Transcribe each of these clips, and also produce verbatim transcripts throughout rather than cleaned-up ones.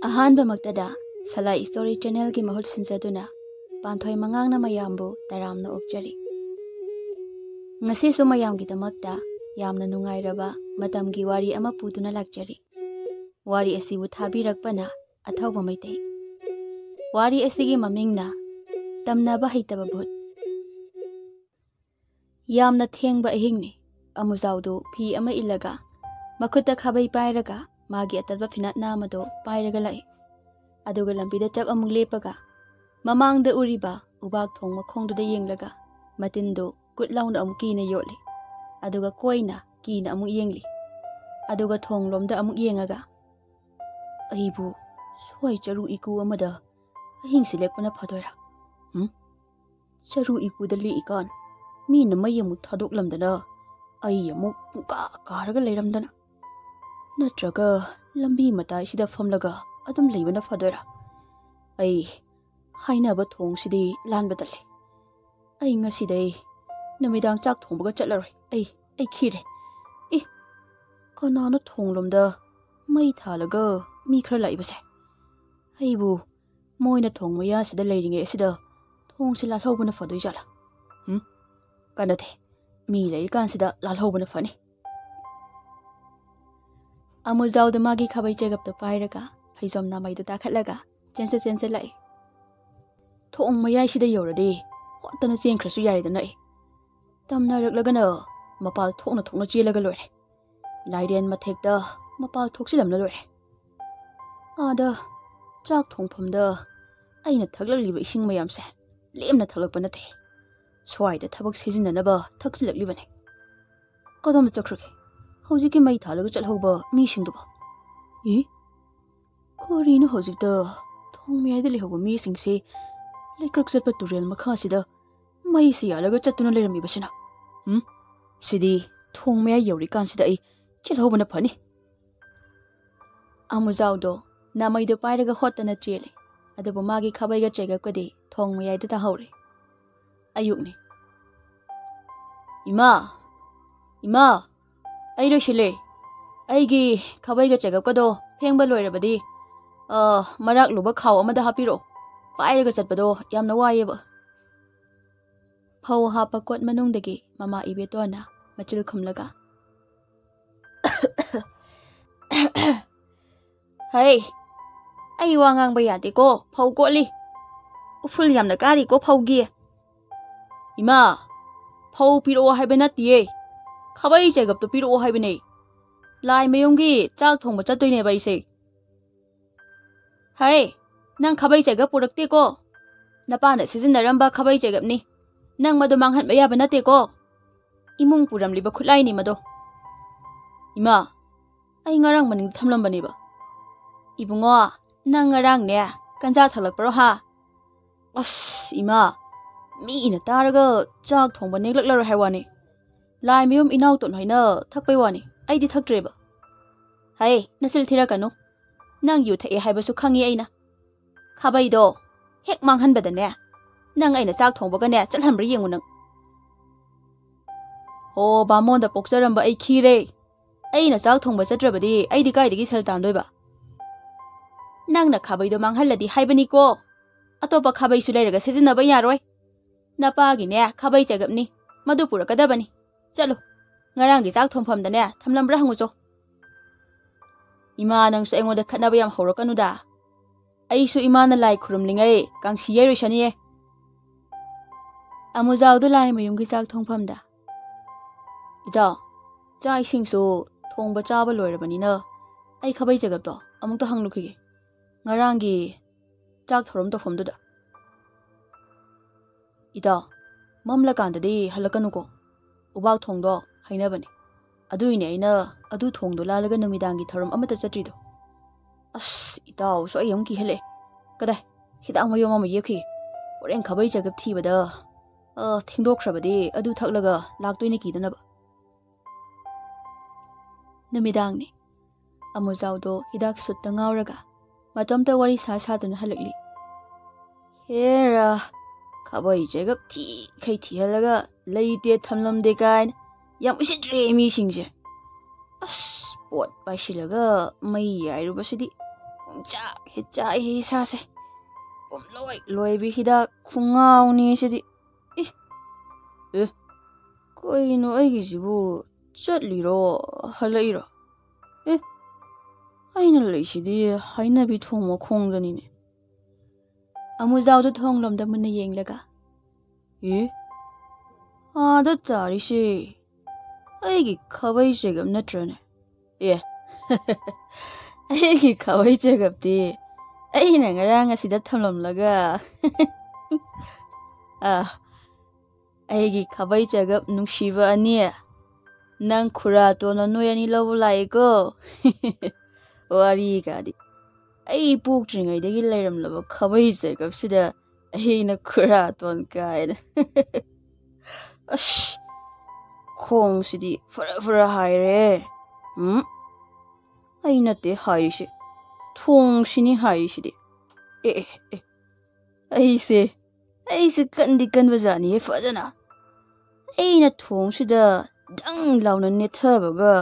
ꯑꯍꯥꯟꯕꯃꯛꯇꯗ ꯁꯂꯥꯏ story ꯆꯦꯅꯦꯜꯒꯤ ꯃꯍꯨꯠ ꯁꯤꯟꯖꯗꯨꯅ ꯄꯥꯟꯊꯣꯏ ꯃꯉꯥꯡꯅ ꯃꯌꯥꯝꯕꯨ ꯇꯔꯥꯝꯅ ꯑꯣꯛꯆꯔꯤ꯫ ꯉꯁꯤꯁꯨ ꯃꯌꯥꯝꯒꯤꯗꯃꯛꯇ ꯌꯥꯝꯅ ꯅꯨꯡꯉꯥꯏꯔꯕ ꯃꯇꯝꯒꯤ ꯋꯥꯔꯤ ꯑꯃ ꯄꯨꯗꯨꯅ ꯂꯥꯛꯆꯔꯤ꯫ ꯋꯥꯔꯤ ꯑꯁꯤꯕꯨ ꯊꯥꯕꯤꯔꯛꯄꯅ ꯑꯊꯧꯕ ꯃꯩꯇꯩ꯫ ꯋꯥꯔꯤ ꯑꯁꯤꯒꯤ ꯃꯃꯤꯡꯅ ꯇꯝꯅꯕ ꯍꯩꯇꯕ ꯚꯨꯠ꯫ ꯌꯥꯝꯅ ꯊꯦꯡꯕ ꯑꯍꯤꯡꯅꯤ꯫ ꯑꯃꯨꯖꯥꯎꯗꯨ ꯐꯤ ꯑꯃ ꯏꯜꯂꯒ, ꯃꯈꯨꯠꯇ ꯈꯥꯕꯩ ꯄꯥꯏꯔꯒ, ꯃꯥꯒꯤ ꯑꯇꯠꯄ ꯐꯤꯅꯥꯠ ꯅꯥꯝꯃꯗꯨ ꯄꯥꯏꯔꯒ ꯂꯥꯛꯏ꯫ ꯑꯗꯨꯒ ꯂꯝꯕꯤꯗ ꯆꯞ ꯑꯃꯨꯛ ꯂꯦꯞꯄꯒ, ꯃꯃꯥꯡꯗ ꯎꯔꯤꯕ ꯎꯕꯥꯛ ꯊꯣꯡ ꯃꯈꯣꯡꯗꯨꯗ ꯌꯦꯡꯂꯒ, ꯃꯇꯤꯟꯗꯨ ꯀꯨꯠ ꯂꯥꯎꯅ ꯑꯃꯨꯛ ꯀꯤꯅ ꯌꯣꯠꯂꯤ꯫ ꯑꯗꯨꯒ ꯀꯣꯏꯅ ꯀꯤꯅ ꯑꯃꯨꯛ ꯌꯦꯡꯂꯤ꯫ ꯑꯗꯨꯒ ꯊꯣꯡꯂꯣꯝꯗ ꯑꯃꯨꯛ ꯌꯦꯡꯉꯒ, "ꯑꯩꯕꯨ ꯁ꯭ꯋꯥꯏ ꯆꯔꯨ ꯏꯀꯨ ꯑꯃꯗ ꯑꯍꯤꯡꯁꯤ ꯂꯦꯛꯄꯅ ꯐꯗꯣꯏꯔꯥ? ꯍꯨꯝ? ꯆꯔꯨ ꯏꯀꯨꯗ ꯂꯦꯛꯏꯀꯥꯟ ꯃꯤꯅ ꯃꯩ ꯑꯃꯨꯛ ꯊꯥꯗꯣꯛꯂꯝꯗꯅ, ꯑꯩ ꯑꯃꯨꯛ ꯄꯨꯡꯀꯥ ꯀꯥꯔꯒ ꯂꯩꯔꯝꯗꯅ? ꯅꯠꯇ꯭ꯔꯒ ꯂꯝꯕꯤ ꯃꯇꯥꯏꯁꯤꯗ ꯐꯝꯂꯒ ꯑꯗꯨꯝ ꯂꯩꯕꯅ ꯐꯗꯣꯏꯔꯥ? ꯑꯩ ꯍꯥꯏꯅꯕ ꯊꯣꯡꯁꯤꯗꯤ ꯂꯥꯟꯕ ꯇꯜꯂꯦ꯫ ꯑꯩ ꯉꯁꯤꯗꯩ ꯅꯨꯃꯤꯗꯥꯡ ꯆꯥꯛ ꯊꯣꯡꯕꯒ ꯆꯠꯂꯔꯣꯏ꯫ ꯑꯩ, ꯑꯩ ꯈꯤꯔꯦ꯫ ꯑꯦ, ꯀꯅꯥꯅꯣ ꯊꯣꯡꯂꯣꯝꯗ ꯃꯩ ꯊꯥꯜꯂꯒ ꯃꯤ ꯈꯔ ꯂꯥꯛꯏꯕꯁꯦ? ꯑꯩꯕꯨ ꯃꯣꯏꯅ ꯊꯣꯡ ꯃꯌꯥꯁꯤꯗ ꯂꯩꯔꯤꯉꯩ ꯑꯁꯤꯗ ꯊꯣꯡꯁꯤ ꯂꯥꯜꯍꯧꯕꯅ ꯐꯗꯣꯏ ꯖꯥꯠꯂꯥ? ꯍꯨꯝ? ꯀꯥꯟꯅꯗꯦ꯫ ꯃꯤ ꯂꯩꯔꯤꯀꯥꯟꯁꯤꯗ ꯂꯥꯜꯍꯧꯕꯅ ꯐꯅꯤ꯫" ꯑꯃꯨꯖꯥꯎꯗ ꯃꯥꯒꯤ ꯈꯥꯕꯩ ꯆꯦꯒꯞꯇꯣ ꯄꯥꯏꯔꯒ ꯐꯩꯖꯣꯝ ꯅꯥꯃꯩꯗꯨ ꯇꯥꯈꯠꯂꯒ ꯆꯦꯟꯁ ꯆꯦꯟꯁ ꯂꯥꯛꯏ꯫ "ꯊꯣꯡ ꯃꯌꯥꯏꯁꯤꯗ ꯌꯧꯔꯗꯤ ꯍꯣꯠꯇꯅ ꯆꯦꯟꯈ꯭ꯔꯁꯨ ꯌꯥꯔꯦꯗꯅ꯫ ꯑꯩ ꯇꯝꯅꯔꯛꯂꯒꯅ ꯃꯄꯥꯜ ꯊꯣꯛꯅ ꯊꯣꯛꯅ ꯆꯦꯜꯂꯒ ꯂꯣꯏꯔꯦ꯫ ꯂꯥꯏꯔꯦꯟ ꯃꯊꯦꯛꯇ ꯃꯄꯥꯜ ꯊꯣꯛꯆꯤꯜꯂꯝꯅ ꯂꯣꯏꯔꯦ꯫ ꯑꯥꯗ ꯆꯥꯛ ꯊꯣꯡꯐꯝꯗ ꯑꯩꯅ ꯊꯛꯂꯛꯂꯤꯕ ꯏꯁꯤꯡ ꯃꯌꯥꯝꯁꯦ ꯂꯦꯝꯅ ꯊꯛꯂꯛꯄ ꯅꯠꯇꯦ꯫ ꯁ꯭ꯋꯥꯏꯗ ꯊꯕꯛ ꯁꯤꯖꯤꯟꯅꯅꯕ ꯊꯛꯆꯤꯜꯂꯛꯂꯤꯕꯅꯤ꯫ ꯀꯗꯣꯝꯗ ꯆꯠꯈ꯭ꯔꯒꯦ ꯍꯧꯖꯤꯛꯀꯤ ꯃꯩ ꯊꯥꯜꯂꯒ ꯆꯠꯍꯧꯕ ꯃꯤꯁꯤꯡꯗꯨꯕꯣ? ꯏ? ꯀꯔꯤꯅꯣ ꯍꯧꯖꯤꯛꯇ ꯊꯣꯡ ꯃꯌꯥꯏꯗ ꯂꯩꯍꯧꯕ ꯃꯤꯁꯤꯡꯁꯤ ꯂꯩꯀ꯭ꯔꯛ ꯆꯠꯄ ꯇꯨꯔꯦꯜ ꯃꯈꯥꯁꯤꯗ ꯃꯩꯁꯤ ꯌꯥꯜꯂꯒ ꯆꯠꯇꯨꯅ ꯂꯩꯔꯝꯃꯤꯕꯁꯤꯅ? ꯎꯝ? ꯁꯤꯗꯤ ꯊꯣꯡ ꯃꯌꯥꯏ ꯌꯧꯔꯤꯀꯥꯟꯁꯤꯗ ꯑꯩ ꯆꯦꯜꯍꯧꯕꯅ ꯐꯅꯤ꯫" ꯑꯃꯨꯖꯥꯎꯗꯣ ꯅꯥꯃꯩꯗꯣ ꯄꯥꯏꯔꯒ ꯍꯣꯠꯇꯅ ꯆꯦꯜꯂꯤ꯫ ꯑꯗꯨꯕꯨ ꯃꯥꯒꯤ ꯈꯥꯕꯩꯒ ꯆꯦꯒꯞꯀꯗꯤ ꯊꯣꯡ ꯃꯌꯥꯏꯗ ꯇꯥꯍꯧꯔꯦ꯫ ꯑꯌꯨꯛꯅꯤ꯫ "ꯏꯃꯥ! ꯏꯃꯥ! ꯑꯩ ꯂꯣꯏꯁꯤꯜꯂꯦ꯫ ꯑꯩꯒꯤ ꯈꯥꯕꯩꯒ ꯆꯦꯒꯞꯀꯗꯣ ꯐꯦꯡꯕ ꯂꯣꯏꯔꯕꯗꯤ ꯑ, ꯃꯔꯥꯛꯂꯨꯕ ꯈꯥꯎ ꯑꯃꯗ ꯍꯥꯞꯄꯤꯔꯛꯑꯣ꯫ ꯄꯥꯏꯔꯒ ꯆꯠꯄꯗꯣ ꯌꯥꯝꯅ ꯋꯥꯏꯌꯦꯕ꯫ ꯐꯧ ꯍꯥꯞꯄ ꯀꯣꯠ ꯃꯅꯨꯡꯗꯒꯤ ꯃꯃꯥ ꯏꯕꯦꯇꯣꯟꯅ ꯃꯆꯤꯜ ꯈꯨꯝꯂꯒ, "ꯍꯩ, ꯑꯩ ꯋꯥ ꯉꯥꯡꯕ ꯌꯥꯗꯦꯀꯣ, ꯐꯧ ꯀꯣꯠꯂꯤ꯫ ꯎꯐꯨꯜ ꯌꯥꯝꯅ ꯀꯥꯔꯤꯀꯣ ꯐꯧꯒꯤ꯫ ꯏꯃꯥ, ꯐꯧ ꯄꯤꯔꯛꯑꯣ ꯍꯥꯏꯕ ꯅꯠꯇꯤꯌꯦ, ꯈꯥꯕꯩ ꯆꯦꯒꯞꯇꯣ ꯄꯤꯔꯛꯑꯣ ꯍꯥꯏꯕꯅꯦ꯫ ꯂꯥꯏ ꯃꯌꯨꯝꯒꯤ ꯆꯥꯛ ꯊꯣꯡꯕ ꯆꯠꯇꯣꯏꯅꯦꯕ ꯑꯩꯁꯦ"꯫ "ꯍꯩ, ꯅꯪ ꯈꯥꯕꯩ ꯆꯦꯒꯞ ꯄꯨꯔꯛꯇꯦꯀꯣ? ꯅꯄꯥꯅ ꯁꯤꯖꯤꯟꯅꯔꯝꯕ ꯈꯥꯕꯩ ꯆꯦꯒꯞꯅꯤ꯫ ꯅꯪ ꯃꯗꯨ ꯃꯥꯡꯍꯟꯕ ꯌꯥꯕ ꯅꯠꯇꯦꯀꯣ꯫ ꯏꯃꯨꯡ ꯄꯨꯔꯝꯂꯤꯕ ꯈꯨꯠꯂꯥꯏꯅꯤ ꯃꯗꯣ"꯫ "ꯏꯃꯥ, ꯑꯩ ꯉꯔꯥꯡ ꯃꯅꯤꯡꯗ ꯊꯝꯂꯝꯕꯅꯦꯕ"꯫ "ꯏꯕꯨꯡꯉꯣ, ꯅꯪ ꯉꯔꯥꯡꯅꯦ, ꯀꯟꯖꯥ ꯊꯛꯂꯛꯄ꯭ꯔꯣ ꯍꯥ?" "ꯑꯁ, ꯏꯃꯥ, ꯃꯤꯅ ꯇꯥꯔꯒ ꯆꯥꯛ ꯊꯣꯡꯕ ꯅꯦꯛꯂꯛꯂꯔꯣꯏ ꯍꯥꯏ ꯋꯥꯅꯤ꯫ ꯂꯥꯏ ꯃꯌꯨꯝ ꯏꯅꯥꯎꯇꯣꯟ ꯍꯣꯏꯅ ꯊꯛꯄꯩ ꯋꯥꯅꯤ, ꯑꯩꯗꯤ ꯊꯛꯇ꯭ꯔꯦꯕ"꯫ "ꯍꯩ, ꯅꯆꯤꯜ ꯊꯤꯔꯛꯀꯅꯨ꯫ ꯅꯪ ꯌꯨ ꯊꯛꯑꯦ ꯍꯥꯏꯕꯁꯨ ꯈꯪꯉꯤ ꯑꯩꯅ꯫ ꯈꯥꯕꯩꯗꯣ ꯍꯦꯛ ꯃꯥꯡꯍꯟꯕꯗꯅꯦ, ꯅꯪ ꯑꯩꯅ ꯆꯥꯛ ꯊꯣꯡꯕꯒꯅꯦ ꯆꯠꯍꯟꯕ꯭ꯔꯥ ꯌꯦꯡꯉꯨ ꯅꯪ"꯫ "ꯑꯣ, ꯕꯥꯃꯣꯟꯗ ꯄꯣꯛꯆꯔꯝꯕ ꯑꯩ ꯈꯤꯔꯦ꯫ ꯑꯩꯅ ꯆꯥꯛ ꯊꯣꯡꯕ ꯆꯠꯇ꯭ꯔꯕꯗꯤ ꯑꯩꯗꯤ ꯀꯥꯏꯗꯒꯤ ꯁꯦꯜ ꯇꯥꯟꯗꯣꯏꯕ?" "ꯅꯪꯅ ꯈꯥꯕꯩꯗꯣ ꯃꯥꯡꯍꯜꯂꯗꯤ ꯍꯥꯏꯕꯅꯤꯀꯣ꯫ ꯑꯇꯣꯞꯄ ꯈꯥꯕꯩꯁꯨ ꯂꯩꯔꯒ ꯁꯤꯖꯤꯟꯅꯕ ꯌꯥꯔꯣꯏ꯫ ꯅꯄꯥꯒꯤꯅꯦ ꯈꯥꯕꯩ ꯆꯦꯒꯞꯅꯤ, ꯃꯗꯨ ꯄꯨꯔꯛꯀꯗꯕꯅꯤ꯫ ꯆꯠꯂꯨ, ꯉꯔꯥꯡꯒꯤ ꯆꯥꯛ ꯊꯣꯡꯐꯝꯗꯅꯦ ꯊꯝꯂꯝꯕ꯭ꯔꯥ ꯍꯪꯉꯨꯆꯣ"꯫ "ꯏꯃꯥ, ꯅꯪꯁꯨ ꯑꯩꯉꯣꯟꯗ ꯈꯠꯅꯕ ꯌꯥꯝ ꯍꯧꯔꯛꯀꯅꯨꯗ꯫ ꯑꯩꯁꯨ ꯏꯃꯥꯅ ꯂꯥꯏ ꯈꯨꯔꯨꯝꯂꯤꯉꯩ ꯀꯥꯡꯁꯤ ꯌꯩꯔꯨꯁꯅꯤꯌꯦ"꯫ ꯑꯃꯨꯖꯥꯎꯗꯨ ꯂꯥꯏ ꯃꯌꯨꯝꯒꯤ ꯆꯥꯛ ꯊꯣꯡꯐꯝꯗ, "ꯏꯇꯥꯎ, ꯆꯥꯛ ꯏꯁꯤꯡꯁꯨ ꯊꯣꯡꯕ ꯆꯥꯕ ꯂꯣꯏꯔꯕꯅꯤꯅ ꯑꯩ ꯈꯥꯕꯩ ꯆꯦꯒꯞꯇꯣ ꯑꯃꯨꯛꯇ ꯍꯪꯂꯨꯈꯤꯒꯦ, ꯉꯔꯥꯡꯒꯤ ꯆꯥꯛ ꯊꯧꯔꯝ ꯇꯧꯐꯝꯗꯨꯗ"꯫ "ꯏꯇꯥꯎ, ꯃꯝꯂꯀꯥꯟꯗꯗꯤ ꯍꯜꯂꯛꯀꯅꯨꯀꯣ꯫ ꯎꯕꯥꯛ ꯊꯣꯡꯗꯣ ꯍꯥꯏꯅꯕꯅꯦ꯫ ꯑꯗꯨꯏꯅꯦ ꯑꯩꯅ ꯑꯗꯨ ꯊꯣꯡꯗꯣ ꯂꯥꯜꯂꯒ ꯅꯨꯃꯤꯗꯥꯡꯒꯤ ꯊꯧꯔꯝ ꯑꯃꯠꯇ ꯆꯠꯇ꯭ꯔꯤꯗꯣ"꯫ "ꯑꯁ, ꯏꯇꯥꯎꯁꯨ ꯑꯩ ꯑꯃꯨꯛ ꯀꯤꯍꯜꯂꯛꯑꯦ꯫ ꯀꯗꯥꯏ, ꯍꯤꯗꯥꯛ ꯃꯌꯣꯝ ꯑꯃ ꯌꯦꯞꯈꯤꯒꯦ꯫ ꯍꯣꯔꯦꯟ ꯈꯥꯕꯩ ꯆꯦꯒꯞ ꯊꯤꯕꯗ, ꯑ, ꯊꯦꯡꯗꯣꯛꯈ꯭ꯔꯕꯗꯤ ꯑꯗꯨ ꯊꯛꯂꯒ ꯂꯥꯛꯇꯣꯏꯅꯤ ꯀꯤꯗꯅꯕ"꯫ ꯅꯨꯃꯤꯗꯥꯡꯅꯤ꯫ ꯑꯃꯨꯖꯥꯎꯗꯣ ꯍꯤꯗꯥꯛ ꯁꯨꯠꯇ ꯉꯥꯎꯔꯒ ꯃꯇꯣꯝꯇ ꯋꯥꯔꯤ ꯁꯥ ꯁꯥꯗꯨꯅ ꯍꯜꯂꯛꯂꯤ꯫ "ꯍꯦꯔꯥ, ꯈꯥꯕꯩ ꯆꯦꯒꯞ ꯊꯤꯈꯩ ꯊꯤꯍꯜꯂꯒ ꯂꯩꯇꯦ ꯊꯝꯂꯝꯗꯦ ꯀꯥꯏꯅ ꯌꯥꯝ ꯎꯁꯤꯠꯇ꯭ꯔꯦ ꯃꯤꯁꯤꯡꯁꯦ꯫ ꯑꯁ, ꯄꯣꯠ ꯄꯥꯏꯁꯤꯜꯂꯒ ꯃꯩ ꯌꯥꯏꯔꯨꯕꯁꯤꯗꯤ ꯆꯥꯛ ꯍꯦ ꯆꯥꯛ ꯍꯦ ꯏꯁꯥꯁꯦ꯫ ꯄꯨꯝꯂꯣꯏ ꯂꯣꯏꯕꯤ ꯍꯤꯗꯥꯛ ꯈꯨꯉꯥꯎꯅꯤ ꯁꯤꯗꯤ꯫ ꯏ꯫ ꯑꯦ꯫ ꯀꯩꯅꯣ ꯑꯩꯒꯤꯁꯤꯕꯨ ꯆꯠꯂꯤꯔꯣ ꯍꯜꯂꯛꯏꯔꯣ? ꯑꯦ꯫ ꯑꯩꯅ ꯂꯩꯁꯤꯗꯤ ꯍꯩꯅꯕꯤ ꯊꯣꯡ ꯃꯈꯣꯡꯗꯅꯤꯅꯦ꯫ ꯑꯃꯨꯖꯥꯎꯗꯣ ꯊꯣꯡꯂꯣꯝꯗ ꯃꯨꯟꯅ ꯌꯦꯡꯂꯒ꯫ ꯑꯦ꯫ ꯑꯥꯗ ꯇꯥꯔꯤꯁꯦ ꯑꯩꯒꯤ ꯈꯥꯕꯩ ꯆꯦꯒꯞ ꯅꯠꯇ꯭ꯔꯅꯦ? ꯑꯦ꯫ ꯑꯩꯒꯤ ꯈꯥꯕꯩ ꯆꯦꯒꯞꯇꯤ ꯑꯩꯅ ꯉꯔꯥꯡ ꯑꯁꯤꯗ ꯊꯝꯂꯝꯂꯒ꯫ ꯑꯥ꯫ ꯑꯩꯒꯤ ꯈꯥꯕꯩ ꯆꯦꯒꯞ ꯅꯨꯡꯁꯤꯕ ꯑꯅꯤ꯫ ꯅꯪ ꯈꯨꯔꯥꯇꯣꯟꯅ ꯅꯣꯏ ꯑꯅꯤ ꯂꯧꯕ ꯂꯥꯛꯏꯀꯣ꯫ ꯋꯥꯔꯤꯒꯗꯤ꯫ ꯑꯩ ꯄꯣꯛꯇ꯭ꯔꯤꯉꯩꯗꯒꯤ ꯂꯩꯔꯝꯂꯕ ꯈꯥꯕꯩ ꯆꯦꯒꯞꯁꯤꯗ ꯑꯩꯅ ꯈꯨꯔꯥꯇꯣꯟ ꯀꯥꯏꯅ꯫ ꯑꯁ꯫ ꯈꯣꯡꯁꯤꯗꯤ ꯐꯔ ꯐꯔ ꯍꯥꯏꯔꯦ꯫ ꯎꯝ꯫ ꯑꯩ ꯅꯠꯇꯦ ꯍꯥꯏꯔꯤꯁꯦ꯫ ꯊꯣꯡꯁꯤꯅꯤ ꯍꯥꯏꯔꯤꯁꯤꯗꯤ꯫ ꯑꯦ ꯑꯦ ꯑꯦ꯫ ꯑꯩꯁꯦ ꯑꯩꯁꯦ ꯀꯟꯗꯤ ꯀꯟꯕ ꯖꯥꯠꯅꯤꯍꯦ ꯐꯖꯅ꯫ ꯑꯩꯅ ꯊꯣꯡꯁꯤꯗ ꯗꯪ ꯂꯥꯎꯅ ꯅꯦꯠꯊꯕꯒ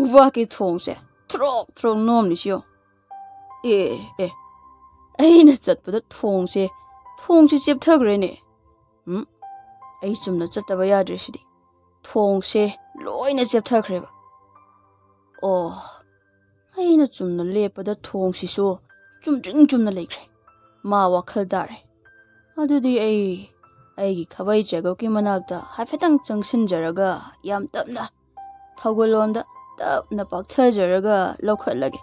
ꯎꯕꯥꯛꯀꯤ ꯊꯣꯡꯁꯦ ꯊ꯭ꯔꯣꯛ ꯊ꯭ꯔꯣꯛ ꯅꯣꯝꯂꯤꯁꯤ ꯌꯦꯡꯉꯨ꯫ ꯑꯦ ꯑꯦ꯫ ꯑꯩꯅ ꯆꯠꯄꯗ ꯊꯣꯡꯁꯦ ꯊꯣꯡꯁꯦ ꯆꯦꯞꯊꯈ꯭ꯔꯦꯅꯦ꯫ ꯎꯝ꯫ ꯑꯩ ꯆꯨꯝꯅ ꯆꯠꯇꯕ ꯌꯥꯗ꯭ꯔꯦ ꯁꯤꯗꯤ꯫ ꯊꯣꯡꯁꯦ ꯂꯣꯏꯅ ꯆꯦꯞꯊꯈ꯭ꯔꯦꯕ꯫ ꯑꯣ꯫ ꯑꯩꯅ ꯆꯨꯝꯅ ꯂꯦꯞꯄꯗ ꯊꯣꯡꯁꯤꯁꯨ ꯆꯨꯝꯗ꯭ꯔꯤꯡ ꯆꯨꯝꯅ ꯂꯩꯈ꯭ꯔꯦ꯫ ꯃꯥ ꯋꯥꯈꯜ ꯇꯥꯔꯦ꯫ ꯑꯗꯨꯗꯤ ꯑꯩ ꯑꯩꯒꯤ ꯈꯥꯕꯩ ꯆꯦꯒꯞꯀꯤ ꯃꯅꯥꯛꯇ ꯍꯥꯏꯐꯦꯠꯇꯪ ꯆꯪꯁꯤꯟꯖꯔꯒ ꯌꯥꯝ ꯇꯞꯅ ꯊꯧꯒꯜꯂꯣꯟꯗ ꯇꯞꯅ ꯄꯥꯛꯊꯖꯔꯒ ꯂꯧꯈꯠꯂꯒꯦ꯫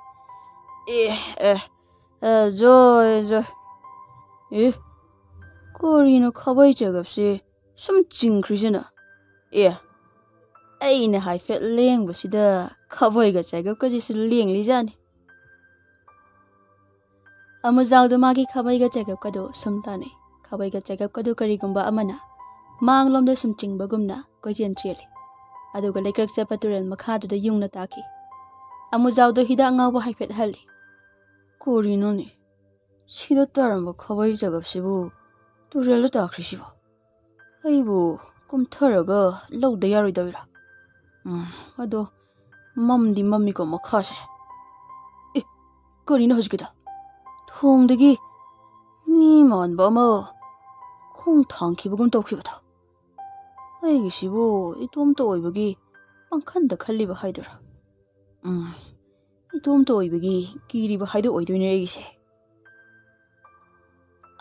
ꯑꯦ ꯑꯦ꯫ ꯑꯦ ꯖꯣꯏ ꯖꯣꯏ꯫ ꯑꯦ꯫ ꯀꯔꯤꯅꯣ ꯈꯥꯕꯩ ꯆꯦꯒꯞꯁꯦ ꯁꯨꯝ ꯆꯤꯡꯈ꯭ꯔꯤꯁꯤꯅ? ꯑꯦ꯫ ꯑꯩꯅ ꯍꯥꯏꯐꯦꯠ ꯂꯦꯡꯕꯁꯤꯗ ꯈꯥꯕꯩꯒ ꯆꯦꯒꯞꯀꯁꯤꯁꯨ ꯂꯦꯡꯂꯤꯖꯥꯠꯅꯤ꯫ ꯑꯃꯨꯖꯥꯎꯗꯣ ꯃꯥꯒꯤ ꯈꯥꯕꯩꯒ ꯆꯦꯒꯞꯀꯗꯣ ꯁꯨꯝ ꯇꯥꯟꯅꯩ꯫ ꯈꯥꯕꯩꯒ ꯆꯦꯒꯞꯀꯗꯣ ꯀꯔꯤꯒꯨꯝꯕ ꯑꯃꯅ ꯃꯥꯡꯂꯣꯝꯗ ꯁꯨꯝ ꯆꯤꯡꯕꯒꯨꯝꯅ ꯀꯣꯏꯆꯦꯟ ꯆꯦꯜꯂꯤ꯫ ꯑꯗꯨꯒ ꯂꯩꯀ꯭ꯔꯛ ꯆꯠꯄ ꯇꯨꯔꯦꯜ ꯃꯈꯥꯗꯨꯗ ꯌꯨꯡꯅ ꯇꯥꯈꯤ꯫ ꯑꯃꯨꯖꯥꯎꯗꯣ ꯍꯤꯗꯥꯛ ꯉꯥꯎꯕ ꯍꯥꯏꯐꯦꯠ ꯍꯜꯂꯤ꯫ ꯀꯔꯤꯅꯣꯅꯦ? ꯁꯤꯗ ꯇꯥꯔꯝꯕ ꯈꯥꯕꯩ ꯆꯦꯒꯞꯁꯤꯕꯨ ꯇꯨꯔꯦꯜꯗ ꯇꯥꯈ꯭ꯔꯤꯁꯤꯕꯣ? ꯑꯩꯕꯨ ꯀꯨꯝꯊꯔꯒ ꯂꯧꯗ ꯌꯥꯔꯣꯏꯗꯧꯔꯤꯔꯥ? ꯎꯝ, ꯑꯗꯣ ꯃꯝꯗꯤ ꯃꯝꯃꯤꯀꯣ ꯃꯈꯥꯁꯦ꯫ ꯑꯦ, ꯀꯔꯤꯅꯣ ꯍꯧꯖꯤꯛꯀꯤꯗꯣ? ꯊꯣꯡꯗꯒꯤ ꯃꯤ ꯃꯥꯟꯕ ꯑꯃ ꯈꯣꯡ ꯊꯥꯡꯈꯤꯕꯒꯨꯝ ꯇꯧꯈꯤꯕꯗꯣ꯫ ꯑꯩꯒꯤꯁꯤꯕꯨ ꯏꯇꯣꯝꯇ ꯑꯣꯏꯕꯒꯤ ꯄꯪꯈꯟꯗ ꯈꯜꯂꯤꯕ ꯍꯥꯏꯗꯨꯔꯥ? ꯎꯝ, ꯏꯇꯣꯝꯇ ꯑꯣꯏꯕꯒꯤ ꯀꯤꯔꯤꯕ ꯍꯥꯏꯗꯣ ꯑꯣꯏꯗꯣꯏꯅꯦ ꯑꯩꯒꯤꯁꯦ꯫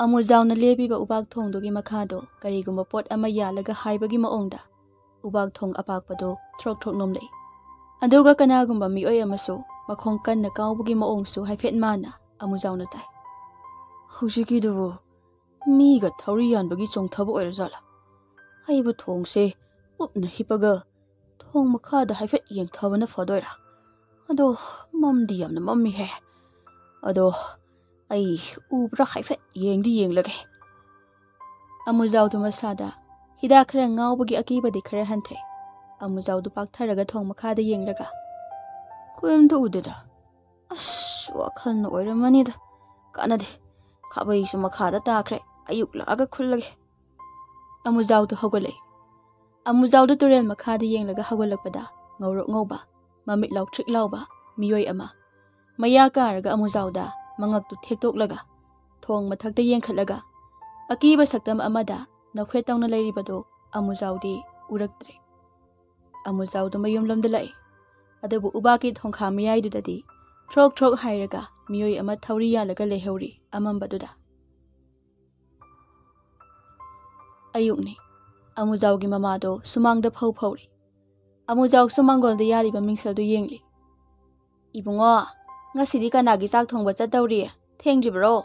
ꯑꯃꯨꯖꯥꯎꯅ ꯂꯦꯞꯄꯤꯕ ꯎꯕꯥꯛ ꯊꯣꯡꯗꯨꯒꯤ ꯃꯈꯥꯗꯣ ꯀꯔꯤꯒꯨꯝꯕ ꯄꯣꯠ ꯑꯃ ꯌꯥꯜꯂꯒ ꯍꯥꯏꯕꯒꯤ ꯃꯑꯣꯡꯗ ꯎꯕꯥꯛ ꯊꯣꯡ ꯑꯄꯥꯛꯄꯗꯣ ꯊ꯭ꯔꯣꯛ ꯊ꯭ꯔꯣꯛ ꯅꯣꯝꯂꯛꯏ꯫ ꯑꯗꯨꯒ ꯀꯅꯥꯒꯨꯝꯕ ꯃꯤꯑꯣꯏ ꯑꯃꯁꯨ ꯃꯈꯣꯡ ꯀꯟꯅ ꯀꯥꯎꯕꯒꯤ ꯃꯑꯣꯡꯁꯨ ꯍꯥꯏꯐꯦꯠ ꯃꯥꯟꯅ ꯑꯃꯨꯖꯥꯎꯅ ꯇꯥꯏ꯫ ꯍꯧꯖꯤꯛꯀꯤꯗꯨꯕꯨ ꯃꯤꯒ ꯊꯧꯔꯤ ꯌꯥꯟꯕꯒꯤ ꯆꯣꯡꯊꯕ ꯑꯣꯏꯔꯖꯥꯠꯂꯥ? ꯑꯩꯕꯨ ꯊꯣꯡꯁꯦ ꯎꯞꯅ ꯍꯤꯞꯄꯒ ꯊꯣꯡ ꯃꯈꯥꯗ ꯍꯥꯏꯐꯦꯠ ꯌꯦꯡꯊꯕꯅ ꯐꯗꯣꯏꯔꯥ? ꯑꯗꯣ ꯃꯝꯗꯤ ꯌꯥꯝꯅ ꯃꯝꯃꯤꯍꯦ꯫ ꯑꯗꯣ ꯑꯩ ꯎꯕ꯭ꯔꯥ ꯍꯥꯏꯐꯦꯠ ꯌꯦꯡꯗꯤ ꯌꯦꯡꯂꯒꯦ꯫ ꯑꯃꯨꯖꯥꯎꯗꯨ ꯃꯁꯥꯗ ꯍꯤꯗꯥꯛ ꯈꯔ ꯉꯥꯎꯕꯒꯤ ꯑꯀꯤꯕꯗꯤ ꯈꯔ ꯍꯟꯊꯩ꯫ ꯑꯃꯨꯖꯥꯎꯗꯨ ꯄꯥꯛꯊꯔꯒ ꯊꯣꯡ ꯃꯈꯥꯗ ꯌꯦꯡꯂꯒ, "ꯀꯔꯤꯝꯇ ꯎꯗꯦꯗ꯫ ꯑꯁ, ꯋꯥꯈꯜꯅ ꯑꯣꯏꯔꯝꯃꯅꯤꯗ꯫ ꯀꯥꯟꯅꯗꯦ꯫ ꯈꯥꯕꯩꯁꯨ ꯃꯈꯥꯗ ꯇꯥꯈ꯭ꯔꯦ꯫ ꯑꯌꯨꯛ ꯂꯥꯛꯑꯒ ꯈꯨꯜꯂꯒꯦ꯫" ꯑꯃꯨꯖꯥꯎꯗꯨ ꯍꯧꯒꯠꯂꯛꯏ꯫ ꯑꯃꯨꯖꯥꯎꯗꯨ ꯇꯨꯔꯦꯜ ꯃꯈꯥꯗ ꯌꯦꯡꯂꯒ ꯍꯧꯒꯠꯂꯛꯄꯗ ꯉꯧꯔꯣꯛ ꯉꯧꯕ, ꯃꯃꯤꯠ ꯂꯥꯎꯊ꯭ꯔꯤꯛ ꯂꯥꯎꯕ ꯃꯤꯑꯣꯏ ꯑꯃ ꯃꯌꯥ ꯀꯥꯔꯒ ꯑꯃꯨꯖꯥꯎꯗ ꯃꯉꯛꯇꯨ ꯊꯦꯛꯇꯣꯛꯂꯒ ꯊꯣꯡ ꯃꯊꯛꯇ ꯌꯦꯡꯈꯠꯂꯒ ꯑꯀꯤꯕ ꯁꯛꯇꯝ ꯑꯃꯗ ꯅꯣꯛꯐꯦꯠ ꯇꯧꯅ ꯂꯩꯔꯤꯕꯗꯨ ꯑꯃꯨꯖꯥꯎꯗꯤ ꯎꯔꯛꯇ꯭ꯔꯦ꯫ ꯑꯃꯨꯖꯥꯎꯗꯨ ꯃꯌꯨꯝꯂꯣꯝꯗ ꯂꯥꯛꯏ꯫ ꯑꯗꯨꯕꯨ ꯎꯕꯥꯛꯀꯤ ꯊꯣꯡꯈꯥ ꯃꯌꯥꯏꯗꯨꯗꯗꯤ ꯊ꯭ꯔꯣꯛ ꯊ꯭ꯔꯣꯛ ꯍꯥꯏꯔꯒ ꯃꯤꯑꯣꯏ ꯑꯃ ꯊꯧꯔꯤ ꯌꯥꯜꯂꯒ ꯂꯩꯍꯧꯔꯤ ꯑꯃꯝꯕꯗꯨꯗ꯫ ꯑꯌꯨꯛꯅꯤ꯫ ꯑꯃꯨꯖꯥꯎꯒꯤ ꯃꯃꯥꯗꯣ ꯁꯨꯃꯥꯡꯗ ꯐꯧ ꯐꯧꯔꯤ꯫ ꯑꯃꯨꯖꯥꯎꯁꯨ ꯃꯥꯡꯒꯣꯜꯗ ꯌꯥꯜꯂꯤꯕ ꯃꯤꯡꯁꯦꯜꯗꯨ ꯌꯦꯡꯂꯤ꯫ "ꯏꯕꯨꯡꯉꯣ, ꯉꯁꯤꯗꯤ ꯀꯅꯥꯒꯤ ꯆꯥꯛ ꯊꯣꯡꯕ ꯆꯠꯇꯧꯔꯤ? ꯊꯦꯡꯗ꯭ꯔꯤꯕ꯭ꯔꯣ?"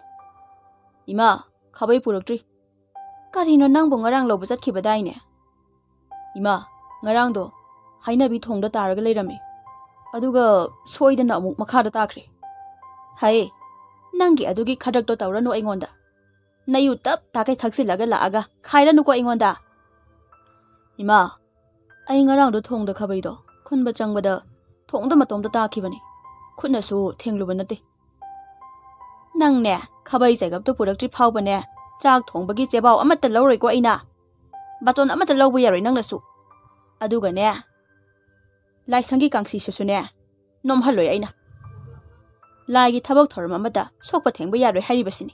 "ꯏꯃꯥ, ꯈꯥꯕꯩ ꯄꯨꯔꯛꯇ꯭ꯔꯤ꯫" "ꯀꯔꯤꯅꯣ, ꯅꯪꯕꯨ ꯉꯔꯥꯡ ꯂꯧꯕ ꯆꯠꯈꯤꯕꯗꯥꯏꯅꯦ?" "ꯏꯃꯥ, ꯉꯔꯥꯡꯗꯣ ꯍꯩꯅꯕꯤ ꯊꯣꯡꯗ ꯇꯥꯔꯒ ꯂꯩꯔꯝꯃꯤ꯫ ꯑꯗꯨꯒ ꯁꯣꯏꯗꯅ ꯑꯃꯨꯛ ꯃꯈꯥꯗ ꯇꯥꯈ꯭ꯔꯦ꯫" "ꯍꯩ, ꯅꯪꯒꯤ ꯑꯗꯨꯒꯤ ꯈꯗ꯭ꯔꯛꯇꯣ ꯇꯧꯔꯅꯨ ꯑꯩꯉꯣꯟꯗ꯫ ꯅꯌꯨ ꯇꯞ ꯇꯥꯈꯩ ꯊꯛꯆꯤꯜꯂꯒ ꯂꯥꯛꯑꯒ ꯈꯥꯏꯔꯅꯨꯀꯣ ꯑꯩꯉꯣꯟꯗ꯫" "ꯏꯃꯥ, ꯑꯩ ꯉꯔꯥꯡꯗꯣ ꯊꯣꯡꯗ ꯈꯥꯕꯩꯗꯣ ꯈꯨꯟꯕ ꯆꯪꯕꯗ ꯊꯣꯡꯗ ꯃꯇꯣꯝꯇ ꯇꯥꯈꯤꯕꯅꯤ꯫ ꯈꯨꯠꯅꯁꯨ ꯊꯦꯡꯂꯨꯕ ꯅꯠꯇꯦ꯫" "ꯅꯪꯅꯦ, ꯈꯥꯕꯩ ꯆꯦꯒꯞꯇꯨ ꯄꯨꯔꯛꯇ꯭ꯔꯤ ꯐꯥꯎꯕꯅꯦ, ꯆꯥꯛ ꯊꯣꯡꯕꯒꯤ ꯆꯦꯕꯥꯎ ꯑꯃꯠꯇ ꯂꯧꯔꯣꯏꯀꯣ ꯑꯩꯅ꯫ ꯕꯥꯇꯣꯟ ꯑꯃꯠꯇ ꯂꯧꯕ ꯌꯥꯔꯣꯏ ꯅꯪꯅꯁꯨ꯫ ꯑꯗꯨꯒꯅꯦ, ꯂꯥꯏꯁꯪꯒꯤ ꯀꯥꯡꯁꯤꯁꯤꯁꯨꯅꯦ, ꯅꯣꯝꯍꯜꯂꯣꯏ ꯑꯩꯅ꯫" ꯂꯥꯏꯒꯤ ꯊꯕꯛ ꯊꯧꯔꯝ ꯑꯃꯗ ꯁꯣꯛꯄ ꯊꯦꯡꯕ ꯌꯥꯔꯣꯏ ꯍꯥꯏꯔꯤꯕꯁꯤꯅꯤ꯫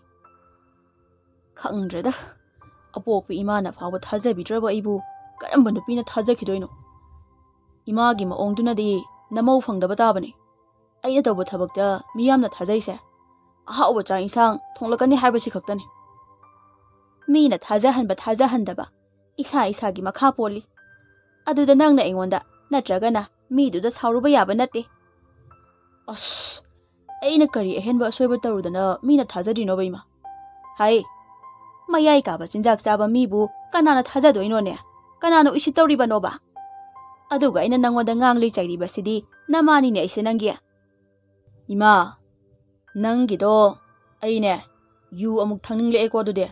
ꯈꯪꯗ꯭ꯔꯦꯗ, ꯑꯄꯣꯛꯄ ꯏꯃꯥꯅ ꯐꯥꯎꯕ ꯊꯥꯖꯕꯤꯗ꯭ꯔꯕ ꯑꯩꯕꯨ ꯀꯔꯝꯕ ꯅꯨꯄꯤꯅ ꯊꯥꯖꯈꯤꯗꯣꯏꯅꯣ? ꯏꯃꯥꯒꯤ ꯃꯑꯣꯡꯗꯨꯅꯗꯤ ꯅꯃꯧ ꯐꯪꯗꯕ ꯇꯥꯕꯅꯤ꯫ ꯑꯩꯅ ꯇꯧꯕ ꯊꯕꯛꯇ ꯃꯤꯌꯥꯝꯅ ꯊꯥꯖꯩꯁꯦ ꯑꯍꯥꯎꯕ ꯆꯥꯛ ꯏꯟꯁꯥꯡ ꯊꯣꯡꯂꯛꯀꯅꯤ ꯍꯥꯏꯕꯁꯤ ꯈꯛꯇꯅꯤ꯫ ꯃꯤꯅ ꯊꯥꯖꯍꯟꯕ ꯊꯥꯖꯍꯟꯗꯕ ꯏꯁꯥ ꯏꯁꯥꯒꯤ ꯃꯈꯥ ꯄꯣꯜꯂꯤ꯫ ꯑꯗꯨꯗ ꯅꯪꯅ ꯑꯩꯉꯣꯟꯗ ꯅꯠꯇ꯭ꯔꯒꯅ ꯃꯤꯗꯨꯗ ꯁꯥꯎꯔꯨꯕ ꯌꯥꯕ ꯅꯠꯇꯦ꯫ ꯑꯁ, ꯑꯩꯅ ꯀꯔꯤ ꯑꯍꯦꯟꯕ ꯑꯁꯣꯏꯕ ꯇꯧꯔꯨꯗꯅ ꯃꯤꯅ ꯊꯥꯖꯗ꯭ꯔꯤꯅꯣꯕ, ꯏꯃꯥ? ꯍꯥꯏ, ꯃꯌꯥꯏ ꯀꯥꯕ ꯆꯤꯟꯖꯥꯛ ꯆꯥꯕ ꯃꯤꯕꯨ ꯀꯅꯥꯅ ꯊꯥꯖꯗꯣꯏꯅꯣꯅꯦ? ꯀꯅꯥꯅ ꯎꯁꯤꯠꯇꯧꯔꯤꯕꯅꯣꯕ? ꯑꯗꯨꯒ ꯑꯩꯅ ꯅꯪꯉꯣꯟꯗ ꯉꯥꯡꯂꯤ ꯆꯩꯔꯤꯕꯁꯤꯗꯤ ꯅꯃꯥꯅꯤꯅꯦ ꯑꯩꯁꯦ ꯅꯪꯒꯤ꯫ ꯏꯃꯥ, ꯅꯪꯒꯤꯗꯣ ꯑꯩꯅꯦ ꯌꯨ ꯑꯃꯨꯛ ꯊꯛꯅꯤꯡꯂꯛꯑꯦꯀꯣ ꯑꯗꯨꯗꯤ꯫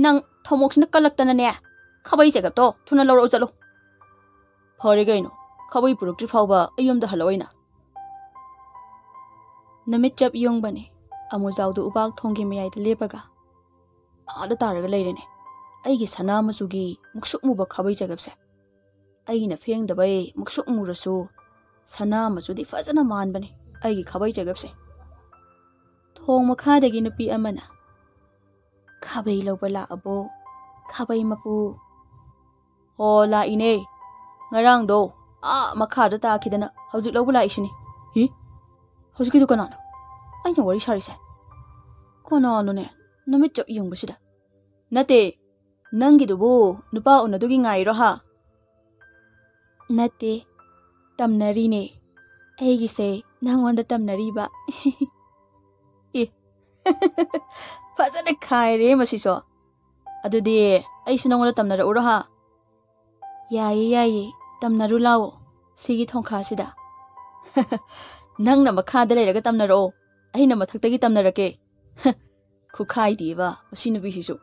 ꯅꯪ ꯊꯣꯃꯣꯛꯁꯤꯅ ꯀꯜꯂꯛꯇꯅꯅꯦ, ꯈꯥꯕꯩ ꯆꯦꯒꯞꯇꯣ ꯊꯨꯅ ꯂꯧꯔꯛꯑꯣ ꯆꯠꯂꯣ꯫ ꯐꯔꯦ ꯀꯩꯅꯣ, ꯈꯥꯕꯩ ꯄꯨꯔꯛꯇ꯭ꯔꯤ ꯐꯥꯎꯕ ꯑꯩ ꯌꯨꯝꯗ ꯍꯜꯂꯛꯑꯣꯏꯅ꯫ ꯅꯨꯃꯤꯠ ꯆꯞ ꯌꯨꯡꯕꯅꯦ꯫ ꯑꯃꯨꯖꯥꯎꯗꯨ ꯎꯕꯥꯛ ꯊꯣꯡꯒꯤ ꯃꯌꯥꯏꯗ ꯂꯦꯞꯄꯒ ꯑꯥꯗ ꯇꯥꯔꯒ ꯂꯩꯔꯦꯅꯦ꯫ ꯑꯩꯒꯤ ꯁꯅꯥ ꯃꯆꯨꯒꯤ ꯃꯨꯛꯁꯨꯛ ꯃꯨꯕ ꯈꯥꯕꯩ ꯆꯦꯒꯞꯁꯦ꯫ ꯑꯩꯅ ꯐꯦꯡꯗꯕꯩ ꯃꯨꯛꯁꯨꯛ ꯃꯨꯔꯁꯨ ꯁꯅꯥ ꯃꯆꯨꯗꯤ ꯐꯖꯅ ꯃꯥꯟꯕꯅꯦ ꯑꯩꯒꯤ ꯈꯥꯕꯩ ꯆꯦꯒꯞꯁꯦ꯫ ꯊꯣꯡ ꯃꯈꯥꯗꯒꯤ ꯅꯨꯄꯤ ꯑꯃꯅ, "ꯈꯥꯕꯩ ꯂꯧꯕ ꯂꯥꯛꯑꯕꯣ, ꯈꯥꯕꯩ ꯃꯄꯨ?" "ꯍꯣ, ꯂꯥꯛꯏꯅꯦ꯫ ꯉꯔꯥꯡꯗꯣ ꯑꯥ ꯃꯈꯥꯗ ꯇꯥꯈꯤꯗꯅ ꯍꯧꯖꯤꯛ ꯂꯧꯕ ꯂꯥꯛꯏꯁꯤꯅꯤ꯫" "ꯍꯤ? ꯍꯧꯖꯤꯛꯀꯤꯗꯨ ꯀꯅꯥꯅꯣ? ꯑꯩꯅ ꯋꯥꯔꯤ ꯁꯥꯔꯤꯁꯦ ꯀꯅꯥꯅꯣꯅꯦ? ꯅꯨꯃꯤꯠ ꯆꯞ ꯌꯨꯡꯕꯁꯤꯗ?" "ꯅꯠꯇꯦ, ꯅꯪꯒꯤꯗꯨꯕꯨ ꯅꯨꯄꯥ ꯎꯅꯗꯨꯒꯤ ꯉꯥꯏꯔꯣ ꯍꯥ?" "ꯅꯠꯇꯦ, ꯇꯝꯅꯔꯤꯅꯦ꯫ ꯑꯩꯒꯤꯁꯦ ꯅꯪꯉꯣꯟꯗ ꯇꯝꯅꯔꯤꯕ꯫" "ꯑꯦ, ꯐꯖꯅ ꯈꯥꯏꯔꯦ ꯃꯁꯤꯁꯨ꯫ ꯑꯗꯨꯗꯤ ꯑꯩꯁꯨ ꯅꯪꯉꯣꯟꯗ ꯇꯝꯅꯔꯛꯎꯔꯣ ꯍꯥ?" "ꯌꯥꯏꯌꯦ, ꯌꯥꯏꯌꯦ, ꯇꯝꯅꯔꯨ ꯂꯥꯛꯑꯣ, ꯁꯤꯒꯤ ꯊꯣꯡꯈꯥꯁꯤꯗ꯫" "ꯅꯪꯅ ꯃꯈꯥꯗ ꯂꯩꯔꯒ ꯇꯝꯅꯔꯛꯑꯣ, ꯑꯩꯅ ꯃꯊꯛꯇꯒꯤ ꯇꯝꯅꯔꯛꯀꯦ꯫" ꯈꯨꯈꯥꯏꯗꯦꯕ ꯃꯁꯤ ꯅꯨꯄꯤꯁꯤꯁꯨ꯫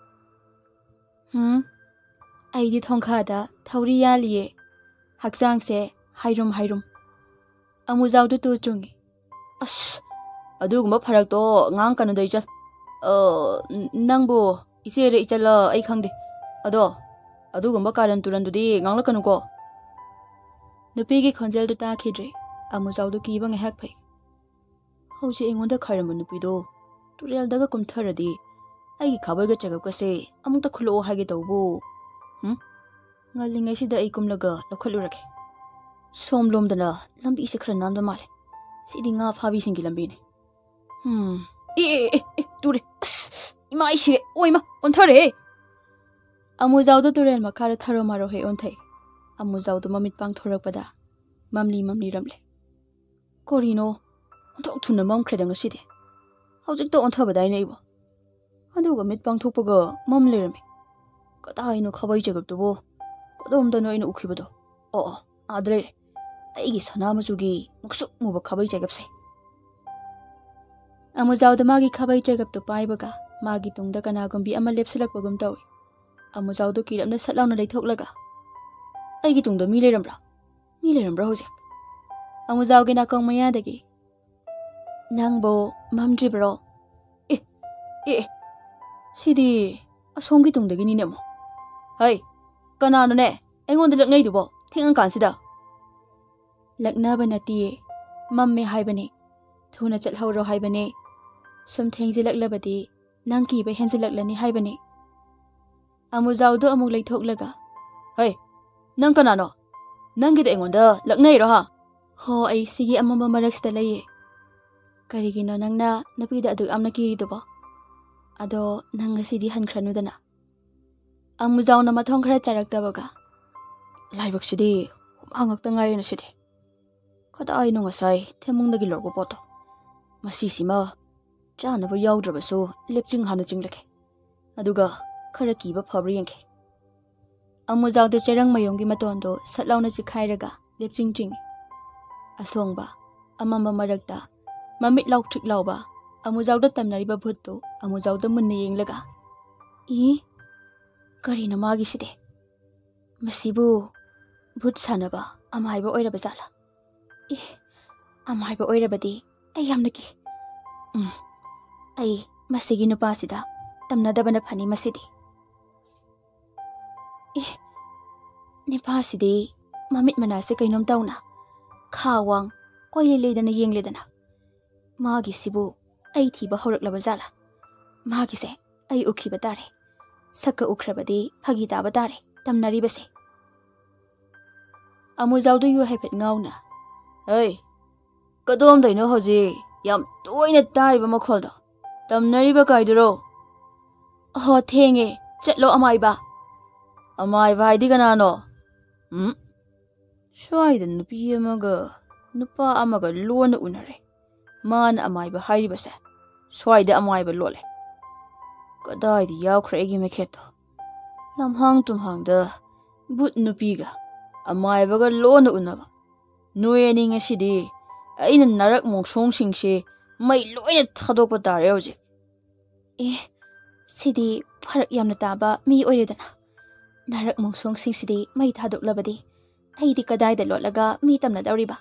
"ꯍꯨꯝ, ꯑꯩꯗꯤ ꯊꯣꯡꯈꯥꯗ ꯊꯧꯔꯤ ꯌꯥꯜꯂꯤꯌꯦ, ꯍꯛꯆꯥꯡꯁꯦ ꯍꯥꯏꯔꯨꯝ ꯍꯥꯏꯔꯨꯝ꯫" ꯑꯃꯨꯖꯥꯎꯗꯨ ꯇꯨ ꯆꯨꯡꯉꯤ꯫ "ꯑꯁ, ꯑꯗꯨꯒꯨꯝꯕ ꯐꯔꯛꯇꯣ ꯉꯥꯡꯀꯅꯨꯗ ꯏꯆꯜ꯫ ꯑ, ꯅꯪꯕꯨ ꯏꯆꯦꯔ ꯏꯆꯜꯂ ꯑꯩ ꯈꯪꯗꯦ꯫ ꯑꯗꯣ ꯑꯗꯨꯒꯨꯝꯕ ꯀꯥꯔꯟ ꯇꯨꯔꯟꯗꯨꯗꯤ ꯉꯥꯡꯂꯛꯀꯅꯨꯀꯣ꯫" ꯅꯨꯄꯤꯒꯤ ꯈꯣꯟꯖꯦꯜꯗꯨ ꯇꯥꯈꯤꯗ꯭ꯔꯦ꯫ ꯑꯃꯨꯖꯥꯎꯗꯨ ꯀꯤꯕ ꯉꯥꯏꯍꯥꯛ ꯐꯩ꯫ ꯍꯧꯖꯤꯛ ꯑꯩꯉꯣꯟꯗ ꯈꯥꯏꯔꯝꯕ ꯅꯨꯄꯤꯗꯣ ꯇꯨꯔꯦꯜꯗꯒ ꯀꯨꯝꯊꯔꯗꯤ ꯑꯩꯒꯤ ꯈꯥꯕꯩꯒ ꯆꯒꯞꯀꯁꯦ ꯑꯃꯨꯛꯇ ꯈꯨꯜꯂꯛꯑꯣ ꯍꯥꯏꯒꯦ ꯇꯧꯕꯨ꯫ ꯍꯨꯝ? ꯉꯜꯂꯤꯉꯩꯁꯤꯗ ꯑꯩ ꯀꯨꯝꯂꯒ ꯂꯧꯈꯠꯂꯨꯔꯒꯦ꯫ ꯁꯣꯝꯂꯣꯝꯗꯅ ꯂꯝꯕꯤꯁꯦ ꯈꯔ ꯅꯥꯟꯕ ꯃꯥꯜꯂꯦ꯫ ꯁꯤꯗꯤ ꯉꯥ ꯐꯥꯕꯤꯁꯤꯡꯒꯤ ꯂꯝꯕꯤꯅꯤ꯫ ꯍꯨꯝ꯫ ꯑꯦ, ꯑꯦ, ꯑꯦ, ꯑꯦ, ꯇꯨꯔꯦ꯫ ꯑꯁ, ꯏꯃꯥ, ꯑꯩ ꯁꯤꯔꯦ꯫ ꯑꯣ, ꯏꯃꯥ, ꯑꯣꯟꯊꯔꯦ꯫ ꯑꯃꯨꯖꯥꯎꯗꯣ ꯇꯨꯔꯦꯜ ꯃꯈꯥꯗ ꯊꯔꯣ ꯃꯥꯔꯣ ꯍꯦꯛ ꯑꯣꯟꯊꯩ꯫ ꯑꯃꯨꯖꯥꯎꯗꯣ ꯃꯃꯤꯠ ꯄꯥꯡꯊꯣꯔꯛꯄꯗ ꯃꯝꯂꯤ ꯃꯝꯂꯤꯔꯝꯂꯦ꯫ ꯀꯔꯤꯅꯣ? ꯑꯣꯟꯊꯣꯛ ꯊꯨꯅ ꯃꯝꯈ꯭ꯔꯦꯗ ꯉꯁꯤꯗꯤ꯫ ꯍꯧꯖꯤꯛꯇ ꯑꯣꯟꯊꯕꯗꯥꯏꯅꯦ ꯑꯩꯕꯨ꯫ ꯑꯗꯨꯒ ꯃꯤꯠ ꯄꯥꯡꯊꯣꯛꯄꯒ ꯃꯝ ꯂꯩꯔꯝꯃꯤ꯫ ꯀꯗꯥꯏꯅꯣ ꯈꯥꯕꯩ ꯆꯒꯞꯇꯨꯕꯨ? ꯀꯗꯣꯝꯗꯅꯣ ꯑꯩꯅ ꯎꯈꯤꯕꯗꯣ? ꯑꯣ, ꯑꯣ, ꯑꯥꯗ ꯂꯩꯔꯦ꯫ ꯑꯩꯒꯤ ꯁꯅꯥ ꯃꯆꯨꯒꯤ ꯃꯨꯛꯁꯨꯛ ꯃꯨꯕ ꯈꯥꯕꯩ ꯆꯒꯞꯁꯦ꯫ ꯑꯃꯨꯖꯥꯎꯗ ꯃꯥꯒꯤ ꯈꯥꯕꯩ ꯆꯒꯞꯇꯨ ꯄꯥꯏꯕꯒ ꯃꯥꯒꯤ ꯇꯨꯡꯗ ꯀꯅꯥꯒꯨꯝꯕꯤ ꯑꯃ ꯂꯦꯞꯁꯤꯜꯂꯛꯄꯒꯨꯝ ꯇꯧꯏ꯫ ꯑꯃꯨꯖꯥꯎꯗꯨ ꯀꯤꯔꯞꯅ ꯁꯠ ꯂꯥꯎꯅ ꯂꯩꯊꯣꯛꯂꯒ, "ꯑꯩꯒꯤ ꯇꯨꯡꯗ ꯃꯤ ꯂꯩꯔꯝꯕ꯭ꯔꯥ? ꯃꯤ ꯂꯩꯔꯝꯕ꯭ꯔꯥ ꯍꯧꯖꯤꯛ?" ꯑꯃꯨꯖꯥꯎꯒꯤ ꯅꯥꯀꯣꯡ ꯃꯌꯥꯗꯒꯤ, "ꯅꯪꯕꯨ ꯃꯝꯗ꯭ꯔꯤꯕ꯭ꯔꯣ?" "ꯑꯦ, ꯑꯦ, ꯑꯦ, ꯁꯤꯗꯤ ꯑꯁꯣꯝꯒꯤ ꯇꯨꯡꯗꯒꯤꯅꯤꯅꯦ ꯑꯃꯨꯛ꯫ ꯍꯩ, ꯀꯅꯥꯅꯣꯅꯦ ꯑꯩꯉꯣꯟꯗ ꯂꯛꯅꯩꯗꯨꯕꯣ ꯊꯦꯡꯉꯀꯥꯟꯁꯤꯗ?" "ꯂꯛꯅꯕ ꯅꯠꯇꯤꯌꯦ, ꯃꯝꯃꯦ ꯍꯥꯏꯕꯅꯦ꯫ ꯊꯨꯅ ꯆꯠꯍꯧꯔꯣ ꯍꯥꯏꯕꯅꯦ꯫ ꯁꯨꯝ ꯊꯦꯡꯖꯤꯜꯂꯛꯂꯕꯗꯤ ꯅꯪ ꯀꯤꯕ ꯍꯦꯟꯖꯤꯜꯂꯛꯂꯅꯤ ꯍꯥꯏꯕꯅꯦ꯫" ꯑꯃꯨꯖꯥꯎꯗꯣ ꯑꯃꯨꯛ ꯂꯩꯊꯣꯛꯂꯒ, "ꯍꯩ, ꯅꯪ ꯀꯅꯥꯅꯣ? ꯅꯪꯒꯤꯗ ꯑꯩꯉꯣꯟꯗ ꯂꯛꯅꯩꯔꯣ ꯍꯥ?" "ꯍꯣ, ꯑꯩ ꯁꯤꯒꯤ ꯑꯃꯝꯕ ꯃꯔꯛꯁꯤꯗ ꯂꯩꯌꯦ꯫ ꯀꯔꯤꯒꯤꯅꯣ ꯅꯪꯅ ꯅꯨꯄꯤꯗ ꯑꯗꯨꯛ ꯌꯥꯝꯅ ꯀꯤꯔꯤꯗꯨꯕꯣ? ꯑꯗꯣ ꯅꯪ ꯉꯁꯤꯗꯤ ꯍꯟꯈ꯭ꯔꯅꯨꯗꯅ꯫" ꯑꯃꯨꯖꯥꯎꯅ ꯃꯊꯣꯡ ꯈꯔ ꯆꯥꯔꯛꯇꯕꯒ, "ꯂꯥꯏꯕꯛꯁꯤꯗꯤ ꯍꯨꯃꯥꯡ ꯉꯥꯛꯇ ꯉꯥꯏꯔꯦ ꯉꯁꯤꯗꯤ꯫ ꯀꯗꯥꯏꯅꯣ ꯉꯁꯥꯏ ꯊꯦꯝꯃꯨꯡꯗꯒꯤ ꯂꯧꯔꯛꯄ ꯄꯣꯠꯇꯣ? ꯃꯁꯤꯁꯤꯃ ꯆꯥꯅꯕ ꯌꯥꯎꯗ꯭ꯔꯕꯁꯨ ꯂꯦꯞꯆꯤꯡ ꯍꯥꯟꯅ ꯆꯤꯡꯂꯒꯦ꯫ ꯑꯗꯨꯒ ꯈꯔ ꯀꯤꯕ ꯐꯕ꯭ꯔꯥ ꯌꯦꯡꯒꯦ꯫" ꯑꯃꯨꯖꯥꯎꯗ ꯆꯦꯔꯪ ꯃꯌꯨꯝꯒꯤ ꯃꯇꯣꯟꯗꯣ ꯁꯠ ꯂꯥꯎꯅ ꯆꯤꯛꯈꯥꯏꯔꯒ ꯂꯦꯞꯆꯤꯡ ꯆꯤꯡꯉꯤ꯫ ꯑꯁꯣꯡꯕ, ꯑꯃꯝꯕ ꯃꯔꯛꯇ ꯃꯃꯤꯠ ꯂꯥꯎꯊ꯭ꯔꯤꯛ ꯂꯥꯎꯕ ꯑꯃꯨꯖꯥꯎꯗ ꯇꯝꯅꯔꯤꯕ ꯚꯨꯠꯇꯨ ꯑꯃꯨꯖꯥꯎꯗ ꯃꯨꯟꯅ ꯌꯦꯡꯂꯒ, "ꯏ, ꯀꯔꯤꯅꯣ ꯃꯥꯒꯤꯁꯤꯗꯤ? ꯃꯁꯤꯕꯨ ꯚꯨꯠ ꯁꯥꯟꯅꯕ ꯑꯃꯥꯏꯕ ꯑꯣꯏꯔꯕ ꯖꯥꯠꯂꯥ? ꯑꯦ, ꯑꯃꯥꯏꯕ ꯑꯣꯏꯔꯕꯗꯤ ꯑꯩ ꯌꯥꯝꯅ ꯀꯤ꯫ ꯎꯝ, ꯑꯩ ꯃꯁꯤꯒꯤ ꯅꯨꯄꯥꯁꯤꯗ ꯇꯝꯅꯗꯕꯅ ꯐꯅꯤ ꯃꯁꯤꯗꯤ꯫" ꯑꯦ, ꯅꯨꯄꯥꯁꯤꯗꯤ ꯃꯃꯤꯠ ꯃꯅꯥꯁꯦ ꯀꯩꯅꯣꯝ ꯇꯧꯅ ꯈꯥ ꯋꯥꯡ ꯀꯣꯏꯂꯩ ꯂꯩꯗꯅ ꯌꯦꯡꯂꯦꯗꯅ꯫ ꯃꯥꯒꯤꯁꯤꯕꯨ ꯑꯩ ꯊꯤꯕ ꯍꯧꯔꯛꯂꯕ ꯖꯥꯠꯂꯥ? ꯃꯥꯒꯤꯁꯦ ꯑꯩ ꯎꯈꯤꯕ ꯇꯥꯔꯦ꯫ ꯁꯛꯀ ꯎꯈ꯭ꯔꯕꯗꯤ ꯐꯥꯒꯤ ꯇꯥꯕ ꯇꯥꯔꯦ ꯇꯝꯅꯔꯤꯕꯁꯦ꯫ ꯑꯃꯨꯖꯥꯎꯗꯨ ꯌꯨ ꯍꯥꯏꯐꯦꯠ ꯉꯥꯎꯅ, "ꯍꯩ, ꯀꯗꯣꯝꯗꯩꯅꯣ ꯍꯧꯖꯤꯛ ꯌꯥꯝ ꯇꯣꯏꯅ ꯇꯥꯔꯤꯕ ꯃꯈꯣꯜꯗꯣ? ꯇꯝꯅꯔꯤꯕ ꯀꯥꯏꯗꯨꯔꯣ?" "ꯑꯍꯣ, ꯊꯦꯡꯉꯦ꯫ ꯆꯠꯂꯣ, ꯑꯃꯥꯏꯕ꯫" "ꯑꯃꯥꯏꯕ ꯍꯥꯏꯗꯤ ꯀꯅꯥꯅꯣ?" "ꯎꯝ, ꯁ꯭ꯋꯥꯏꯗ ꯅꯨꯄꯤ ꯑꯃꯒ ꯅꯨꯄꯥ ꯑꯃꯒ ꯂꯣꯟꯅ ꯎꯅꯔꯦ꯫ ꯃꯥꯅ ꯑꯃꯥꯏꯕ ꯍꯥꯏꯔꯤꯕꯁꯦ, ꯁ꯭ꯋꯥꯏꯗ ꯑꯃꯥꯏꯕ ꯂꯣꯠꯂꯦ꯫ ꯀꯗꯥꯏꯗ ꯌꯥꯎꯈ꯭ꯔꯦ ꯑꯩꯒꯤ ꯃꯩꯈꯦꯠꯇꯣ? ꯂꯝꯍꯥꯡ ꯇꯨꯝꯍꯥꯡꯗ ꯚꯨꯠ ꯅꯨꯄꯤꯒ ꯑꯃꯥꯏꯕꯒ ꯂꯣꯟꯅ ꯎꯅꯕ꯫ ꯅꯣꯏ ꯑꯅꯤ ꯉꯁꯤꯗꯤ ꯑꯩꯅ ꯅꯥꯔꯛ ꯃꯣꯡꯁꯣꯡꯁꯤꯡꯁꯤ ꯃꯩ ꯂꯣꯏꯅ ꯊꯥꯗꯣꯛꯄ ꯇꯥꯔꯦ ꯍꯧꯖꯤꯛ꯫" "ꯑꯦ, ꯁꯤꯗꯤ ꯐꯔꯛ ꯌꯥꯝꯅ ꯇꯥꯕ ꯃꯤ ꯑꯣꯏꯔꯦꯗꯅ꯫ ꯅꯥꯔꯛ ꯃꯣꯡꯁꯣꯡꯁꯤꯡꯁꯤꯗꯤ ꯃꯩ ꯊꯥꯗꯣꯛꯂꯕꯗꯤ ꯑꯩꯗꯤ ꯀꯗꯥꯏꯗ ꯂꯣꯠꯂꯒ ꯃꯤ ꯇꯝꯅꯗꯧꯔꯤꯕ?"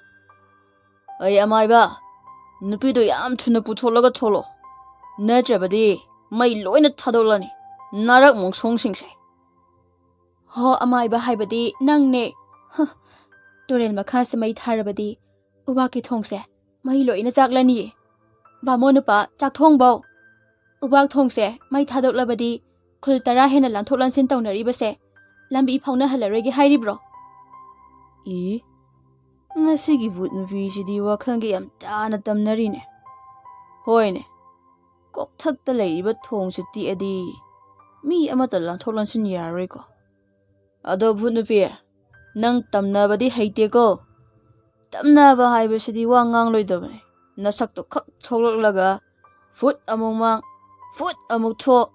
"ꯑꯩ ꯑꯃꯥꯏꯕ, ꯅꯨꯄꯤꯗꯣ ꯌꯥꯝ ꯊꯨꯅ ꯄꯨꯊꯣꯛꯂꯒ ꯊꯣꯛꯂꯣ, ꯅꯠꯇ꯭ꯔꯕꯗꯤ ꯃꯩ ꯂꯣꯏꯅ ꯊꯥꯗꯣꯛꯂꯅꯤ ꯅꯥꯔꯛ ꯃꯣꯡꯁꯣꯡꯁꯤꯡꯁꯦ꯫" "ꯍꯣ, ꯑꯃꯥꯏꯕ ꯍꯥꯏꯕꯗꯤ ꯅꯪꯅꯦ꯫ ꯍ, ꯇꯨꯔꯦꯜ ꯃꯈꯥꯁꯦ ꯃꯩ ꯊꯥꯔꯕꯗꯤ ꯎꯕꯥꯛꯀꯤ ꯊꯣꯡꯁꯦ ꯃꯩ ꯂꯣꯏꯅ ꯆꯥꯛꯂꯅꯤꯌꯦ꯫ ꯕꯥꯃꯣꯟ ꯅꯨꯄꯥ, ꯆꯥꯛ ꯊꯣꯡꯕꯧ! ꯎꯕꯥꯛ ꯊꯣꯡꯁꯦ ꯃꯩ ꯊꯥꯗꯣꯛꯂꯕꯗꯤ ꯈꯨꯜ ꯇꯔꯥ ꯍꯦꯟꯅ ꯂꯥꯟꯊꯣꯛ ꯂꯥꯟꯁꯤꯟ ꯇꯧꯅꯔꯤꯕꯁꯦ ꯂꯝꯕꯤ ꯐꯥꯎꯅꯍꯜꯂꯔꯣꯏꯒꯦ ꯍꯥꯏꯔꯤꯕ꯭ꯔꯣ?" "ꯏ, ꯃꯁꯤꯒꯤ ꯚꯨꯠ ꯅꯨꯄꯤꯁꯤꯗꯤ ꯋꯥꯈꯜꯒ ꯌꯥꯝ ꯇꯥꯅ ꯇꯝꯅꯔꯤꯅꯦ꯫ ꯍꯣꯏꯅꯦ, ꯀꯣꯛꯊꯛꯇ ꯂꯩꯔꯤꯕ ꯊꯣꯡꯁꯦ ꯇꯦꯛꯑꯗꯤ ꯃꯤ ꯑꯃꯠꯇ ꯂꯥꯟꯊꯣꯛ ꯂꯥꯟꯁꯤꯟ ꯌꯥꯔꯔꯣꯏꯀꯣ꯫ ꯑꯗꯣ ꯚꯨꯠ ꯅꯨꯄꯤ, ꯅꯪ ꯇꯝꯅꯕꯗꯤ ꯍꯩꯇꯦꯀꯣ꯫ ꯇꯝꯅꯕ ꯍꯥꯏꯕꯁꯤꯗꯤ ꯋꯥ ꯉꯥꯡꯂꯣꯏꯗꯕꯅꯤ꯫ ꯅꯁꯛꯇꯣ ꯈꯛ ꯊꯣꯛꯂꯛꯂꯒ ꯐꯨꯠ ꯑꯃꯨꯛ ꯃꯥꯡ, ꯐꯨꯠ ꯑꯃꯨꯛ ꯊꯣꯛ,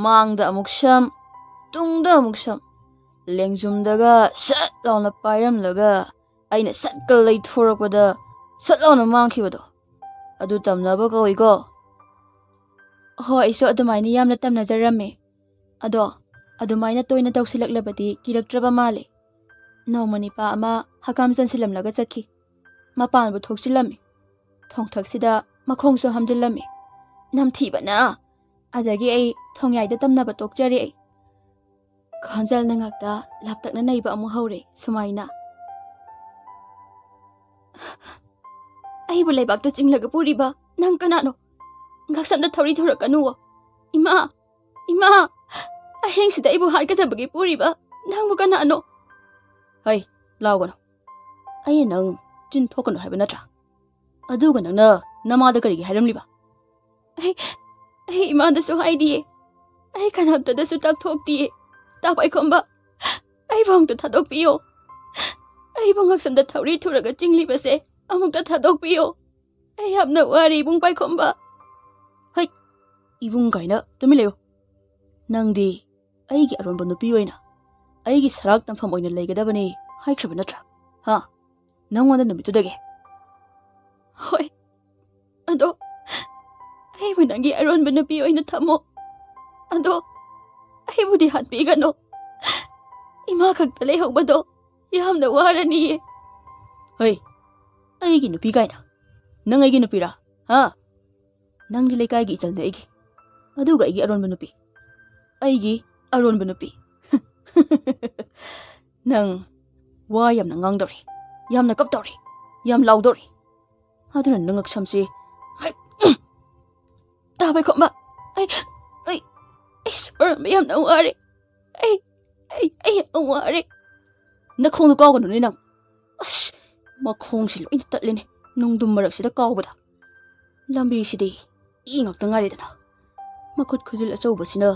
ꯃꯥꯡꯗ ꯑꯃꯨꯛ ꯁꯝ, ꯇꯨꯡꯗ ꯑꯃꯨꯛ ꯁꯝ, ꯂꯦꯡꯖꯨꯝꯗꯒ ꯁꯠ ꯂꯥꯎꯅ ꯄꯥꯏꯔꯝꯂꯒ ꯑꯩꯅ ꯁꯠꯀ ꯂꯩꯊꯣꯔꯛꯄꯗ ꯁꯠ ꯂꯥꯎꯅ ꯃꯥꯡꯈꯤꯕꯗꯣ, ꯑꯗꯨ ꯇꯝꯅꯕ ꯀꯧꯏꯀꯣ꯫" "ꯍꯣ, ꯑꯩꯁꯨ ꯑꯗꯨꯃꯥꯏꯅ ꯌꯥꯝꯅ ꯇꯝꯅꯖꯔꯝꯃꯦ꯫ ꯑꯗꯣ ꯑꯗꯨꯃꯥꯏꯅ ꯇꯣꯏꯅ ꯇꯧꯁꯤꯜꯂꯛꯂꯕꯗꯤ ꯀꯤꯔꯛꯇ꯭ꯔꯕ ꯃꯥꯜꯂꯦ꯫ ꯅꯣꯡꯃ ꯅꯤꯄꯥ ꯑꯃ ꯍꯀꯥꯝ ꯆꯟꯁꯤꯜꯂꯝꯂꯒ ꯆꯠꯈꯤ꯫ ꯃꯄꯥꯟꯕꯨ ꯊꯣꯛꯆꯤꯜꯂꯝꯃꯤ꯫ ꯊꯣꯡꯊꯛꯁꯤꯗ ꯃꯈꯣꯡꯁꯨ ꯍꯥꯝꯖꯤꯜꯂꯝꯃꯤ꯫ ꯅꯝꯊꯤꯕꯅ! ꯑꯗꯒꯤ ꯑꯩ ꯊꯣꯡꯌꯥꯏꯗ ꯇꯝꯅꯕ ꯇꯣꯛꯆꯔꯦ ꯑꯩ꯫" ꯈꯣꯟꯖꯦꯜꯅ ꯉꯥꯛꯇ ꯂꯥꯞꯇꯛꯅ ꯅꯩꯕ ꯑꯃꯨꯛ ꯍꯧꯔꯦ ꯁꯨꯃꯥꯏꯅ꯫ ꯑꯩꯕꯨ ꯂꯩꯕꯥꯛꯇ ꯆꯤꯡꯂꯒ ꯄꯨꯔꯤꯕ ꯅꯪ ꯀꯅꯥꯅꯣ? ꯉꯛꯁꯝꯗ ꯊꯧꯔꯤ ꯊꯧꯔꯛꯀꯅꯨꯋꯣ꯫ ꯏꯃꯥ! ꯏꯃꯥ! ꯑꯍꯤꯡꯁꯤꯗ ꯑꯩꯕꯨ ꯍꯥꯠꯀꯗꯕꯒꯤ ꯄꯨꯔꯤꯕ ꯅꯪꯕꯨ ꯀꯅꯥꯅꯣ? ꯍꯩ, ꯂꯥꯎꯒꯅꯨ꯫ ꯑꯩꯅ ꯅꯪ ꯆꯤꯟ ꯊꯣꯛꯀꯅꯨ ꯍꯥꯏꯕ ꯅꯠꯇ꯭ꯔꯥ? ꯑꯗꯨꯒ ꯅꯪꯅ ꯅꯃꯥꯗ ꯀꯔꯤꯒꯤ ꯍꯥꯏꯔꯝꯂꯤꯕ? ꯑꯩ, ꯑꯩ ꯏꯃꯥꯗꯁꯨ ꯍꯥꯏꯗꯤꯌꯦ꯫ ꯑꯩ ꯀꯅꯥꯝꯇꯗꯁꯨ ꯇꯥꯛꯊꯣꯛꯇꯤꯌꯦ꯫ ꯇꯥ ꯄꯥꯏꯈꯣꯝꯕ, ꯑꯩꯕꯨ ꯑꯃꯨꯛꯇ ꯊꯥꯗꯣꯛꯄꯤꯌꯣ꯫ ꯑꯩꯕꯨ ꯉꯛꯁꯝꯗ ꯊꯧꯔꯤ ꯊꯨꯔꯒ ꯆꯤꯡꯂꯤꯕꯁꯦ ꯑꯃꯨꯛꯇ ꯊꯥꯗꯣꯛꯄꯤꯌꯣ꯫ ꯑꯩ ꯌꯥꯝꯅ ꯋꯥꯔꯦ, ꯏꯕꯨꯡ ꯄꯥꯏꯈꯣꯝꯕ꯫ ꯍꯩ, ꯏꯕꯨꯡ ꯀꯥꯏꯅ ꯇꯨꯃꯤꯟ ꯂꯩꯌꯨ꯫ ꯅꯪꯗꯤ ꯑꯩꯒꯤ ꯑꯔꯣꯟꯕ ꯅꯨꯄꯤ ꯑꯣꯏꯅ, ꯑꯩꯒꯤ ꯁꯔꯥꯛ ꯇꯝꯐꯝ ꯑꯣꯏꯅ ꯂꯩꯒꯗꯕꯅꯤ ꯍꯥꯏꯈ꯭ꯔꯕ ꯅꯠꯇ꯭ꯔꯥ? ꯍꯥ? ꯅꯪꯉꯣꯟꯗ ꯅꯨꯃꯤꯠꯇꯨꯗꯒꯤ? ꯍꯣꯏ꯫ ꯑꯗꯣ ꯑꯩꯕꯨ ꯅꯪꯒꯤ ꯑꯔꯣꯟꯕ ꯅꯨꯄꯤ ꯑꯣꯏꯅ ꯊꯝꯃꯣ꯫ ꯑꯗꯣ ꯑꯩꯕꯨꯗꯤ ꯍꯥꯠꯄꯤꯒꯅꯨ꯫ ꯏꯃꯥ ꯈꯛꯇ ꯂꯩꯍꯧꯕꯗꯣ ꯌꯥꯝꯅ ꯋꯥꯔꯅꯤꯌꯦ꯫ ꯍꯩ, ꯑꯩꯒꯤ ꯅꯨꯄꯤ ꯀꯥꯏꯅ? ꯅꯪ ꯑꯩꯒꯤ ꯅꯨꯄꯤꯔꯥ? ꯍꯥ? ꯅꯪꯒꯤ ꯂꯩꯀꯥꯏꯒꯤ ꯏꯆꯜꯅꯦ ꯑꯩꯒꯤ꯫ ꯑꯗꯨꯒ ꯑꯩꯒꯤ ꯑꯔꯣꯟꯕ ꯅꯨꯄꯤ꯫ ꯑꯩꯒꯤ ꯑꯔꯣꯟꯕ ꯅꯨꯄꯤ꯫ ꯅꯪ ꯋꯥ ꯌꯥꯝꯅ ꯉꯥꯡꯗꯧꯔꯤ, ꯌꯥꯝꯅ ꯀꯞꯇꯧꯔꯤ, ꯌꯥꯝ ꯂꯥꯎꯗꯧꯔꯤ꯫ ꯑꯗꯨꯅ ꯅꯪ ꯉꯛꯁꯝꯁꯤ, ꯍꯩ, ꯇꯥ ꯄꯥꯏꯈꯣꯝꯕ꯫ ꯑꯩ, ꯑꯩ, ꯑꯩ ꯁꯣꯔ ꯍꯣꯟꯕ ꯌꯥꯝꯅ ꯋꯥꯔꯦ꯫ ꯑꯩ, ꯑꯩ, ꯑꯩ ꯌꯥꯝ ꯋꯥꯔꯦ꯫ ꯅꯈꯣꯡꯗꯣ ꯀꯥꯎꯒꯅꯨꯅꯦ ꯅꯪ꯫ ꯑꯁ, ꯃꯈꯣꯡꯁꯤ ꯂꯣꯏꯅ ꯇꯠꯂꯦꯅꯦ꯫ ꯅꯨꯡꯗꯨꯝ ꯃꯔꯛꯁꯤꯗ ꯀꯥꯎꯕꯗ꯫ ꯂꯝꯕꯤꯁꯤꯗꯤ ꯏ ꯉꯥꯛꯇ ꯉꯥꯏꯔꯦꯗꯅ꯫ ꯃꯈꯨꯠ ꯈꯨꯖꯤꯜ ꯑꯆꯧꯕꯁꯤꯅ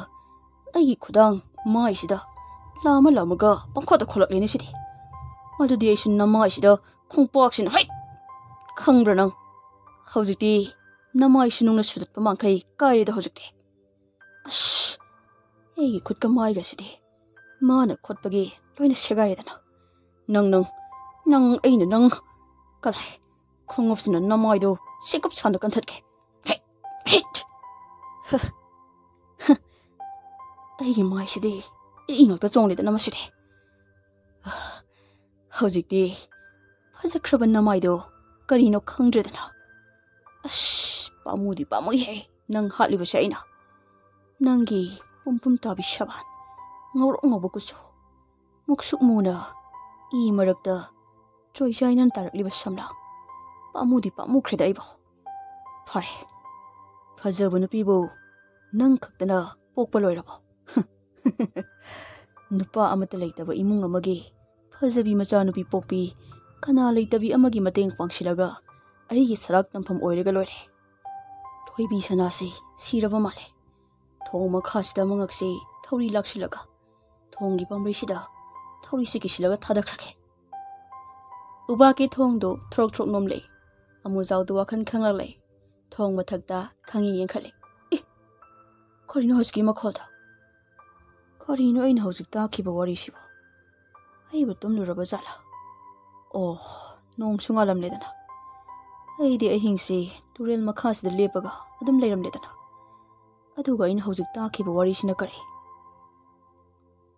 ꯑꯩꯒꯤ ꯈꯨꯗꯥꯡ ꯃꯥꯏꯁꯤꯗ ꯂꯥꯝꯃ ꯂꯥꯝꯃꯒ ꯄꯪꯈꯣꯠꯇ ꯈꯣꯠꯂꯛꯂꯦꯅꯦ ꯁꯤꯗꯤ꯫ ꯑꯗꯨꯗꯤ ꯑꯩꯁꯨ ꯅꯃꯥꯏꯁꯤꯗ ꯈꯣꯡꯄꯥꯛꯁꯤꯅ ꯍꯩꯠ! ꯈꯪꯕ꯭ꯔꯥ ꯅꯪ? ꯍꯧꯖꯤꯛꯇꯤ ꯅꯃꯥꯏꯁꯨ ꯅꯨꯡꯅ ꯁꯨꯗꯠꯄ ꯃꯥꯡꯈꯩ ꯀꯥꯏꯔꯦꯗ ꯍꯧꯖꯤꯛꯇꯤ꯫ ꯑꯁ, ꯑꯩꯒꯤ ꯈꯨꯠꯀ ꯃꯥꯏꯒꯁꯤꯗꯤ ꯃꯥꯅ ꯈꯣꯠꯄꯒꯤ ꯂꯣꯏꯅ ꯁꯦꯒꯥꯏꯔꯦꯗꯅ꯫ ꯅꯪ, ꯅꯪ, ꯅꯪ, ꯑꯩꯅ ꯅꯪ, ꯀꯗꯥꯏ, ꯈꯣꯡꯎꯞꯁꯤꯅ ꯅꯃꯥꯏꯗꯣ ꯁꯤꯀꯨꯞ ꯁꯥꯟꯅ ꯀꯟꯊꯠꯀꯦ꯫ ꯍꯦꯛ, ꯍꯦꯛ꯫ ꯍ, ꯍ꯫ ꯑꯩꯒꯤ ꯃꯥꯏꯁꯤꯗꯤ ꯏ ꯉꯥꯛꯇ ꯆꯣꯡꯂꯦꯗꯅ ꯃꯁꯤꯗꯤ꯫ ꯍꯧꯖꯤꯛꯇꯤ ꯐꯖꯈ꯭ꯔꯕ ꯅꯃꯥꯏꯗꯣ ꯀꯔꯤꯅꯣ ꯈꯪꯗ꯭ꯔꯦꯗꯅ꯫ ꯑꯁ, ꯄꯥꯝꯃꯨꯗꯤ ꯄꯥꯝꯃꯨꯏꯍꯦ, ꯅꯪ ꯍꯥꯠꯂꯤꯕꯁꯦ ꯑꯩꯅ꯫ ꯅꯪꯒꯤ ꯄꯨꯝ ꯄꯨꯝ ꯇꯥꯕꯤ ꯁꯕꯥꯟ, ꯉꯧꯔꯣꯛ ꯉꯧꯕ ꯀꯨꯆꯨ, ꯃꯨꯛꯁꯨꯛ ꯃꯨꯅ ꯏ ꯃꯔꯛꯇ ꯆꯣꯏꯖꯥꯏꯅ ꯇꯥꯔꯛꯂꯤꯕ ꯁꯝꯂꯥꯡ, ꯄꯥꯝꯃꯨꯗꯤ ꯄꯥꯝꯃꯨꯈ꯭ꯔꯦꯗ ꯑꯩꯕꯨ꯫ ꯐꯔꯦ, ꯐꯖꯕ ꯅꯨꯄꯤꯕꯨ ꯅꯪ ꯈꯛꯇꯅ ꯄꯣꯛꯄ ꯂꯣꯏꯔꯕꯣ? ꯅꯨꯄꯥ ꯑꯃꯠꯇ ꯂꯩꯇꯕ ꯏꯃꯨꯡ ꯑꯃꯒꯤ ꯐꯖꯕꯤ ꯃꯆꯥꯅꯨꯄꯤ ꯄꯣꯛꯄꯤ, ꯀꯅꯥ ꯂꯩꯇꯕꯤ ꯑꯃꯒꯤ ꯃꯇꯦꯡ ꯄꯥꯡꯁꯤꯜꯂꯒ ꯑꯩꯒꯤ ꯁꯔꯥꯛ ꯇꯝꯐꯝ ꯑꯣꯏꯔꯒ ꯂꯣꯏꯔꯦ꯫ ꯊꯣꯏꯕꯤ ꯁꯅꯥꯁꯤ ꯁꯤꯔꯕ ꯃꯥꯜꯂꯦ꯫ ꯊꯣꯡ ꯃꯈꯥꯁꯤꯗ ꯃꯉꯛꯁꯤ ꯊꯧꯔꯤ ꯂꯥꯛꯁꯤꯜꯂꯒ ꯊꯣꯡꯒꯤ ꯄꯥꯝꯕꯩꯁꯤꯗ ꯊꯧꯔꯤꯁꯤ ꯀꯤꯁꯤꯜꯂꯒ ꯊꯥꯗꯈ꯭ꯔꯒꯦ꯫ ꯎꯕꯥꯛꯀꯤ ꯊꯣꯡꯗꯨ ꯊ꯭ꯔꯣꯛ ꯊ꯭ꯔꯣꯛ ꯅꯣꯝꯂꯛꯏ꯫ ꯑꯃꯨꯖꯥꯎꯗꯨ ꯋꯥꯈꯜ ꯈꯪꯂꯛꯂꯦ꯫ ꯊꯣꯡ ꯃꯊꯛꯇ ꯈꯪꯌꯦꯡ ꯌꯦꯡꯈꯠꯂꯦ꯫ ꯏ! ꯀꯔꯤꯅꯣ ꯍꯧꯖꯤꯛꯀꯤ ꯃꯈꯣꯜꯗꯣ? ꯀꯔꯤꯅꯣ ꯑꯩꯅ ꯍꯧꯖꯤꯛ ꯇꯥꯈꯤꯕ ꯋꯥꯔꯤꯁꯤꯕꯣ? ꯑꯩꯕꯨ ꯇꯨꯝꯂꯨꯔꯕ ꯖꯥꯠꯂꯥ? ꯑꯣ, ꯅꯣꯡꯁꯨ ꯉꯥꯜꯂꯝꯂꯦꯗꯅ꯫ ꯑꯩꯗꯤ ꯑꯍꯤꯡꯁꯤ ꯇꯨꯔꯦꯜ ꯃꯈꯥꯁꯤꯗ ꯂꯦꯞꯄꯒ ꯑꯗꯨꯝ ꯂꯩꯔꯝꯂꯦꯗꯅ꯫ ꯑꯗꯨꯒ ꯑꯩꯅ ꯍꯧꯖꯤꯛ ꯇꯥꯈꯤꯕ ꯋꯥꯔꯤꯁꯤꯅ ꯀꯔꯤ?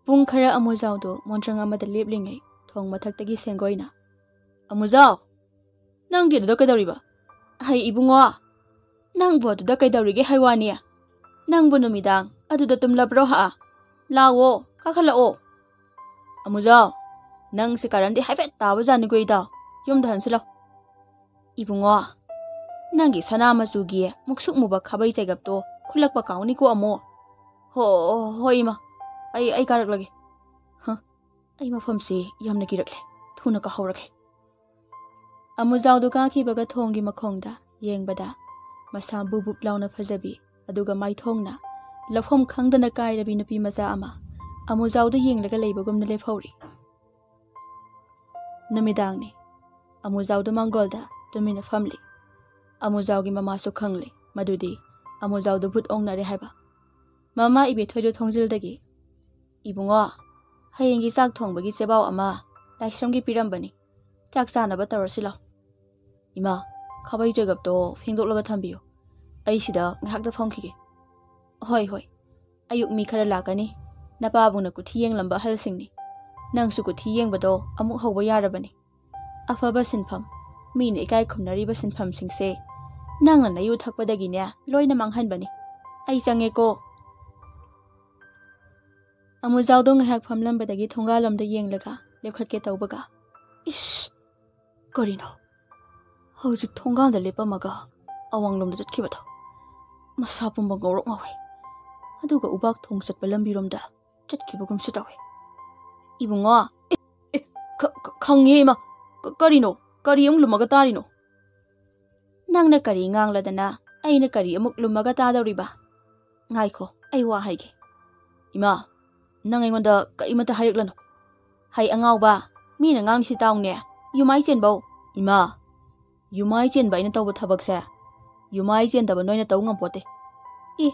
ꯄꯨꯡ ꯈꯔ ꯑꯃꯨꯖꯥꯎꯗꯨ ꯃꯣꯟꯗ꯭ꯔꯪ ꯑꯃꯗ ꯂꯦꯞꯂꯤꯉꯩ ꯊꯣꯡ ꯃꯊꯛꯇꯒꯤ ꯁꯦꯡꯒꯣꯏꯅ, "ꯑꯃꯨꯖꯥꯎ! ꯅꯪꯗꯤ ꯑꯗꯨꯗ ꯀꯩꯗꯧꯔꯤꯕ? ꯍꯩ ꯏꯕꯨꯡꯉꯣ, ꯅꯪꯕꯨ ꯑꯗꯨꯗ ꯀꯩꯗꯧꯔꯤꯒꯦ ꯍꯥꯏ ꯋꯥꯅꯤ? ꯅꯪꯕꯨ ꯅꯨꯃꯤꯗꯥꯡ ꯑꯗꯨꯗ ꯇꯨꯝꯂꯕ꯭ꯔꯣ ꯍꯥ? ꯂꯥꯛꯑꯣ, ꯀꯥꯈꯠꯂꯛꯑꯣ꯫ ꯑꯃꯨꯖꯥꯎ, ꯅꯪꯁꯦ ꯀꯔꯟꯗꯤ ꯍꯥꯏꯐꯦꯠ ꯇꯥꯕꯖꯥꯠꯅꯤꯀꯣ ꯏꯇꯥꯎ꯫ ꯌꯨꯝꯗ ꯍꯟꯁꯤꯜꯂꯣ꯫ ꯏꯕꯨꯡꯉꯣ, ꯅꯪꯒꯤ ꯁꯅꯥ ꯃꯆꯨꯒꯤ ꯃꯨꯛꯁꯨꯛ ꯃꯨꯕ ꯈꯥꯕꯩ ꯆꯩꯒꯞꯇꯣ ꯈꯨꯜꯂꯛꯄ ꯀꯥꯎꯅꯤꯀꯣ ꯑꯃꯨꯛ꯫ ꯍꯣ, ꯍꯣꯏ ꯏꯃꯥ, ꯑꯩ, ꯑꯩ ꯀꯥꯔꯛꯂꯒꯦ꯫ ꯍ, ꯑꯩ ꯃꯐꯝꯁꯤ ꯌꯥꯝꯅ ꯀꯤꯔꯛꯂꯦ꯫ ꯊꯨꯅ ꯀꯥꯍꯧꯔꯒꯦ꯫" ꯑꯃꯨꯖꯥꯎꯗꯨ ꯀꯥꯈꯤꯕꯒ ꯊꯣꯡꯒꯤ ꯃꯈꯣꯡꯗ ꯌꯦꯡꯕꯗ ꯃꯁꯥ ꯕꯨꯞ ꯕꯨꯞ ꯂꯥꯎꯅ ꯐꯖꯕꯤ, ꯑꯗꯨꯒ ꯃꯥꯏꯊꯣꯡꯅ ꯂꯧꯐꯝ ꯈꯪꯗꯅ ꯀꯥꯏꯔꯕꯤ ꯅꯨꯄꯤ ꯃꯆꯥ ꯑꯃ ꯑꯃꯨꯖꯥꯎꯗ ꯌꯦꯡꯂꯒ ꯂꯩꯕꯒꯨꯝꯅ ꯂꯦꯞꯍꯧꯔꯤ꯫ ꯅꯨꯃꯤꯗꯥꯡꯅꯤ꯫ ꯑꯃꯨꯖꯥꯎꯗꯨ ꯃꯥꯡꯒꯣꯜꯗ ꯇꯨꯃꯤꯟꯅ ꯐꯝꯂꯤ꯫ ꯑꯃꯨꯖꯥꯎꯒꯤ ꯃꯃꯥꯁꯨ ꯈꯪꯂꯤ ꯃꯗꯨꯗꯤ ꯑꯃꯨꯖꯥꯎꯗꯨ ꯚꯨꯠ ꯑꯣꯡꯅꯔꯦ ꯍꯥꯏꯕ꯫ ꯃꯃꯥ ꯏꯕꯦꯊꯣꯏꯗꯨ ꯊꯣꯡꯖꯤꯜꯗꯒꯤ, "ꯏꯕꯨꯡꯉꯣ, ꯍꯌꯦꯡꯒꯤ ꯆꯥꯛ ꯊꯣꯡꯕꯒꯤ ꯆꯦꯕꯥꯎ ꯑꯃ ꯂꯥꯏꯁ꯭ꯔꯝꯒꯤ ꯄꯤꯔꯝꯕꯅꯤ꯫ ꯆꯥꯛ ꯆꯥꯅꯕ ꯇꯧꯔꯁꯤ ꯂꯥꯎ꯫" "ꯏꯃꯥ, ꯈꯥꯕꯩ ꯆꯩꯒꯞꯇꯣ ꯐꯦꯡꯗꯣꯛꯂꯒ ꯊꯝꯕꯤꯌꯨ꯫ ꯑꯩ ꯁꯤꯗ ꯉꯥꯏꯍꯥꯛꯇ ꯐꯝꯈꯤꯒꯦ꯫" "ꯍꯣꯏ, ꯍꯣꯏ꯫ ꯑꯌꯨꯛ ꯃꯤ ꯈꯔ ꯂꯥꯛꯀꯅꯤ꯫ ꯅꯄꯥꯕꯨꯡꯅ ꯀꯨꯊꯤ ꯌꯦꯡꯂꯝꯕ ꯑꯍꯜꯁꯤꯡꯅꯤ꯫ ꯅꯪꯁꯨ ꯀꯨꯊꯤ ꯌꯦꯡꯕꯗꯣ ꯑꯃꯨꯛ ꯍꯧꯕ ꯌꯥꯔꯕꯅꯤ꯫ ꯑꯐꯕ ꯁꯤꯟꯐꯝ, ꯃꯤꯅ ꯏꯀꯥꯏ ꯈꯨꯝꯅꯔꯤꯕ ꯁꯤꯟꯐꯝꯁꯤꯡꯁꯦ ꯅꯪꯅ ꯅꯌꯨ ꯊꯛꯄꯗꯒꯤꯅꯦ ꯂꯣꯏꯅ ꯃꯥꯡꯍꯟꯕꯅꯤ꯫ ꯑꯩ ꯆꯪꯉꯦꯀꯣ꯫" ꯑꯃꯨꯖꯥꯎꯗꯣ ꯉꯥꯏꯍꯥꯛ ꯐꯝꯂꯝꯕꯗꯒꯤ ꯊꯣꯡꯒꯥꯜꯂꯣꯝꯗ ꯌꯦꯡꯂꯒ ꯂꯦꯞꯈꯠꯀꯦ ꯇꯧꯕꯒ, "ꯏꯁ! ꯀꯔꯤꯅꯣ? ꯍꯧꯖꯤꯛ ꯊꯣꯡꯒꯥꯟꯗ ꯂꯦꯞꯄꯝꯃꯒ ꯑꯋꯥꯡꯂꯣꯝꯗ ꯆꯠꯈꯤꯕꯗꯣ ꯃꯁꯥ ꯄꯨꯝꯕ ꯉꯧꯔꯣꯛ ꯉꯧꯏ꯫ ꯑꯗꯨꯒ ꯎꯕꯥꯛ ꯊꯣꯡ ꯆꯠꯄ ꯂꯝꯕꯤꯔꯣꯝꯗ ꯆꯠꯈꯤꯕꯒꯨꯝꯁꯨ ꯇꯧꯏ꯫ "ꯏꯕꯨꯡꯉꯣ!" "ꯑꯦ, ꯑꯦ, ꯈ-, ꯈ-, ꯈꯪꯉꯦ ꯏꯃꯥ꯫ ꯀ-, ꯀꯔꯤꯅꯣ? ꯀꯔꯤ ꯑꯃꯨꯛ ꯂꯨꯝꯃꯒ ꯇꯥꯔꯤꯅꯣ?" "ꯅꯪꯅ ꯀꯔꯤ ꯉꯥꯡꯂꯗꯅ ꯑꯩꯅ ꯀꯔꯤ ꯑꯃꯨꯛ ꯂꯨꯝꯃꯒ ꯇꯥꯗꯧꯔꯤꯕ? ꯉꯥꯏꯈꯣ, ꯑꯩ ꯋꯥ ꯍꯥꯏꯒꯦ꯫" "ꯏꯃꯥ, ꯅꯪ ꯑꯩꯉꯣꯟꯗ ꯀꯔꯤꯃꯠꯇ ꯍꯥꯏꯔꯛꯂꯅꯨ꯫" "ꯍꯩ ꯑꯉꯥꯎꯕ, ꯃꯤꯅ ꯉꯥꯡꯉꯤꯁꯤ ꯇꯥꯎꯅꯦ꯫ ꯌꯨꯃꯥꯏ ꯆꯦꯟꯕꯧ꯫" "ꯏꯃꯥ, ꯌꯨꯃꯥꯏ ꯆꯦꯟꯕ ꯑꯩꯅ ꯇꯧꯕ ꯊꯕꯛꯁꯦ ꯌꯨꯃꯥꯏ ꯆꯦꯟꯗꯕ ꯅꯣꯏꯅ ꯇꯧ ꯉꯝꯄꯣꯠꯇꯦ꯫" "ꯑꯦ,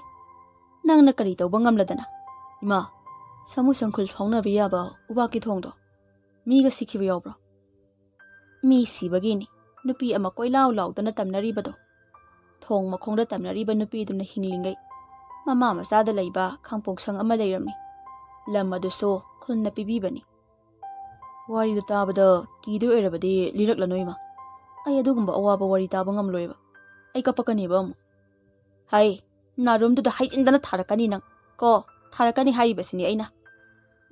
ꯅꯪꯅ ꯀꯔꯤ ꯇꯧꯕ ꯉꯝꯂꯗꯅ?" "ꯏꯃꯥ, ꯁꯥꯃꯨ ꯁꯪꯈꯨꯜ ꯐꯥꯎꯅꯕ ꯌꯥꯕ ꯎꯕꯥꯛꯀꯤ ꯊꯣꯡꯗꯣ ꯃꯤꯒ ꯁꯤꯈꯤꯕ ꯌꯥꯎꯕ꯭ꯔꯣ?" "ꯃꯤ ꯁꯤꯕꯒꯤꯅꯤ ꯅꯨꯄꯤ ꯑꯃ ꯀꯣꯏꯂꯥꯎ ꯂꯥꯎꯗꯅ ꯇꯝꯅꯔꯤꯕꯗꯣ꯫ ꯊꯣꯡ ꯃꯈꯣꯡꯗ ꯇꯝꯅꯔꯤꯕ ꯅꯨꯄꯤꯗꯨꯅ ꯍꯤꯡꯂꯤꯉꯩ ꯃꯃꯥ ꯃꯆꯥꯗ ꯂꯩꯕ ꯈꯥꯡꯄꯣꯛꯁꯪ ꯑꯃ ꯂꯩꯔꯝꯃꯤ꯫ ꯂꯝ ꯑꯗꯨꯁꯨ ꯈꯨꯟꯅ ꯄꯤꯕꯤꯕꯅꯤ꯫" "ꯋꯥꯔꯤꯗꯨ ꯇꯥꯕꯗ ꯀꯤꯗꯣꯏ ꯑꯣꯏꯔꯕꯗꯤ ꯂꯤꯔꯛꯂꯅꯨ ꯏꯃꯥ꯫ ꯑꯩ ꯑꯗꯨꯒꯨꯝꯕ ꯑꯋꯥꯕ ꯋꯥꯔꯤ ꯇꯥꯕ ꯉꯝꯂꯣꯏꯕ꯫ ꯑꯩ ꯀꯞꯄꯛꯀꯅꯦꯕ ꯑꯃꯨꯛ꯫" "ꯍꯩ, ꯅꯥꯔꯨꯝꯗꯨꯗ ꯍꯥꯏꯖꯤꯟꯗꯅ ꯊꯥꯔꯛꯀꯅꯤ ꯅꯪ꯫ ꯀꯣ, ꯊꯥꯔꯛꯀꯅꯤ ꯍꯥꯏꯔꯤꯕꯁꯤꯅꯤ ꯑꯩꯅ꯫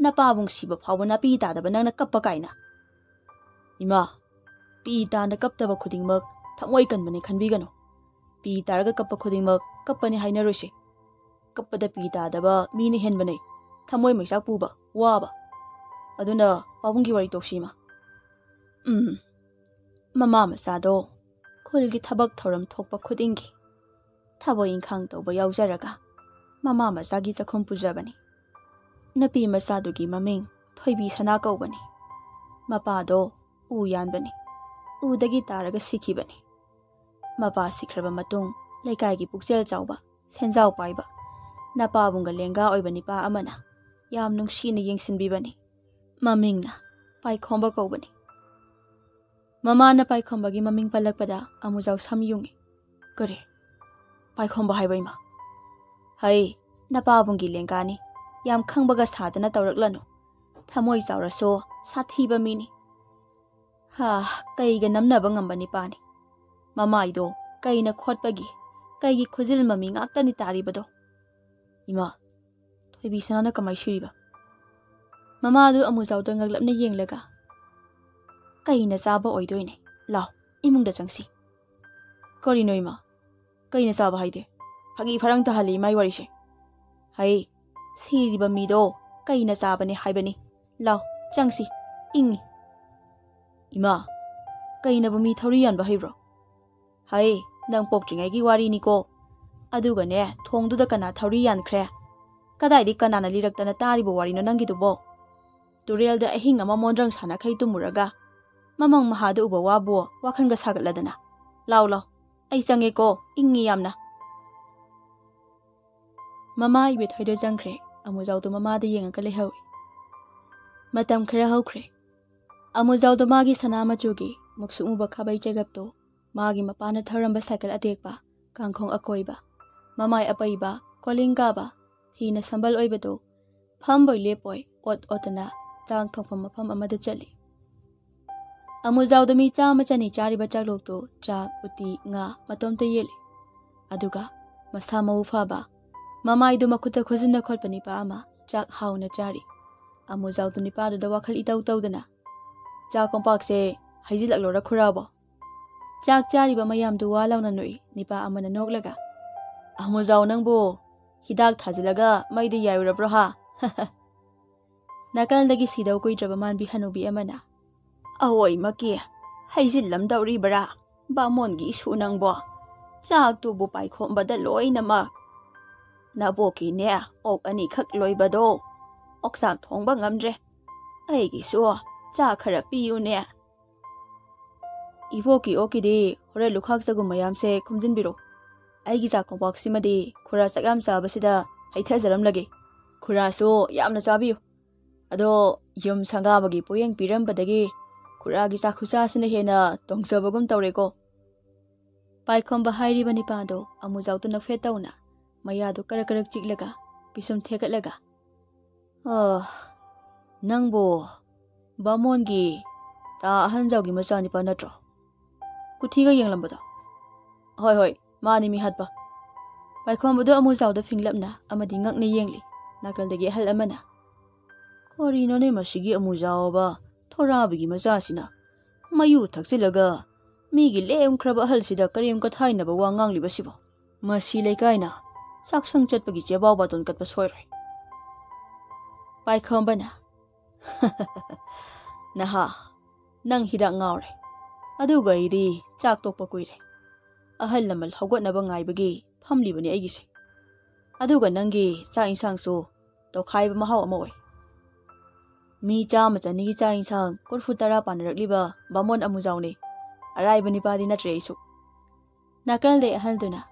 ꯅꯄꯥꯕꯨꯡ ꯁꯤꯕ ꯐꯥꯎꯕ ꯅꯥꯄꯤ ꯇꯥꯗꯕ ꯅꯪꯅ ꯀꯞꯄ ꯀꯥꯏꯅ꯫" "ꯏꯃꯥ, ꯄꯤ ꯇꯥꯅ ꯀꯞꯇꯕ ꯈꯨꯗꯤꯡꯃꯛ ꯊꯃꯣꯏ ꯀꯟꯕꯅꯤ ꯈꯟꯕꯤꯒꯅꯨ꯫ ꯄꯤ ꯇꯥꯔꯒ ꯀꯞꯄ ꯈꯨꯗꯤꯡꯃꯛ ꯀꯞꯄꯅꯤ ꯍꯥꯏꯅꯔꯣꯏꯁꯤ꯫ ꯀꯞꯄꯗ ꯄꯤ ꯇꯥꯗꯕ ꯃꯤꯅ ꯍꯦꯟꯕꯅꯦ ꯊꯃꯣꯏ ꯃꯩꯆꯥꯛ ꯄꯨꯕ, ꯋꯥꯕ꯫ ꯑꯗꯨꯅ ꯄꯥꯕꯨꯡꯒꯤ ꯋꯥꯔꯤ ꯇꯣꯛꯁꯤ ꯏꯃꯥ꯫" ꯎꯝ, ꯃꯃꯥ ꯃꯆꯥꯗꯣ ꯈꯨꯜꯒꯤ ꯊꯕꯛ ꯊꯧꯔꯝ ꯊꯣꯛꯄ ꯈꯨꯗꯤꯡꯒꯤ ꯊꯕꯛ ꯏꯪꯈꯥꯡ ꯇꯧꯕ ꯌꯥꯎꯖꯔꯒ ꯃꯃꯥ ꯃꯆꯥꯒꯤ ꯆꯥꯛꯈꯨꯝ ꯄꯨꯖꯕꯅꯤ꯫ ꯅꯨꯄꯤ ꯃꯆꯥꯗꯨꯒꯤ ꯃꯃꯤꯡ ꯊꯣꯏꯕꯤ ꯁꯅꯥ ꯀꯧꯕꯅꯤ꯫ ꯃꯄꯥꯗꯣ ꯎ ꯌꯥꯟꯕꯅꯤ꯫ ꯎꯗꯒꯤ ꯇꯥꯔꯒ ꯁꯤꯈꯤꯕꯅꯤ꯫ ꯃꯄꯥ ꯁꯤꯈ꯭ꯔꯕ ꯃꯇꯨꯡ ꯂꯩꯀꯥꯏꯒꯤ ꯄꯨꯛꯆꯦꯜ ꯆꯥꯎꯕ, ꯁꯦꯟꯖꯥꯎ ꯄꯥꯏꯕ, ꯅꯄꯥꯕꯨꯡꯒ ꯂꯦꯡꯒꯥ ꯑꯣꯏꯕ ꯅꯤꯄꯥ ꯑꯃꯅ ꯌꯥꯝ ꯅꯨꯡꯁꯤꯅ ꯌꯦꯡꯁꯤꯟꯕꯤꯕꯅꯤ꯫ ꯃꯃꯤꯡꯅ ꯄꯥꯏꯈꯣꯝꯕ ꯀꯧꯕꯅꯤ꯫ ꯃꯃꯥꯅ ꯄꯥꯏꯈꯣꯝꯕꯒꯤ ꯃꯃꯤꯡ ꯄꯜꯂꯛꯄꯗ ꯑꯃꯨꯖꯥꯎ ꯁꯝ ꯌꯨꯡꯉꯤ꯫ "ꯀꯔꯤ? ꯄꯥꯏꯈꯣꯝꯕ ꯍꯥꯏꯕ ꯏꯃꯥ?" "ꯍꯩ, ꯅꯄꯥꯕꯨꯡꯒꯤ ꯂꯦꯡꯒꯥꯅꯤ꯫ ꯌꯥꯝ ꯈꯪꯕꯒ ꯁꯥꯗꯅ ꯇꯧꯔꯛꯂꯅꯨ꯫ ꯊꯃꯣꯏ ꯆꯥꯎꯔꯁꯨ ꯁꯥꯊꯤꯕ ꯃꯤꯅꯤ꯫ ꯍꯥ, ꯀꯩꯒ ꯅꯝꯅꯕ ꯉꯝꯕ ꯅꯤꯄꯥꯅꯤ꯫ ꯃꯃꯥꯏꯗꯣ ꯀꯩꯅ ꯈꯣꯠꯄꯒꯤ, ꯀꯩꯒꯤ ꯈꯨꯖꯤꯜ ꯃꯃꯤ ꯉꯥꯛꯇꯅꯤ ꯇꯥꯔꯤꯕꯗꯣ꯫ ꯏꯃꯥ, ꯊꯣꯏꯕꯤ ꯁꯅꯥꯅ ꯀꯃꯥꯏ ꯁꯤꯔꯤꯕ?" ꯃꯃꯥꯗꯨ ꯑꯃꯨꯖꯥꯎꯗ ꯉꯛꯂꯞꯅ ꯌꯦꯡꯂꯒ, "ꯀꯩꯅ ꯆꯥꯕ ꯑꯣꯏꯗꯣꯏꯅꯦ? ꯂꯥꯎ, ꯏꯃꯨꯡꯗ ꯆꯪꯁꯤ꯫ ꯀꯔꯤꯅꯣ ꯏꯃꯥ? ꯀꯩꯅ ꯆꯥꯕ ꯍꯥꯏꯗꯤ? ꯐꯥꯒꯤ ꯐꯔꯥꯡ ꯇꯥꯍꯜꯂꯤ ꯏꯃꯥꯏ ꯋꯥꯔꯤꯁꯦ꯫ ꯍꯩ, ꯁꯤꯔꯤꯕ ꯃꯤꯗꯣ ꯀꯩꯅ ꯆꯥꯕꯅꯦ ꯍꯥꯏꯕꯅꯤ꯫ ꯂꯥꯎ, ꯆꯪꯁꯤ꯫ ꯏꯪꯉꯤ꯫ ꯏꯃꯥ, ꯀꯩꯅꯕꯨ ꯃꯤ ꯊꯧꯔꯤ ꯌꯥꯟꯕ ꯍꯩꯕ꯭ꯔꯣ? ꯍꯩ, ꯅꯪ ꯄꯣꯛꯇ꯭ꯔꯤꯉꯩꯒꯤ ꯋꯥꯔꯤꯅꯤꯀꯣ꯫ ꯑꯗꯨꯒꯅꯦ, ꯊꯣꯡꯗꯨꯗ ꯀꯅꯥ ꯊꯧꯔꯤ ꯌꯥꯟꯈ꯭ꯔꯦ? ꯀꯗꯥꯏꯗꯤ ꯀꯅꯥꯅ ꯂꯤꯔꯛꯇꯅ ꯇꯥꯔꯤꯕ ꯋꯥꯔꯤꯅꯣ ꯅꯪꯒꯤꯗꯨꯕꯣ? ꯇꯨꯔꯦꯜꯗ ꯑꯍꯤꯡ ꯑꯃ ꯃꯣꯟꯗ꯭ꯔꯪ ꯁꯥꯟꯅꯈꯩ ꯇꯨꯝꯃꯨꯔꯒ ꯃꯃꯪ ꯃꯍꯥꯗ ꯎꯕ ꯋꯥꯕꯨ ꯋꯥꯈꯜꯒ ꯁꯥꯒꯠꯂꯗꯅ꯫ ꯂꯥꯎ ꯂꯥꯎ, ꯑꯩ ꯆꯪꯉꯦꯀꯣ, ꯏꯪꯉꯤ ꯌꯥꯝꯅ꯫ ꯃꯃꯥ ꯏꯕꯦꯊꯣꯏꯗ ꯆꯪꯈ꯭ꯔꯦ꯫ ꯑꯃꯨꯖꯥꯎꯗꯣ ꯃꯃꯥꯗ ꯌꯦꯡꯉꯒ ꯂꯩꯍꯧꯏ꯫ ꯃꯇꯝ ꯈꯔ ꯍꯧꯈ꯭ꯔꯦ꯫ ꯑꯃꯨꯖꯥꯎꯗꯣ ꯃꯥꯒꯤ ꯁꯅꯥ ꯃꯆꯨꯒꯤ ꯃꯨꯛꯁꯨꯛ ꯃꯨꯕ ꯈꯥꯕꯩ ꯆꯦꯒꯞꯇꯣ, ꯃꯥꯒꯤ ꯃꯄꯥꯅ ꯊꯧꯔꯝꯕ ꯁꯥꯏꯀꯜ ꯑꯇꯦꯛꯄ, ꯀꯥꯡꯈꯣꯡ ꯑꯀꯣꯏꯕ, ꯃꯃꯥꯏ ꯑꯄꯩꯕ, ꯀꯣꯂꯤꯡ ꯀꯥꯕ, ꯐꯤꯅ ꯁꯝꯕꯜ ꯑꯣꯏꯕꯗꯨ ꯐꯝꯕꯣꯏ ꯂꯦꯞꯄꯣꯏ ꯑꯣꯠ ꯑꯣꯠꯇꯅ ꯆꯥꯛ ꯊꯣꯡꯐꯝ ꯃꯐꯝ ꯑꯃꯗ ꯆꯠꯂꯤ꯫ ꯑꯃꯨꯖꯥꯎꯗ ꯃꯤ ꯆꯥꯝꯃ ꯆꯅꯤ ꯆꯥꯔꯤꯕ ꯆꯥꯛꯂꯣꯛꯇꯨ ꯆꯥꯛ, ꯎꯇꯤ, ꯉꯥ ꯃꯇꯣꯝꯇ ꯌꯦꯜꯂꯤ꯫ ꯑꯗꯨꯒ ꯃꯁꯥ ꯃꯎ ꯐꯕ, ꯃꯃꯥꯏꯗꯨ ꯃꯈꯨꯠꯇ ꯈꯨꯖꯤꯟꯅ ꯈꯣꯠꯄ ꯅꯤꯄꯥ ꯑꯃ ꯆꯥꯛ ꯍꯥꯎꯅ ꯆꯥꯔꯤ꯫ ꯑꯃꯨꯖꯥꯎꯗꯨ ꯅꯤꯄꯥꯗꯨꯗ ꯋꯥꯈꯜ ꯏꯇꯧ ꯇꯧꯗꯅ, "ꯆꯥꯛ ꯀꯣꯝꯄꯥꯛꯁꯦ ꯍꯩꯖꯤꯜꯂꯛꯂꯣꯔ ꯈꯨꯔꯥꯕꯣ?" ꯆꯥꯛ ꯆꯥꯔꯤꯕ ꯃꯌꯥꯝꯗꯨ ꯋꯥ ꯂꯥꯎꯅ ꯅꯣꯛꯏ꯫ ꯅꯤꯄꯥ ꯑꯃꯅ ꯅꯣꯛꯂꯒ, "ꯑꯃꯨꯖꯥꯎ ꯅꯪꯕꯨ ꯍꯤꯗꯥꯛ ꯊꯥꯖꯤꯜꯂꯒ ꯃꯩꯗ ꯌꯥꯏꯔꯨꯔꯕ꯭ꯔꯣ ꯍꯥ?" ꯅꯥꯀꯜꯗꯒꯤ ꯁꯤꯗꯧ ꯀꯨꯏꯗ꯭ꯔꯕ ꯃꯥꯟꯕꯤ ꯍꯅꯨꯕꯤ ꯑꯃꯅ, "ꯑꯋꯣꯏꯃꯛꯀꯤ ꯍꯩꯖꯤꯜꯂꯝꯗꯧꯔꯤꯕ꯭ꯔꯥ? ꯕꯥꯃꯣꯟꯒꯤ ꯏꯁꯨ ꯅꯪꯕꯣ, ꯆꯥꯛꯇꯨꯕꯨ ꯄꯥꯏꯈꯣꯝꯕꯗ ꯂꯣꯏꯅꯃꯛ꯫ ꯅꯕꯣꯛꯀꯤꯅꯦ, ꯑꯣꯛ ꯑꯅꯤꯈꯛ ꯂꯣꯏꯕꯗꯣ ꯑꯣꯛꯆꯥꯛ ꯊꯣꯡꯕ ꯉꯝꯗ꯭ꯔꯦ꯫ ꯑꯩꯒꯤꯁꯨ ꯆꯥ ꯈꯔ ꯄꯤꯌꯨꯅꯦ꯫" "ꯏꯕꯣꯛꯀꯤ ꯑꯣꯛꯀꯤꯗꯤ ꯍꯣꯔꯦꯟ ꯂꯨꯈꯥꯛ ꯆꯒꯨꯝ ꯃꯌꯥꯝꯁꯦ ꯈꯨꯝꯖꯤꯟꯕꯤꯔꯣ꯫ ꯑꯩꯒꯤ ꯆꯥꯛ ꯀꯣꯝꯄꯥꯛꯁꯤꯃꯗꯤ ꯈꯨꯔꯥ ꯆꯥꯛ ꯌꯥꯝ ꯆꯥꯕꯁꯤꯗ ꯍꯩꯊꯖꯔꯝꯂꯒꯦ꯫ ꯈꯨꯔꯥꯁꯨ ꯌꯥꯝꯅ ꯆꯥꯕꯤꯌꯨ꯫ ꯑꯗꯣ ꯌꯨꯝ ꯁꯪꯒꯥꯕꯒꯤ ꯄꯣꯌꯦꯡ ꯄꯤꯔꯝꯕꯗꯒꯤ ꯈꯨꯔꯥꯒꯤ ꯆꯥꯛ ꯈꯨꯆꯥꯁꯤꯅ ꯍꯦꯟꯅ ꯇꯣꯡꯖꯕꯒꯨꯝ ꯇꯧꯔꯦꯀꯣ꯫" ꯄꯥꯏꯈꯣꯝꯕ ꯍꯥꯏꯔꯤꯕ ꯅꯤꯄꯥꯗꯣ ꯑꯃꯨꯖꯥꯎꯗ ꯅꯣꯛꯐꯦꯠ ꯇꯧꯅ ꯃꯌꯥꯗꯨ ꯀꯔꯛ ꯀꯔꯛ ꯆꯤꯛꯂꯒ ꯄꯤꯁꯨꯝ ꯊꯦꯛꯀꯠꯂꯒ, "ꯑ, ꯅꯪꯕꯨ ꯕꯥꯃꯣꯟꯒꯤ ꯇꯥ ꯑꯍꯟꯖꯥꯎꯒꯤ ꯃꯆꯥꯅꯤꯄꯥ ꯅꯠꯇ꯭ꯔꯣ? ꯀꯨꯊꯤꯒ ꯌꯦꯡꯂꯝꯕꯗꯣ?" "ꯍꯣꯏ, ꯍꯣꯏ, ꯃꯥꯅꯤ ꯃꯤꯍꯥꯠꯄ꯫" ꯄꯥꯏꯈꯣꯝꯕꯗꯣ ꯑꯃꯨꯖꯥꯎꯗ ꯐꯤꯡꯂꯞꯅ ꯑꯃꯗꯤ ꯉꯛꯅ ꯌꯦꯡꯂꯤ꯫ ꯅꯥꯀꯜꯗꯒꯤ ꯑꯍꯜ ꯑꯃꯅ, "ꯀꯔꯤꯅꯣꯅꯦ ꯃꯁꯤꯒꯤ ꯑꯃꯨꯖꯥꯎꯕ ꯊꯣꯔꯥꯕꯤꯒꯤ ꯃꯆꯥꯁꯤꯅ? ꯃꯌꯨ ꯊꯛꯆꯤꯜꯂꯒ ꯃꯤꯒꯤ ꯂꯦꯝꯈ꯭ꯔꯕ ꯑꯍꯜꯁꯤꯗ ꯀꯔꯦꯝ ꯀꯊꯥꯏꯅꯕ ꯋꯥ ꯉꯥꯡꯂꯤꯕꯁꯤꯕꯣ? ꯃꯁꯤ ꯂꯩꯀꯥꯏꯅ ꯆꯥꯛꯁꯪ ꯆꯠꯄꯒꯤ ꯆꯦꯕꯥꯎ ꯕꯥꯇꯣꯟ ꯀꯠꯄ ꯁꯣꯏꯔꯣꯏ꯫ ꯄꯥꯏꯈꯣꯝꯕꯅ, "ꯅꯍꯥ, ꯅꯪ ꯍꯤꯗꯥꯛ ꯉꯥꯎꯔꯦ꯫ ꯑꯗꯨꯒ ꯑꯩꯗꯤ ꯆꯥꯛ ꯇꯣꯛꯄ ꯀꯨꯏꯔꯦ꯫ ꯑꯍꯜ ꯂꯃꯟ ꯍꯧꯒꯠꯅꯕ ꯉꯥꯏꯕꯒꯤ ꯐꯝꯂꯤꯕꯅꯤ ꯑꯩꯒꯤꯁꯦ꯫ ꯑꯗꯨꯒ ꯅꯪꯒꯤ ꯆꯥꯛ ꯏꯟꯁꯥꯡꯁꯨ ꯇꯧꯈꯥꯏꯕ ꯃꯍꯥꯎ ꯑꯃ ꯑꯣꯏ꯫ ꯃꯤ ꯆꯥꯝꯃ ꯆꯅꯤꯒꯤ ꯆꯥꯛ ꯏꯟꯁꯥꯡ ꯀꯣꯔꯐꯨ ꯇꯔꯥ ꯄꯥꯅꯔꯛꯂꯤꯕ ꯕꯥꯃꯣꯟ ꯑꯃꯨꯖꯥꯎꯅꯤ꯫ ꯑꯔꯥꯏꯕ ꯅꯤꯄꯥꯗꯤ ꯅꯠꯇ꯭ꯔꯦ ꯑꯩꯁꯨ"꯫ ꯅꯥꯀꯜꯗꯩ ꯑꯍꯜꯗꯨꯅ,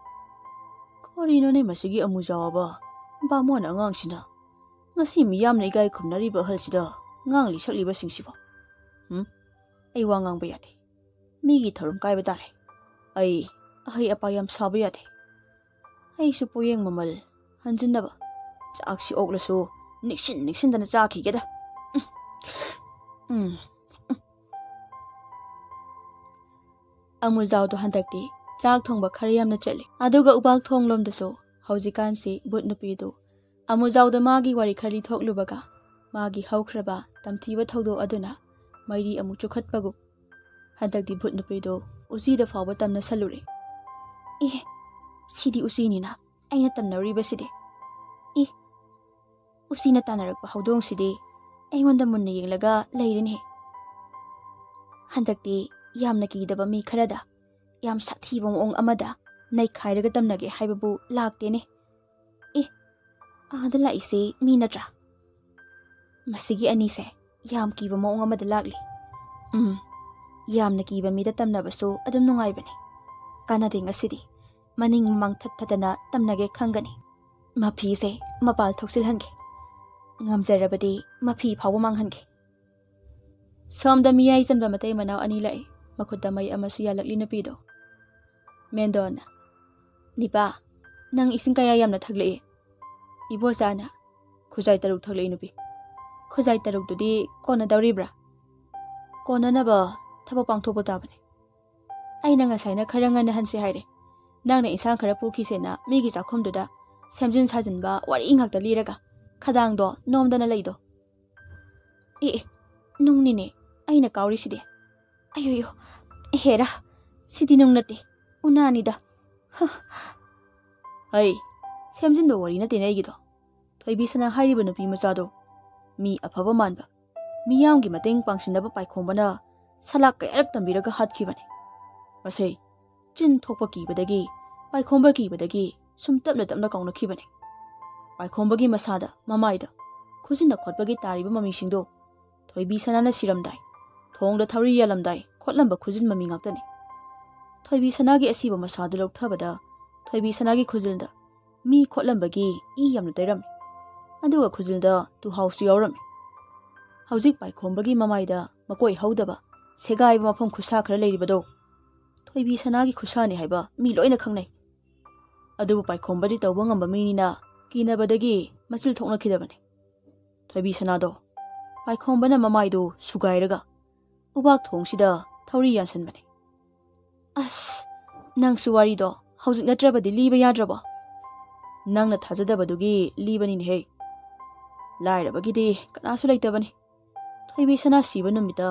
"ꯀꯔꯤꯅꯣꯅꯦ ꯃꯁꯤꯒꯤ ꯑꯃꯨꯖꯥꯎꯕ ꯕꯥꯃꯣꯟ ꯑꯉꯥꯡꯁꯤꯅ? ꯉꯁꯤ ꯃꯤꯌꯥꯝꯅ ꯏꯀꯥꯏ ꯈꯨꯝꯅꯔꯤꯕ ꯑꯍꯜꯁꯤꯗ ꯉꯥꯡꯂꯤ ꯁꯛꯂꯤꯕꯁꯤꯡꯁꯤꯕꯣ? ꯎꯝ? ꯑꯩ ꯋꯥ ꯉꯥꯡꯕ ꯌꯥꯗꯦ꯫ ꯃꯤꯒꯤ ꯊꯧꯔꯝ ꯀꯥꯏꯕ ꯇꯥꯔꯦ꯫ ꯑꯩ ꯑꯍꯩ ꯑꯄꯥ ꯌꯥꯝ ꯁꯥꯕ ꯌꯥꯗꯦ꯫ ꯑꯩꯁꯨ ꯄꯣꯌꯦꯡ ꯃꯃꯜ ꯍꯟꯖꯤꯟꯅꯕ ꯆꯥꯛꯁꯤ ꯑꯣꯛꯂꯁꯨ ꯅꯤꯛꯁꯤꯟ ꯅꯤꯛꯁꯤꯟꯗꯅ ꯆꯥꯈꯤꯒꯦꯗ"꯫ ꯎꯝ꯫ ꯎꯝ꯫ ꯑꯃꯨꯖꯥꯎꯗꯣ ꯍꯟꯗꯛꯇꯤ ꯆꯥꯛ ꯊꯣꯡꯕ ꯈꯔ ꯌꯥꯝꯅ ꯆꯠꯂꯤ꯫ ꯑꯗꯨꯒ ꯎꯕꯥꯛ ꯊꯣꯡꯂꯣꯝꯗꯁꯨ ꯍꯧꯖꯤꯛꯀꯥꯟꯁꯤ ꯚꯨꯠ ꯅꯨꯄꯤꯗꯨ ꯑꯃꯨꯖꯥꯎꯗ ꯃꯥꯒꯤ ꯋꯥꯔꯤ ꯈꯔ ꯂꯤꯊꯣꯛꯂꯨꯕꯒ ꯃꯥꯒꯤ ꯍꯧꯈ꯭ꯔꯕ ꯇꯝꯊꯤꯕ ꯊꯧꯗꯣꯛ ꯑꯗꯨꯅ ꯃꯩꯔꯤ ꯑꯃꯨꯛ ꯆꯨꯈꯠꯄꯒꯨꯝ ꯍꯟꯗꯛꯇꯤ ꯚꯨꯠ ꯅꯨꯄꯤꯗꯨ ꯎꯆꯤꯗ ꯐꯥꯎꯕ ꯇꯝꯅꯁꯜꯂꯨꯔꯦ꯫ "ꯑꯦ, ꯁꯤꯗꯤ ꯎꯆꯤꯅꯤꯅ ꯑꯩꯅ ꯇꯝꯅꯔꯤꯕꯁꯤꯗꯤ꯫ ꯑꯦ, ꯎꯆꯤꯅ ꯇꯥꯟꯅꯔꯛꯄ ꯍꯧꯗꯣꯡꯁꯤꯗꯤ ꯑꯩꯉꯣꯟꯗ ꯃꯨꯟꯅ ꯌꯦꯡꯂꯒ ꯂꯩꯔꯦꯅꯦ꯫ ꯍꯟꯗꯛꯇꯤ ꯌꯥꯝꯅ ꯀꯤꯗꯕ ꯃꯤ ꯈꯔꯗ ꯌꯥꯝ ꯁꯥꯊꯤꯕ ꯃꯑꯣꯡ ꯑꯃꯗ ꯅꯩꯈꯥꯏꯔꯒ ꯇꯝꯅꯒꯦ ꯍꯥꯏꯕꯕꯨ ꯂꯥꯛꯇꯦꯅꯦ꯫ ꯑꯦ, ꯑꯥꯗ ꯂꯥꯛꯏꯁꯤ ꯃꯤ ꯅꯠꯇ꯭ꯔꯥ? ꯃꯁꯤꯒꯤ ꯑꯅꯤꯁꯦ ꯌꯥꯝ ꯀꯤꯕ ꯃꯑꯣꯡ ꯑꯃꯗ ꯂꯥꯛꯂꯤ꯫ ꯎꯝ, ꯌꯥꯝꯅ ꯀꯤꯕ ꯃꯤꯗ ꯇꯝꯅꯕꯁꯨ ꯑꯗꯨꯝ ꯅꯨꯡꯉꯥꯏꯕꯅꯤ꯫ ꯀꯥꯟꯅꯗꯦ ꯉꯁꯤꯗꯤ꯫ ꯃꯅꯤꯡ ꯃꯃꯥꯡ ꯊꯠ ꯊꯠꯇꯅ ꯇꯝꯅꯒꯦ ꯈꯪꯒꯅꯤ꯫ ꯃꯐꯤꯁꯦ ꯃꯄꯥꯜ ꯊꯣꯛꯆꯤꯜꯍꯟꯒꯦ꯫ ꯉꯝꯖꯔꯕꯗꯤ ꯃꯐꯤ ꯐꯥꯎꯕ ꯃꯥꯡꯍꯟꯒꯦ"꯫ ꯁꯣꯝꯗ ꯃꯤꯌꯥꯏ ꯆꯟꯕ ꯃꯇꯩ ꯃꯅꯥꯎ ꯑꯅꯤ ꯂꯥꯛꯏ꯫ ꯃꯈꯨꯠꯇ ꯃꯩ ꯑꯃꯁꯨ ꯌꯥꯜꯂꯛꯂꯤ ꯅꯨꯄꯤꯗꯣ꯫ ꯃꯦꯟꯗꯣꯟꯅ, "ꯅꯤꯄꯥ, ꯅꯪ ꯏꯁꯤꯡ ꯀꯌꯥ ꯌꯥꯝꯅ ꯊꯛꯂꯛꯏ?" ꯏꯕꯣꯆꯥꯅ, "ꯈꯨꯖꯥꯏ ꯇꯔꯨꯛ ꯊꯛꯂꯛꯏ ꯅꯨꯄꯤ"꯫ "ꯈꯨꯖꯥꯏ ꯇꯔꯨꯛꯇꯨꯗꯤ ꯀꯣꯟꯅꯗꯧꯔꯤꯕ꯭ꯔꯥ?" "ꯀꯣꯟꯅꯅꯕ ꯊꯕꯛ ꯄꯥꯡꯊꯣꯛꯄ ꯇꯥꯕꯅꯤ꯫ ꯑꯩꯅ ꯉꯁꯥꯏꯅ ꯈꯔ ꯉꯟꯅ ꯍꯟꯁꯦ ꯍꯥꯏꯔꯦ꯫ ꯅꯪꯅ ꯏꯟꯁꯥꯡ ꯈꯔ ꯄꯨꯈꯤꯁꯦꯅ ꯃꯤꯒꯤ ꯆꯥꯛꯈꯨꯝꯗꯨꯗ ꯁꯦꯝꯖꯤꯟ ꯁꯥꯖꯤꯟꯕ ꯋꯥꯔꯤ ꯉꯥꯛꯇ ꯂꯤꯔꯒ ꯈꯗꯥꯡꯗꯣ ꯅꯣꯝꯗꯅ ꯂꯩꯗꯣ꯫ ꯑꯦ, ꯑꯦ, ꯅꯨꯡꯅꯤꯅꯦ ꯑꯩꯅ ꯀꯥꯎꯔꯤꯁꯤꯗꯤ꯫ ꯑꯌꯣ, ꯑꯌꯣ, ꯑꯦꯍꯦꯔꯥ, ꯁꯤꯗꯤ ꯅꯨꯡ ꯅꯠꯇꯦ, ꯎꯅꯥꯅꯤꯗ꯫ ꯍ꯫ ꯍꯩ, ꯁꯦꯝꯖꯤꯟꯕ ꯋꯥꯔꯤ ꯅꯠꯇꯦꯅꯦ ꯑꯩꯒꯤꯗꯣ꯫ ꯊꯣꯏꯕꯤ ꯁꯅꯥ ꯍꯥꯏꯔꯤꯕ ꯅꯨꯄꯤ ꯃꯆꯥꯗꯣ ꯃꯤ ꯑꯐꯕ ꯃꯥꯟꯕ, ꯃꯤꯌꯥꯝꯒꯤ ꯃꯇꯦꯡ ꯄꯥꯡꯁꯤꯟꯅꯕ ꯄꯥꯏꯈꯣꯝꯕꯅ ꯁꯂꯥꯛ ꯀꯌꯥꯔꯛ ꯇꯝꯕꯤꯔꯒ ꯍꯥꯠꯈꯤꯕꯅꯤ꯫ ꯃꯁꯤ ꯆꯤꯟ ꯊꯣꯛꯄ ꯀꯤꯕꯗꯒꯤ, ꯄꯥꯏꯈꯣꯝꯕ ꯀꯤꯕꯗꯒꯤ ꯁꯨꯝ ꯇꯞꯅ ꯇꯞꯅ ꯀꯥꯎꯅꯈꯤꯕꯅꯤ꯫ ꯄꯥꯏꯈꯣꯝꯕꯒꯤ ꯃꯁꯥꯗ, ꯃꯃꯥꯏꯗ, ꯈꯨꯖꯤꯟꯅ ꯈꯣꯠꯄꯒꯤ ꯇꯥꯔꯤꯕ ꯃꯃꯤꯁꯤꯡꯗꯣ ꯊꯣꯏꯕꯤ ꯁꯅꯥꯅ ꯁꯤꯔꯝꯗꯥꯏ, ꯊꯣꯡꯗ ꯊꯧꯔꯤ ꯌꯥꯜꯂꯝꯗꯥꯏ ꯈꯣꯠꯂꯝꯕ ꯈꯨꯖꯤꯟ ꯃꯃꯤ ꯉꯥꯛꯇꯅꯤ꯫ ꯊꯣꯏꯕꯤ ꯁꯅꯥꯒꯤ ꯑꯁꯤꯕ ꯃꯁꯥꯗꯨ ꯂꯧꯊꯕꯗ ꯊꯣꯏꯕꯤ ꯁꯅꯥꯒꯤ ꯈꯨꯖꯤꯟꯗ ꯃꯤ ꯈꯣꯠꯂꯝꯕꯒꯤ ꯏ ꯌꯥꯝꯅ ꯇꯩꯔꯝꯃꯤ꯫ ꯑꯗꯨꯒ ꯈꯨꯖꯤꯟꯗ ꯇꯨꯍꯥꯎꯁꯨ ꯌꯥꯎꯔꯝꯃꯤ꯫ ꯍꯧꯖꯤꯛ ꯄꯥꯏꯈꯣꯝꯕꯒꯤ ꯃꯃꯥꯏꯗ ꯃꯀꯣꯏ ꯍꯧꯗꯕ, ꯁꯦꯒꯥꯏꯕ ꯃꯐꯝ ꯈꯨꯁꯥ ꯈꯔ ꯂꯩꯔꯤꯕꯗꯣ ꯊꯣꯏꯕꯤ ꯁꯅꯥꯒꯤ ꯈꯨꯁꯥꯅꯤ ꯍꯥꯏꯕ ꯃꯤ ꯂꯣꯏꯅ ꯈꯪꯅꯩ꯫ ꯑꯗꯨꯕꯨ ꯄꯥꯏꯈꯣꯝꯕꯗꯤ ꯇꯧꯕ ꯉꯝꯕ ꯃꯤꯅꯤꯅ ꯀꯤꯅꯕꯗꯒꯤ ꯃꯆꯤꯜ ꯊꯣꯛꯅꯈꯤꯗꯕꯅꯤ꯫ ꯊꯣꯏꯕꯤ ꯁꯅꯥꯗꯣ ꯄꯥꯏꯈꯣꯝꯕꯅ ꯃꯃꯥꯏꯗꯨ ꯁꯨꯒꯥꯏꯔꯒ ꯎꯕꯥꯛ ꯊꯣꯡꯁꯤꯗ ꯊꯧꯔꯤ ꯌꯥꯟꯁꯤꯟꯕꯅꯤ꯫ "ꯑꯁ, ꯅꯪꯁꯨ ꯋꯥꯔꯤꯗꯣ ꯍꯧꯖꯤꯛ ꯅꯠꯇ꯭ꯔꯕꯗꯤ ꯂꯤꯕ ꯌꯥꯗ꯭ꯔꯕꯣ?" "ꯅꯪꯅ ꯊꯥꯖꯗꯕꯗꯨꯒꯤ ꯂꯤꯕꯅꯤꯅꯦꯍꯦ꯫ ꯂꯥꯏꯔꯕꯒꯤꯗꯤ ꯀꯅꯥꯁꯨ ꯂꯩꯇꯕꯅꯤ꯫ ꯊꯣꯏꯕꯤ ꯁꯅꯥ ꯁꯤꯕ ꯅꯨꯃꯤꯠꯇ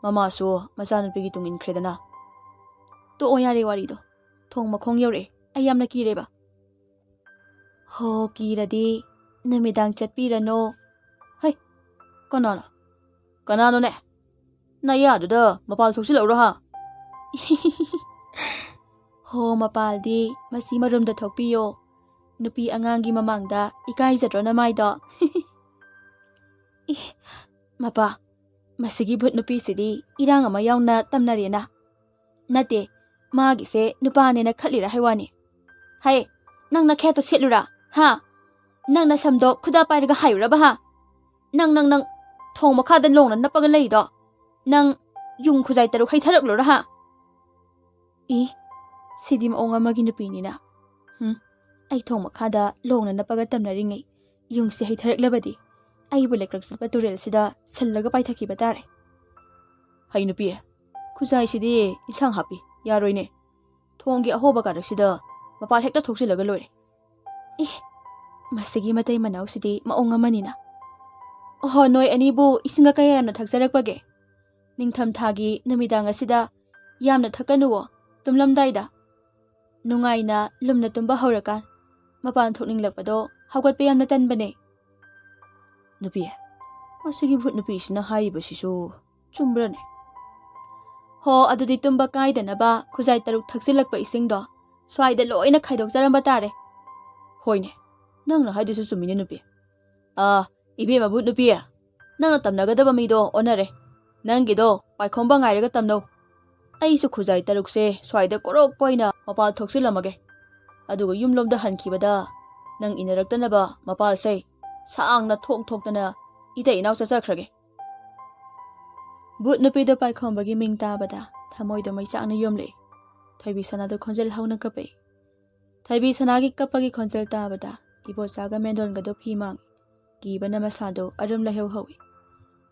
ꯃꯃꯥꯁꯨ ꯃꯆꯥꯅꯨꯄꯤꯒꯤ ꯇꯨꯡ ꯏꯟꯈ꯭ꯔꯦꯗꯅ꯫" "ꯇꯣꯛꯑꯣ ꯌꯥꯔꯦ ꯋꯥꯔꯤꯗꯣ꯫ ꯊꯣꯡ ꯃꯈꯣꯡ ꯌꯧꯔꯛꯑꯦ꯫ ꯑꯩ ꯌꯥꯝꯅ ꯀꯤꯔꯦꯕ꯫" "ꯍꯣ, ꯀꯤꯔꯗꯤ ꯅꯨꯃꯤꯗꯥꯡ ꯆꯠꯄꯤꯔꯅꯣ꯫" "ꯍꯩ, ꯀꯅꯥꯅꯣ? ꯀꯅꯥꯅꯣꯅꯦ? ꯅꯌꯥꯗꯨꯗ ꯃꯄꯥꯜ ꯊꯣꯛꯆꯤꯜꯂꯛꯎꯔꯣ ꯍꯥ?" "ꯍꯣ, ꯃꯄꯥꯜꯗꯤ ꯃꯁꯤ ꯃꯔꯨꯝꯗ ꯊꯣꯛꯄꯤꯌꯣ꯫ ꯅꯨꯄꯤ ꯑꯉꯥꯡꯒꯤ ꯃꯃꯥꯡꯗ ꯏꯀꯥꯏꯖꯗ꯭ꯔꯣ ꯅꯃꯥꯏꯗꯣ?" "ꯏ, ꯃꯄꯥ, ꯃꯁꯤꯒꯤ ꯚꯨꯠ ꯅꯨꯄꯤꯁꯤꯗꯤ ꯏꯔꯥꯡ ꯑꯃ ꯌꯥꯎꯅ ꯇꯝꯅꯔꯦꯅ꯫ ꯅꯠꯇꯦ, ꯃꯥꯒꯤꯁꯦ ꯅꯨꯄꯥꯅꯦꯅ ꯈꯠꯂꯤꯔ ꯍꯥꯏ ꯋꯥꯅꯤ꯫ ꯍꯩ, ꯅꯪ ꯅꯈꯦꯠꯇꯣ ꯁꯦꯠꯂꯨꯔꯥ? ꯍꯥ? ꯅꯪ ꯅꯁꯝꯗꯣ ꯈꯨꯗꯥ ꯄꯥꯏꯔꯒ ꯍꯥꯏꯔꯨꯔꯕ ꯍꯥ? ꯅꯪ, ꯅꯪ, ꯅꯪ ꯊꯣꯡ ꯃꯈꯥꯗ ꯂꯣꯡꯅ ꯅꯞꯄꯒ ꯂꯩꯗꯣ? ꯅꯪ ꯌꯨꯝ ꯈꯨꯖꯥꯏ ꯇꯔꯨꯛ ꯍꯩꯊꯔꯛꯂꯨꯔꯥ ꯍꯥ?" "ꯏ, ꯁꯤꯗꯤ ꯃꯑꯣꯡ ꯑꯃꯒꯤ ꯅꯨꯄꯤꯅꯤꯅ꯫ ꯍꯨꯝ, ꯑꯩ ꯊꯣꯡ ꯃꯈꯥꯗ ꯂꯣꯡꯅ ꯅꯞꯄꯒ ꯇꯝꯅꯔꯤꯉꯩ ꯌꯨꯝꯁꯦ ꯍꯩꯊꯔꯛꯂꯕꯗꯤ ꯑꯩꯕꯨ ꯂꯩꯀ꯭ꯔꯛ ꯆꯠꯄ ꯇꯨꯔꯦꯜꯁꯤꯗ ꯁꯤꯜꯂꯒ ꯄꯥꯏꯊꯈꯤꯕ ꯇꯥꯔꯦ꯫" "ꯍꯩ ꯅꯨꯄꯤ, ꯈꯨꯖꯥꯏꯁꯤꯗꯤ ꯏꯟꯁꯥꯡ ꯍꯥꯞꯄꯤ, ꯌꯥꯔꯣꯏꯅꯦ꯫ ꯊꯣꯡꯒꯤ ꯑꯍꯣꯕ ꯀꯥꯔꯛꯁꯤꯗ ꯃꯄꯥꯜ ꯍꯦꯛꯇ ꯊꯣꯛꯆꯤꯜꯂꯒ ꯂꯣꯏꯔꯦ꯫" "ꯏ, ꯃꯁꯤꯒꯤ ꯃꯇꯩ ꯃꯅꯥꯎꯁꯤꯗꯤ ꯃꯑꯣꯡ ꯑꯃꯅꯤꯅ꯫ ꯑꯣꯍꯣ, ꯅꯣꯏ ꯑꯅꯤꯕꯨ ꯏꯁꯤꯡꯒ ꯀꯌꯥ ꯌꯥꯝꯅ ꯊꯛꯆꯔꯛꯄꯒꯦ? ꯅꯤꯡꯊꯝꯊꯥꯒꯤ ꯅꯨꯃꯤꯗꯥꯡ ꯑꯁꯤꯗ ꯌꯥꯝꯅ ꯊꯛꯀꯅꯨꯋꯣ꯫ ꯇꯨꯝꯂꯝꯗꯥꯏꯗ ꯅꯨꯡꯉꯥꯏꯅ ꯂꯨꯝꯅ ꯇꯨꯝꯕ ꯍꯧꯔꯀꯥꯟ ꯃꯄꯥꯟ ꯊꯣꯛꯅꯤꯡꯂꯛꯄꯗꯣ ꯍꯧꯒꯠꯄ ꯌꯥꯝꯅ ꯇꯟꯕꯅꯦ꯫ ꯅꯨꯄꯤ, ꯃꯁꯤꯒꯤ ꯚꯨꯠ ꯅꯨꯄꯤꯁꯤꯅ ꯍꯥꯏꯔꯤꯕꯁꯤꯁꯨ ꯆꯨꯝꯕ꯭ꯔꯅꯦ? ꯍꯣ, ꯑꯗꯨꯗꯤ ꯇꯨꯝꯕ ꯀꯥꯏꯗꯅꯕ ꯈꯨꯖꯥꯏ ꯇꯔꯨꯛ ꯊꯛꯆꯤꯜꯂꯛꯄ ꯏꯁꯤꯡꯗꯣ ꯁ꯭ꯋꯥꯏꯗ ꯂꯣꯏꯅ ꯈꯥꯏꯗꯣꯛꯆꯔꯝꯕ ꯇꯥꯔꯦ꯫ ꯍꯣꯏꯅꯦ, ꯅꯪꯅ ꯍꯥꯏꯗꯨꯁꯨ ꯆꯨꯝꯃꯤꯅꯦ ꯅꯨꯄꯤ꯫ ꯑꯥ, ꯏꯕꯦꯝꯃ ꯚꯨꯠ ꯅꯨꯄꯤ, ꯅꯪꯅ ꯇꯝꯅꯒꯗꯕ ꯃꯤꯗꯣ ꯑꯣꯟꯅꯔꯦ꯫ ꯅꯪꯒꯤꯗꯣ ꯄꯥꯏꯈꯣꯝꯕ ꯉꯥꯏꯔꯒ ꯇꯝꯅꯧ꯫ ꯑꯩꯁꯨ ꯈꯨꯖꯥꯏ ꯇꯔꯨꯛꯁꯦ ꯁ꯭ꯋꯥꯏꯗ ꯀꯣꯔꯣꯛ ꯀꯣꯏꯅ ꯃꯄꯥꯜ ꯊꯣꯛꯆꯤꯜꯂꯝꯃꯒꯦ꯫ ꯑꯗꯨꯒ ꯌꯨꯝꯂꯣꯝꯗ ꯍꯟꯈꯤꯕꯗ ꯅꯪ ꯏꯟꯅꯔꯛꯇꯅꯕ ꯃꯄꯥꯜꯁꯦ ꯁꯥꯡꯅ ꯊꯣꯛ ꯊꯣꯛꯇꯅ ꯏꯇꯩ ꯏꯅꯥꯎ ꯆꯠꯆꯈ꯭ꯔꯒꯦ꯫ ꯚꯨꯠ ꯅꯨꯄꯤꯗꯣ ꯄꯥꯏꯈꯣꯝꯕꯒꯤ ꯃꯤꯡ ꯇꯥꯕꯗ ꯊꯃꯣꯏꯗꯣ ꯃꯩꯆꯥꯛꯅ ꯌꯨꯝꯂꯛꯏ꯫ ꯊꯣꯏꯕꯤ ꯁꯅꯥꯗꯣ ꯈꯣꯟꯖꯦꯜ ꯍꯧꯅ ꯀꯞꯄꯛꯏ꯫ ꯊꯣꯏꯕꯤ ꯁꯅꯥꯒꯤ ꯀꯞꯄꯒꯤ ꯈꯣꯟꯖꯦꯜ ꯇꯥꯕꯗ ꯏꯕꯣꯆꯥꯒ ꯃꯦꯟꯗꯣꯟꯒꯗꯣ ꯐꯤ ꯃꯥꯡꯏ꯫ ꯀꯤꯕꯅ ꯃꯁꯥꯗꯣ ꯑꯔꯨꯝ ꯂꯩꯍꯧ ꯍꯧꯏ꯫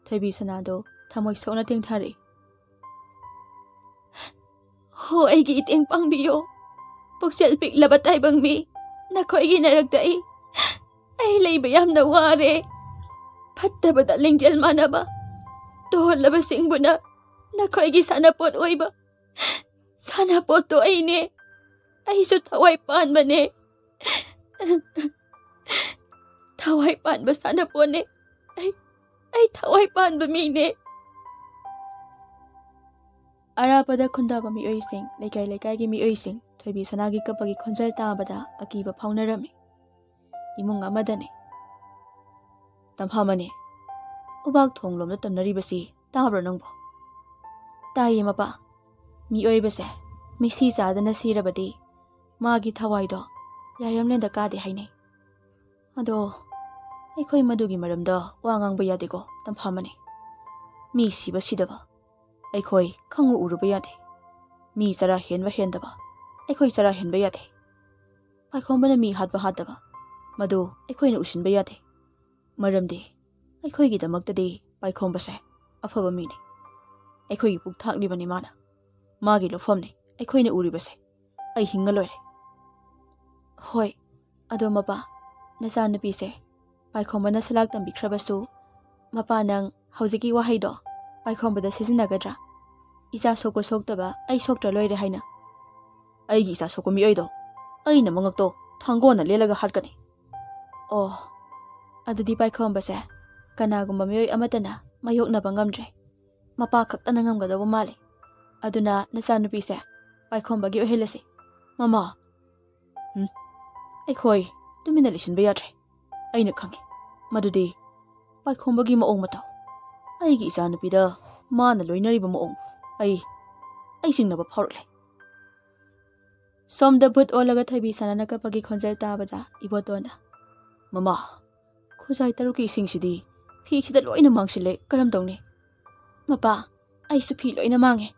ꯊꯣꯏꯕꯤ ꯁꯅꯥꯗꯣ ꯊꯃꯣꯏ ꯁꯣꯛꯅ ꯇꯦꯡꯊꯔꯛꯏ꯫ "ꯍꯣ, ꯑꯩꯒꯤ ꯏꯇꯦꯡ ꯄꯥꯡꯕꯤꯌꯣ꯫ ꯄꯨꯛꯆꯦꯜ ꯄꯤꯛꯂꯕ ꯇꯥꯏꯕꯪ ꯃꯤ, ꯅꯈꯣꯏꯒꯤ ꯅꯔꯛꯇ ꯑꯩ, ꯑꯩ ꯂꯩꯕ ꯌꯥꯝꯅ ꯋꯥꯔꯦ꯫ ꯐꯠꯇꯕꯗ ꯂꯤꯡꯖꯦꯜ ꯃꯥꯟꯅꯕ, ꯇꯣꯜꯂꯕꯁꯤꯡꯕꯨꯅ ꯅꯈꯣꯏꯒꯤ ꯁꯥꯟꯅꯄꯣꯠ ꯑꯣꯏꯕ꯫ ꯁꯥꯟꯅꯄꯣꯠꯇꯣ ꯑꯩꯅꯦ꯫ ꯑꯩꯁꯨ ꯊꯋꯥꯏ ꯄꯥꯟꯕꯅꯦ꯫ ꯊꯋꯥꯏ ꯄꯥꯟꯕ ꯁꯥꯟꯅꯄꯣꯠꯅꯦ꯫ ꯑꯩ, ꯑꯩ ꯊꯋꯥꯏ ꯄꯥꯟꯕ ꯃꯤꯅꯦ"꯫ ꯑꯔꯥꯞꯄꯗ ꯈꯨꯟꯗꯥꯕ ꯃꯤꯑꯣꯏꯁꯤꯡ, ꯂꯩꯀꯥꯏ ꯂꯩꯀꯥꯏꯒꯤ ꯃꯤꯑꯣꯏꯁꯤꯡ ꯊꯣꯏꯕꯤ ꯁꯅꯥꯒꯤ ꯀꯞꯄꯒꯤ ꯈꯣꯟꯖꯦꯜ ꯇꯥꯕꯗ ꯑꯀꯤꯕ ꯐꯥꯎꯅꯔꯝꯃꯤ꯫ ꯏꯃꯨꯡ ꯑꯃꯗꯅꯤ꯫ "ꯇꯝꯐꯥꯃꯅꯤ, ꯎꯕꯥꯛ ꯊꯣꯡꯂꯣꯝꯗ ꯇꯝꯅꯔꯤꯕꯁꯤ ꯇꯥꯕ꯭ꯔꯣ ꯅꯪꯕꯣ?" "ꯇꯥꯏꯌꯦ ꯃꯄꯥ꯫ ꯃꯤꯑꯣꯏꯕꯁꯦ ꯃꯤꯁꯤ ꯆꯥꯗꯅ ꯁꯤꯔꯕꯗꯤ ꯃꯥꯒꯤ ꯊꯋꯥꯏꯗꯣ ꯂꯥꯏꯔꯦꯝꯂꯦꯟꯗ ꯀꯥꯗꯦ ꯍꯥꯏꯅꯩ꯫ ꯑꯗꯣ ꯑꯩꯈꯣꯏ ꯃꯗꯨꯒꯤ ꯃꯔꯝꯗ ꯋꯥ ꯉꯥꯡꯕ ꯌꯥꯗꯦꯀꯣ ꯇꯝꯐꯥꯃꯅꯤ꯫ ꯃꯤ ꯁꯤꯕ ꯁꯤꯗꯕ ꯑꯩꯈꯣꯏ ꯈꯪꯎ ꯎꯔꯨꯕ ꯌꯥꯗꯦ꯫ ꯃꯤ ꯆꯔꯥ ꯍꯦꯟꯕ ꯍꯦꯟꯗꯕ ꯑꯩꯈꯣꯏ ꯆꯔꯥ ꯍꯦꯟꯕ ꯌꯥꯗꯦ꯫ ꯄꯥꯏꯈꯣꯝꯕꯅ ꯃꯤ ꯍꯥꯠꯄ ꯍꯥꯠꯇꯕ ꯃꯗꯨ ꯑꯩꯈꯣꯏꯅ ꯎꯁꯤꯟꯕ ꯌꯥꯗꯦ꯫ ꯃꯔꯝꯗꯤ ꯑꯩꯈꯣꯏꯒꯤꯗꯃꯛꯇꯗꯤ ꯄꯥꯏꯈꯣꯝꯕꯁꯦ ꯑꯐꯕ ꯃꯤꯅꯤ꯫ ꯑꯩꯈꯣꯏꯒꯤ ꯄꯨꯛ ꯊꯥꯛꯂꯤꯕꯅꯤ ꯃꯥꯅ꯫ ꯃꯥꯒꯤ ꯂꯧꯐꯝꯅꯤ ꯑꯩꯈꯣꯏꯅ ꯎꯔꯤꯕꯁꯦ꯫ ꯑꯩ ꯍꯤꯡꯉ ꯂꯣꯏꯔꯦ"꯫ "ꯍꯣꯏ, ꯑꯗꯣ ꯃꯄꯥ, ꯅꯆꯥꯅꯨꯄꯤꯁꯦ ꯄꯥꯏꯈꯣꯝꯕꯅ ꯁꯂꯥꯛ ꯇꯝꯕꯤꯈ꯭ꯔꯕꯁꯨ, ꯃꯄꯥ, ꯅꯪ ꯍꯧꯖꯤꯛꯀꯤ ꯋꯥꯍꯩꯗꯣ ꯄꯥꯏꯈꯣꯝꯕꯗ ꯁꯤꯖꯤꯟꯅꯒꯗ꯭ꯔꯥ? ꯏꯆꯥ ꯁꯣꯛꯄ ꯁꯣꯛꯇꯕ ꯑꯩ ꯁꯣꯛꯇ꯭ꯔ ꯂꯣꯏꯔꯦ ꯍꯥꯏꯅ꯫ ꯑꯩꯒꯤ ꯏꯆꯥ ꯁꯣꯛꯄ ꯃꯤꯑꯣꯏꯗꯣ ꯑꯩꯅ ꯃꯉꯛꯇꯣ ꯊꯥꯡꯒꯣꯟꯅ ꯂꯦꯜꯂꯒ ꯍꯥꯠꯀꯅꯤ꯫ ꯑꯣ, ꯑꯗꯨꯗꯤ ꯄꯥꯏꯈꯣꯝꯕꯁꯦ ꯀꯅꯥꯒꯨꯝꯕ ꯃꯤꯑꯣꯏ ꯑꯃꯠꯇꯅ ꯃꯥꯌꯣꯛꯅꯕ ꯉꯝꯗ꯭ꯔꯦ꯫ ꯃꯄꯥ ꯈꯛꯇꯅ ꯉꯝꯒꯗꯧꯕ ꯃꯥꯜꯂꯤ꯫ ꯑꯗꯨꯅ ꯅꯆꯥꯅꯨꯄꯤꯁꯦ ꯄꯥꯏꯈꯣꯝꯕꯒꯤ ꯑꯣꯏꯍꯜꯂꯁꯤ꯫ ꯃꯃꯥ꯫ ꯎꯝ꯫ ꯑꯩꯈꯣꯏ ꯇꯨꯃꯤꯟꯅ ꯂꯩꯁꯤꯟꯕ ꯌꯥꯗ꯭ꯔꯦ꯫ ꯑꯩꯅ ꯈꯪꯉꯤ꯫ ꯃꯗꯨꯗꯤ ꯄꯥꯏꯈꯣꯝꯕꯒꯤ ꯃꯑꯣꯡ ꯃꯇꯧ꯫ ꯑꯩꯒꯤ ꯏꯆꯥꯅꯨꯄꯤꯗ ꯃꯥꯅ ꯂꯣꯏꯅꯔꯤꯕ ꯃꯑꯣꯡ꯫ ꯑꯩ, ꯑꯩ ꯆꯤꯡꯅꯕ ꯐꯥꯎꯔꯛꯂꯦ꯫ ꯁꯣꯝꯗ ꯚꯨꯠ ꯑꯣꯜꯂꯒ ꯊꯣꯏꯕꯤ ꯁꯅꯥꯅ ꯀꯞꯄꯒꯤ ꯈꯣꯟꯖꯦꯜ ꯇꯥꯕꯗ ꯏꯕꯣꯇꯣꯟꯅ, "ꯃꯃꯥ, ꯈꯨꯖꯥꯏ ꯇꯔꯨꯛꯀꯤ ꯏꯁꯤꯡꯁꯤꯗꯤ ꯐꯤꯁꯤꯗ ꯂꯣꯏꯅ ꯃꯥꯡꯁꯤꯜꯂꯦ, ꯀꯔꯝ ꯇꯧꯅꯤ?" "ꯃꯄꯥ, ꯑꯩꯁꯨ ꯐꯤ ꯂꯣꯏꯅ ꯃꯥꯡꯉꯦ꯫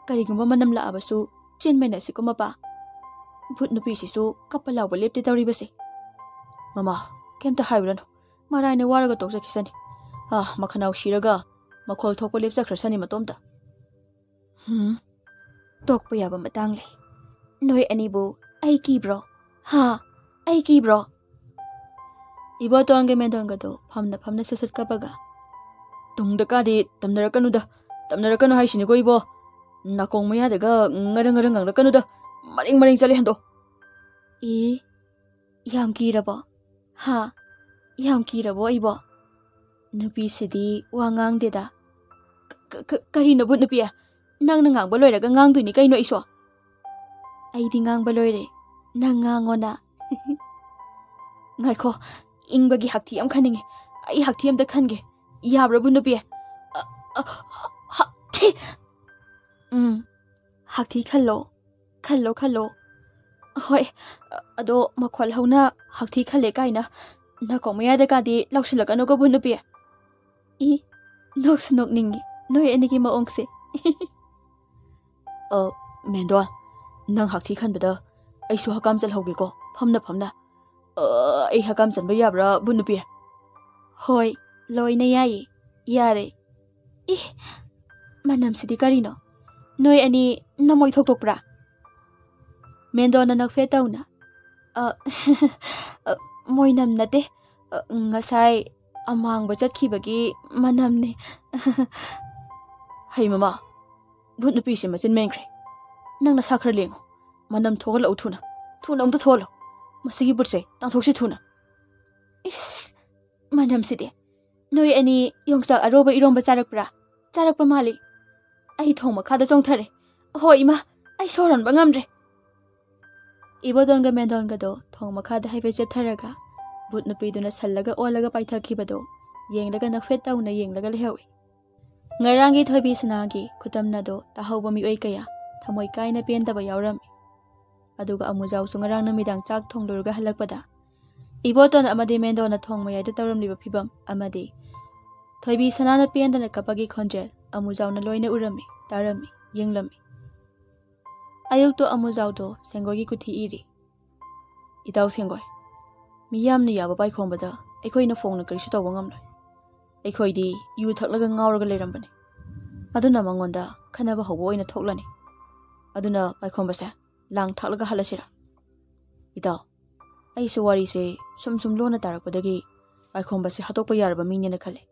ꯀꯔꯤꯒꯨꯝꯕ ꯃꯅꯝ ꯂꯥꯛꯑꯕꯁꯨ ꯆꯦꯟꯃꯤꯟꯅꯁꯤꯀꯣ ꯃꯄꯥ꯫ ꯚꯨꯠ ꯅꯨꯄꯤꯁꯤꯁꯨ ꯀꯞꯄ ꯂꯥꯎꯕ ꯂꯦꯞꯇꯦ ꯇꯧꯔꯤꯕꯁꯦ꯫" "ꯃꯃꯥ, ꯀꯩꯝꯇ ꯍꯥꯏꯔꯨꯔꯅꯨ꯫ ꯃꯔꯥꯏꯅ ꯋꯥꯔꯒ ꯇꯣꯛꯆꯈꯤꯁꯅꯤ꯫ ꯑꯥ, ꯃꯈꯅꯥꯎ ꯁꯤꯔꯒ ꯃꯈꯣꯜ ꯊꯣꯛꯄ ꯂꯦꯞꯆꯈ꯭ꯔꯁꯅꯤ ꯃꯇꯣꯝꯇ꯫" "ꯍꯨꯝ, ꯇꯣꯛꯄ ꯌꯥꯕ ꯃꯇꯥꯡ ꯂꯩ꯫ ꯅꯣꯏ ꯑꯅꯤꯕꯨ ꯑꯩ ꯀꯤꯕ꯭ꯔꯣ? ꯍꯥ? ꯑꯩ ꯀꯤꯕ꯭ꯔꯣ?" ꯏꯕꯣꯇꯣꯟꯒ ꯃꯦꯟꯗꯣꯟꯒꯗꯣ ꯐꯝꯅ ꯐꯝꯅ ꯁꯨꯠ ꯁꯨꯠ ꯀꯞꯄꯒ, "ꯇꯨꯡꯗ ꯀꯥꯗꯤ ꯇꯝꯅꯔꯛꯀꯅꯨꯗ, ꯇꯝꯅꯔꯛꯀꯅꯨ ꯍꯥꯏꯁꯤꯅꯤꯀꯣ ꯏꯕꯣ꯫ ꯅꯥꯀꯣꯡ ꯃꯌꯥꯗꯒ ꯉꯔꯪ ꯉꯔꯪ ꯉꯥꯡꯂꯛꯀꯅꯨꯗ, ꯃꯔꯦꯡ ꯃꯔꯦꯡ ꯆꯠꯂꯦ ꯍꯟꯗꯣ꯫" "ꯏ, ꯌꯥꯝ ꯀꯤꯔꯕꯣ? ꯍꯥ? ꯌꯥꯝ ꯀꯤꯔꯕꯣ ꯑꯩꯕꯣ?" ꯅꯨꯄꯤꯁꯤꯗꯤ ꯋꯥ ꯉꯥꯡꯗꯦꯗ꯫ "ꯀ-, ꯀ-, ꯀ-, ꯀꯔꯤꯅꯣ ꯚꯨꯠ ꯅꯨꯄꯤ? ꯅꯪꯅ ꯉꯥꯡꯕ ꯂꯣꯏꯔꯒ ꯉꯥꯡꯗꯣꯏꯅꯤ ꯀꯩꯅꯣ ꯑꯩꯁꯨ꯫" "ꯑꯩꯗꯤ ꯉꯥꯡꯕ ꯂꯣꯏꯔꯦ, ꯅꯪ ꯉꯥꯡꯉꯣꯅ꯫" "ꯉꯥꯏꯈꯣ, ꯏꯪꯕꯒꯤ ꯍꯛꯊꯤ ꯑꯃ ꯈꯟꯅꯤꯡꯉꯤ꯫ ꯑꯩ ꯍꯛꯊꯤ ꯑꯝꯇ ꯈꯟꯒꯦ꯫ ꯌꯥꯕ꯭ꯔꯥ ꯚꯨꯠ ꯅꯨꯄꯤ?" "ꯑ, ꯑ, ꯍꯛꯊꯤ!" "ꯎꯝ, ꯍꯛꯊꯤ ꯈꯜꯂꯣ, ꯈꯜꯂꯣ, ꯈꯜꯂꯣ꯫ ꯍꯣꯏ, ꯑꯗꯣ ꯃꯈꯣꯜ ꯍꯧꯅ ꯍꯛꯊꯤ ꯈꯜꯂꯦ ꯀꯥꯏꯅ ꯅꯥꯀꯣꯡ ꯃꯌꯥꯗ ꯀꯥꯗꯤ ꯂꯧꯁꯤꯜꯂꯛꯀꯅꯨꯀꯣ ꯚꯨꯠ ꯅꯨꯄꯤ꯫" ꯏ, ꯅꯣꯛꯁꯨ ꯅꯣꯛꯅꯤꯡꯉꯤ ꯅꯣꯏ ꯑꯅꯤꯒꯤ ꯃꯑꯣꯡꯁꯦ꯫ "ꯑ, ꯃꯦꯟꯗꯣꯟ, ꯅꯪ ꯍꯛꯊꯤ ꯈꯟꯕꯗ ꯑꯩꯁꯨ ꯍꯛꯀꯥꯝ ꯆꯜꯍꯧꯒꯦꯀꯣ, ꯐꯝꯅ ꯐꯝꯅ꯫ ꯑ, ꯑꯩ ꯍꯛꯀꯥꯝ ꯆꯟꯕ ꯌꯥꯕ꯭ꯔꯥ ꯚꯨꯠ ꯅꯨꯄꯤ?" "ꯍꯣꯏ, ꯂꯣꯏꯅ ꯌꯥꯏꯌꯦ, ꯌꯥꯔꯦ꯫" "ꯏ, ꯃꯅꯝꯁꯤꯗꯤ ꯀꯔꯤꯅꯣ? ꯅꯣꯏ ꯑꯅꯤ ꯅꯃꯣꯏ ꯊꯣꯛꯇꯣꯛꯄ꯭ꯔꯥ?" ꯃꯦꯟꯗꯣꯟꯅ ꯅꯣꯛꯐꯦꯠ ꯇꯧꯅ, "ꯑ, ꯑ, ꯃꯣꯏꯅꯝ ꯅꯠꯇꯦ꯫ ꯑ, ꯉꯁꯥꯏ ꯑꯃꯥꯡꯕ ꯆꯠꯈꯤꯕꯒꯤ ꯃꯅꯝꯅꯦ꯫" "ꯍꯩ ꯃꯃꯥ, ꯚꯨꯠ ꯅꯨꯄꯤꯁꯤ ꯃꯆꯤꯟ ꯃꯦꯟꯈ꯭ꯔꯦ꯫ ꯅꯪ ꯅꯁꯥ ꯈꯔ ꯂꯦꯡꯉꯨ꯫ ꯃꯅꯝ ꯊꯣꯛꯍꯜꯂꯛꯎ ꯊꯨꯅ꯫ ꯊꯨꯅ ꯑꯝꯇ ꯊꯣꯛꯍꯜꯂꯨ꯫ ꯃꯁꯤꯒꯤ ꯚꯨꯠꯁꯦ ꯇꯥꯟꯊꯣꯛꯁꯤ ꯊꯨꯅ꯫ ꯏꯁ! ꯃꯅꯝꯁꯤꯗꯤ꯫ ꯅꯣꯏ ꯑꯅꯤ ꯌꯣꯡꯆꯥꯛ ꯑꯔꯣꯕ ꯏꯔꯣꯝꯕ ꯆꯥꯔꯛꯄ꯭ꯔꯥ? ꯆꯥꯔꯛꯄ ꯃꯥꯜꯂꯤ꯫ ꯑꯩ ꯊꯣꯡ ꯃꯈꯥꯗ ꯆꯣꯡꯊꯔꯦ꯫ ꯑꯍꯣ ꯏꯃꯥ, ꯑꯩ ꯁꯣꯔ ꯍꯣꯟꯕ ꯉꯝꯗ꯭ꯔꯦ꯫ ꯏꯕꯣꯇꯣꯟꯒ ꯃꯦꯟꯗꯣꯟꯒꯗꯣ ꯊꯣꯡ ꯃꯈꯥꯗ ꯍꯥꯏꯐꯦꯠ ꯆꯦꯞꯊꯔꯒ ꯚꯨꯠ ꯅꯨꯄꯤꯗꯨꯅ ꯁꯜꯂꯒ ꯑꯣꯜꯂꯒ ꯄꯥꯏꯊꯈꯤꯕꯗꯣ ꯌꯦꯡꯂꯒ ꯅꯣꯛꯐꯦꯠ ꯇꯧꯅ ꯌꯦꯡꯂꯒ ꯂꯩꯍꯧꯏ꯫ ꯉꯔꯥꯡꯒꯤ ꯊꯣꯏꯕꯤ ꯁꯅꯥꯒꯤ ꯈꯨꯇꯝꯅꯗꯣ ꯇꯥꯍꯧꯕ ꯃꯤꯑꯣꯏ ꯀꯌꯥ ꯊꯃꯣꯏ ꯀꯥꯏꯅ ꯄꯦꯟꯗꯕ ꯌꯥꯎꯔꯝꯃꯤ꯫ ꯑꯗꯨꯒ ꯑꯃꯨꯖꯥꯎꯁꯨ ꯉꯔꯥꯡ ꯅꯨꯃꯤꯗꯥꯡ ꯆꯥꯛ ꯊꯣꯡꯂꯨꯔꯒ ꯍꯜꯂꯛꯄꯗ ꯏꯕꯣꯇꯣꯟ ꯑꯃꯗꯤ ꯃꯦꯟꯗꯣꯟꯅ ꯊꯣꯡ ꯃꯌꯥꯏꯗ ꯇꯧꯔꯝꯂꯤꯕ ꯐꯤꯕꯝ ꯑꯃꯗꯤ ꯊꯣꯏꯕꯤ ꯁꯅꯥꯅ ꯄꯦꯟꯗꯅ ꯀꯞꯄꯒꯤ ꯈꯣꯟꯖꯦꯜ ꯑꯃꯨꯖꯥꯎꯅ ꯂꯣꯏꯅ ꯎꯔꯝꯃꯤ, ꯇꯥꯔꯝꯃꯤ, ꯌꯦꯡꯂꯝꯃꯤ꯫ ꯑꯌꯨꯛꯇꯣ ꯑꯃꯨꯖꯥꯎꯗꯣ ꯁꯦꯡꯒꯣꯏꯒꯤ ꯀꯨꯊꯤ ꯏꯔꯤ꯫ "ꯏꯇꯥꯎ ꯁꯦꯡꯒꯣꯏ, ꯃꯤ ꯌꯥꯝꯅ ꯌꯥꯕ ꯄꯥꯏꯈꯣꯝꯕꯗ ꯑꯩꯈꯣꯏꯅ ꯐꯣꯡꯅ ꯀꯔꯤꯁꯨ ꯇꯧꯕ ꯉꯝꯂꯣꯏ꯫ ꯑꯩꯈꯣꯏꯗꯤ ꯌꯨ ꯊꯛꯂꯒ ꯉꯥꯎꯔꯒ ꯂꯩꯔꯝꯕꯅꯤ꯫ ꯑꯗꯨꯅ ꯃꯉꯣꯟꯗ ꯈꯟꯅꯕ ꯍꯧꯕ ꯑꯣꯏꯅ ꯊꯣꯛꯂꯅꯤ꯫ ꯑꯗꯨꯅ ꯄꯥꯏꯈꯣꯝꯕꯁꯦ ꯂꯥꯡ ꯊꯥꯛꯂꯒ ꯍꯜꯂꯁꯤꯔꯥ? ꯏꯇꯥꯎ, ꯑꯩꯁꯨ ꯋꯥꯔꯤꯁꯦ ꯁꯨꯝ ꯁꯨꯝ ꯂꯣꯟꯅ ꯇꯥꯔꯛꯄꯗꯒꯤ ꯄꯥꯏꯈꯣꯝꯕꯁꯦ ꯍꯥꯠꯇꯣꯛꯄ ꯌꯥꯔꯕ ꯃꯤꯅꯦꯅ ꯈꯜꯂꯤ꯫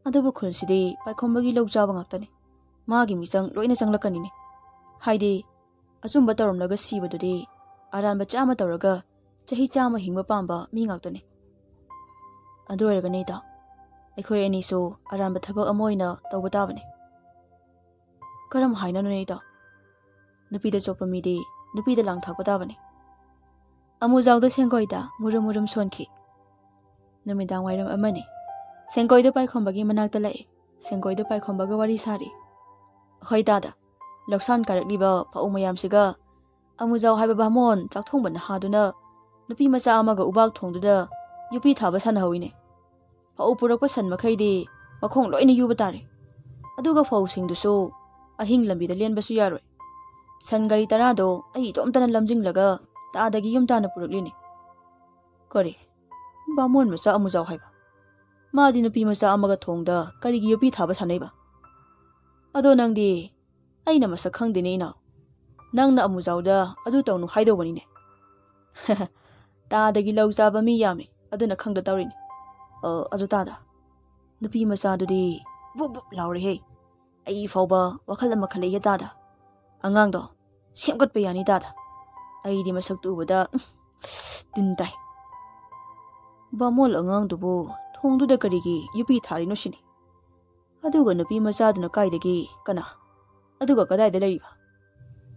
ꯑꯗꯨꯕꯨ ꯈꯨꯜꯁꯤꯗꯤ ꯄꯥꯏꯈꯣꯝꯕꯒꯤ ꯂꯧ ꯆꯥꯕ ꯉꯥꯛꯇꯅꯤ꯫ ꯃꯥꯒꯤ ꯃꯤꯆꯪ ꯂꯣꯏꯅ ꯆꯪꯂꯛꯀꯅꯤꯅꯦ꯫ ꯍꯥꯏꯗꯤ, ꯑꯆꯨꯝꯕ ꯇꯧꯔꯝꯂꯒ ꯁꯤꯕꯗꯨꯗꯤ ꯑꯔꯥꯟꯕ ꯆꯥꯝꯃ ꯇꯧꯔꯒ ꯆꯍꯤ ꯆꯥꯝꯃ ꯍꯤꯡꯕ ꯄꯥꯝꯕ ꯃꯤ ꯉꯥꯛꯇꯅꯤ꯫ ꯑꯗꯨ ꯑꯣꯏꯔꯒꯅꯤ ꯏꯇꯥꯎ, ꯑꯩꯈꯣꯏ ꯑꯅꯤꯁꯨ ꯑꯔꯥꯟꯕ ꯊꯕꯛ ꯑꯃ ꯑꯣꯏꯅ ꯇꯧꯕ ꯇꯥꯕꯅꯤ꯫" "ꯀꯔꯝ ꯍꯥꯏꯅꯅꯣꯅꯦ ꯏꯇꯥꯎ? ꯅꯨꯄꯤꯗ ꯆꯣꯞꯄ ꯃꯤꯗꯤ ꯅꯨꯄꯤꯗ ꯂꯥꯡ ꯊꯥꯛꯄ ꯇꯥꯕꯅꯤ꯫" ꯑꯃꯨꯖꯥꯎꯗ ꯁꯦꯡꯒꯣꯏꯗ ꯃꯨꯔꯨꯝ ꯃꯨꯔꯨꯝ ꯁꯣꯟꯈꯤ꯫ ꯅꯨꯃꯤꯗꯥꯡ ꯋꯥꯏꯔꯝ ꯑꯃꯅꯤ꯫ ꯁꯦꯡꯒꯣꯏꯗ ꯄꯥꯏꯈꯣꯝꯕꯒꯤ ꯃꯅꯥꯛꯇ ꯂꯥꯛꯏ꯫ ꯁꯦꯡꯒꯣꯏꯗ ꯄꯥꯏꯈꯣꯝꯕꯒ ꯋꯥꯔꯤ ꯁꯥꯔꯤ꯫ "ꯍꯣꯏ ꯇꯥꯗ, ꯂꯧꯁꯥꯟ ꯀꯥꯔꯛꯂꯤꯕ ꯐꯧ ꯃꯌꯥꯝꯁꯤꯒ ꯑꯃꯨꯖꯥꯎ ꯍꯥꯏꯕ ꯚꯥꯃꯣꯟ ꯆꯥꯛꯊꯣꯡꯕ ꯅꯍꯥꯗꯨꯅ ꯅꯨꯄꯤ ꯃꯆꯥ ꯑꯃꯒ ꯎꯕꯥꯛ ꯊꯣꯡꯗꯨꯗ ꯌꯨꯄꯤ ꯊꯥꯕ ꯁꯥꯟꯅꯍꯧꯏꯅꯦ꯫ ꯐꯧ ꯄꯨꯔꯛꯄ ꯁꯟ ꯃꯈꯩꯗꯤ ꯃꯈꯣꯡ ꯂꯣꯏꯅ ꯌꯨꯕ ꯇꯥꯔꯦ꯫ ꯑꯗꯨꯒ ꯐꯧꯁꯤꯡꯗꯨꯁꯨ ꯑꯍꯤꯡ ꯂꯝꯕꯤꯗ ꯂꯦꯟꯕꯁꯨ ꯌꯥꯔꯣꯏ꯫ ꯁꯟ ꯒꯥꯔꯤ ꯇꯔꯥꯗꯣ ꯑꯩ ꯏꯇꯣꯝꯇꯅ ꯂꯝꯖꯤꯡꯂꯒ ꯇꯥꯗꯒꯤ ꯌꯨꯝ ꯇꯥꯟꯅ ꯄꯨꯔꯛꯂꯤꯅꯦ꯫" "ꯀꯔꯤ? ꯕꯥꯃꯣꯟ ꯃꯆꯥ ꯑꯃꯨꯖꯥꯎ ꯍꯥꯏꯕ? ꯃꯥꯗꯤ ꯅꯨꯄꯤ ꯃꯆꯥ ꯑꯃꯒ ꯊꯣꯡꯗ ꯀꯔꯤꯒꯤ ꯌꯨꯄꯤ ꯊꯥꯕ ꯁꯥꯟꯅꯩꯕ? ꯑꯗꯣ ꯅꯪꯗꯤ ꯑꯩꯅ ꯃꯁꯛ ꯈꯪꯗꯦꯅꯦ ꯏꯅꯥꯎ꯫ ꯅꯪꯅ ꯑꯃꯨꯖꯥꯎꯗ ꯑꯗꯨ ꯇꯧꯅꯨ ꯍꯥꯏꯗꯧꯕꯅꯤꯅꯦ꯫" "ꯇꯥꯗꯒꯤ ꯂꯧ ꯆꯥꯕ ꯃꯤ ꯌꯥꯝꯃꯤ, ꯑꯗꯨꯅ ꯈꯪꯗ ꯇꯧꯔꯤꯅꯤ꯫ ꯑ, ꯑꯗꯨ ꯇꯥꯗ, ꯅꯨꯄꯤ ꯃꯆꯥꯗꯨꯗꯤ ꯕꯨꯞ ꯕꯨꯞ ꯂꯥꯎꯔꯦꯍꯦ꯫ ꯑꯩ ꯐꯥꯎꯕ ꯋꯥꯈꯜ ꯑꯃ ꯈꯜꯂꯛꯏ ꯇꯥꯗ꯫ ꯑꯉꯥꯡꯗꯣ ꯁꯦꯝꯒꯠꯄ ꯌꯥꯅꯤ ꯇꯥꯗ꯫ ꯑꯩꯗꯤ ꯃꯁꯛꯇꯨ ꯎꯕꯗ, ꯎꯝ, ꯇꯤꯟ ꯇꯥꯏ꯫ ꯕꯥꯃꯣꯟ ꯑꯉꯥꯡꯗꯨꯕꯨ ꯊꯣꯡꯗꯨꯗ ꯀꯔꯤꯒꯤ ꯌꯨꯄꯤ ꯊꯥꯔꯤꯅꯣ ꯁꯤꯅꯤ꯫ ꯑꯗꯨꯒ ꯅꯨꯄꯤ ꯃꯆꯥꯗꯨꯅ ꯀꯥꯏꯗꯒꯤ, ꯀꯅꯥ? ꯑꯗꯨꯒ ꯀꯗꯥꯏꯗ ꯂꯩꯔꯤꯕ?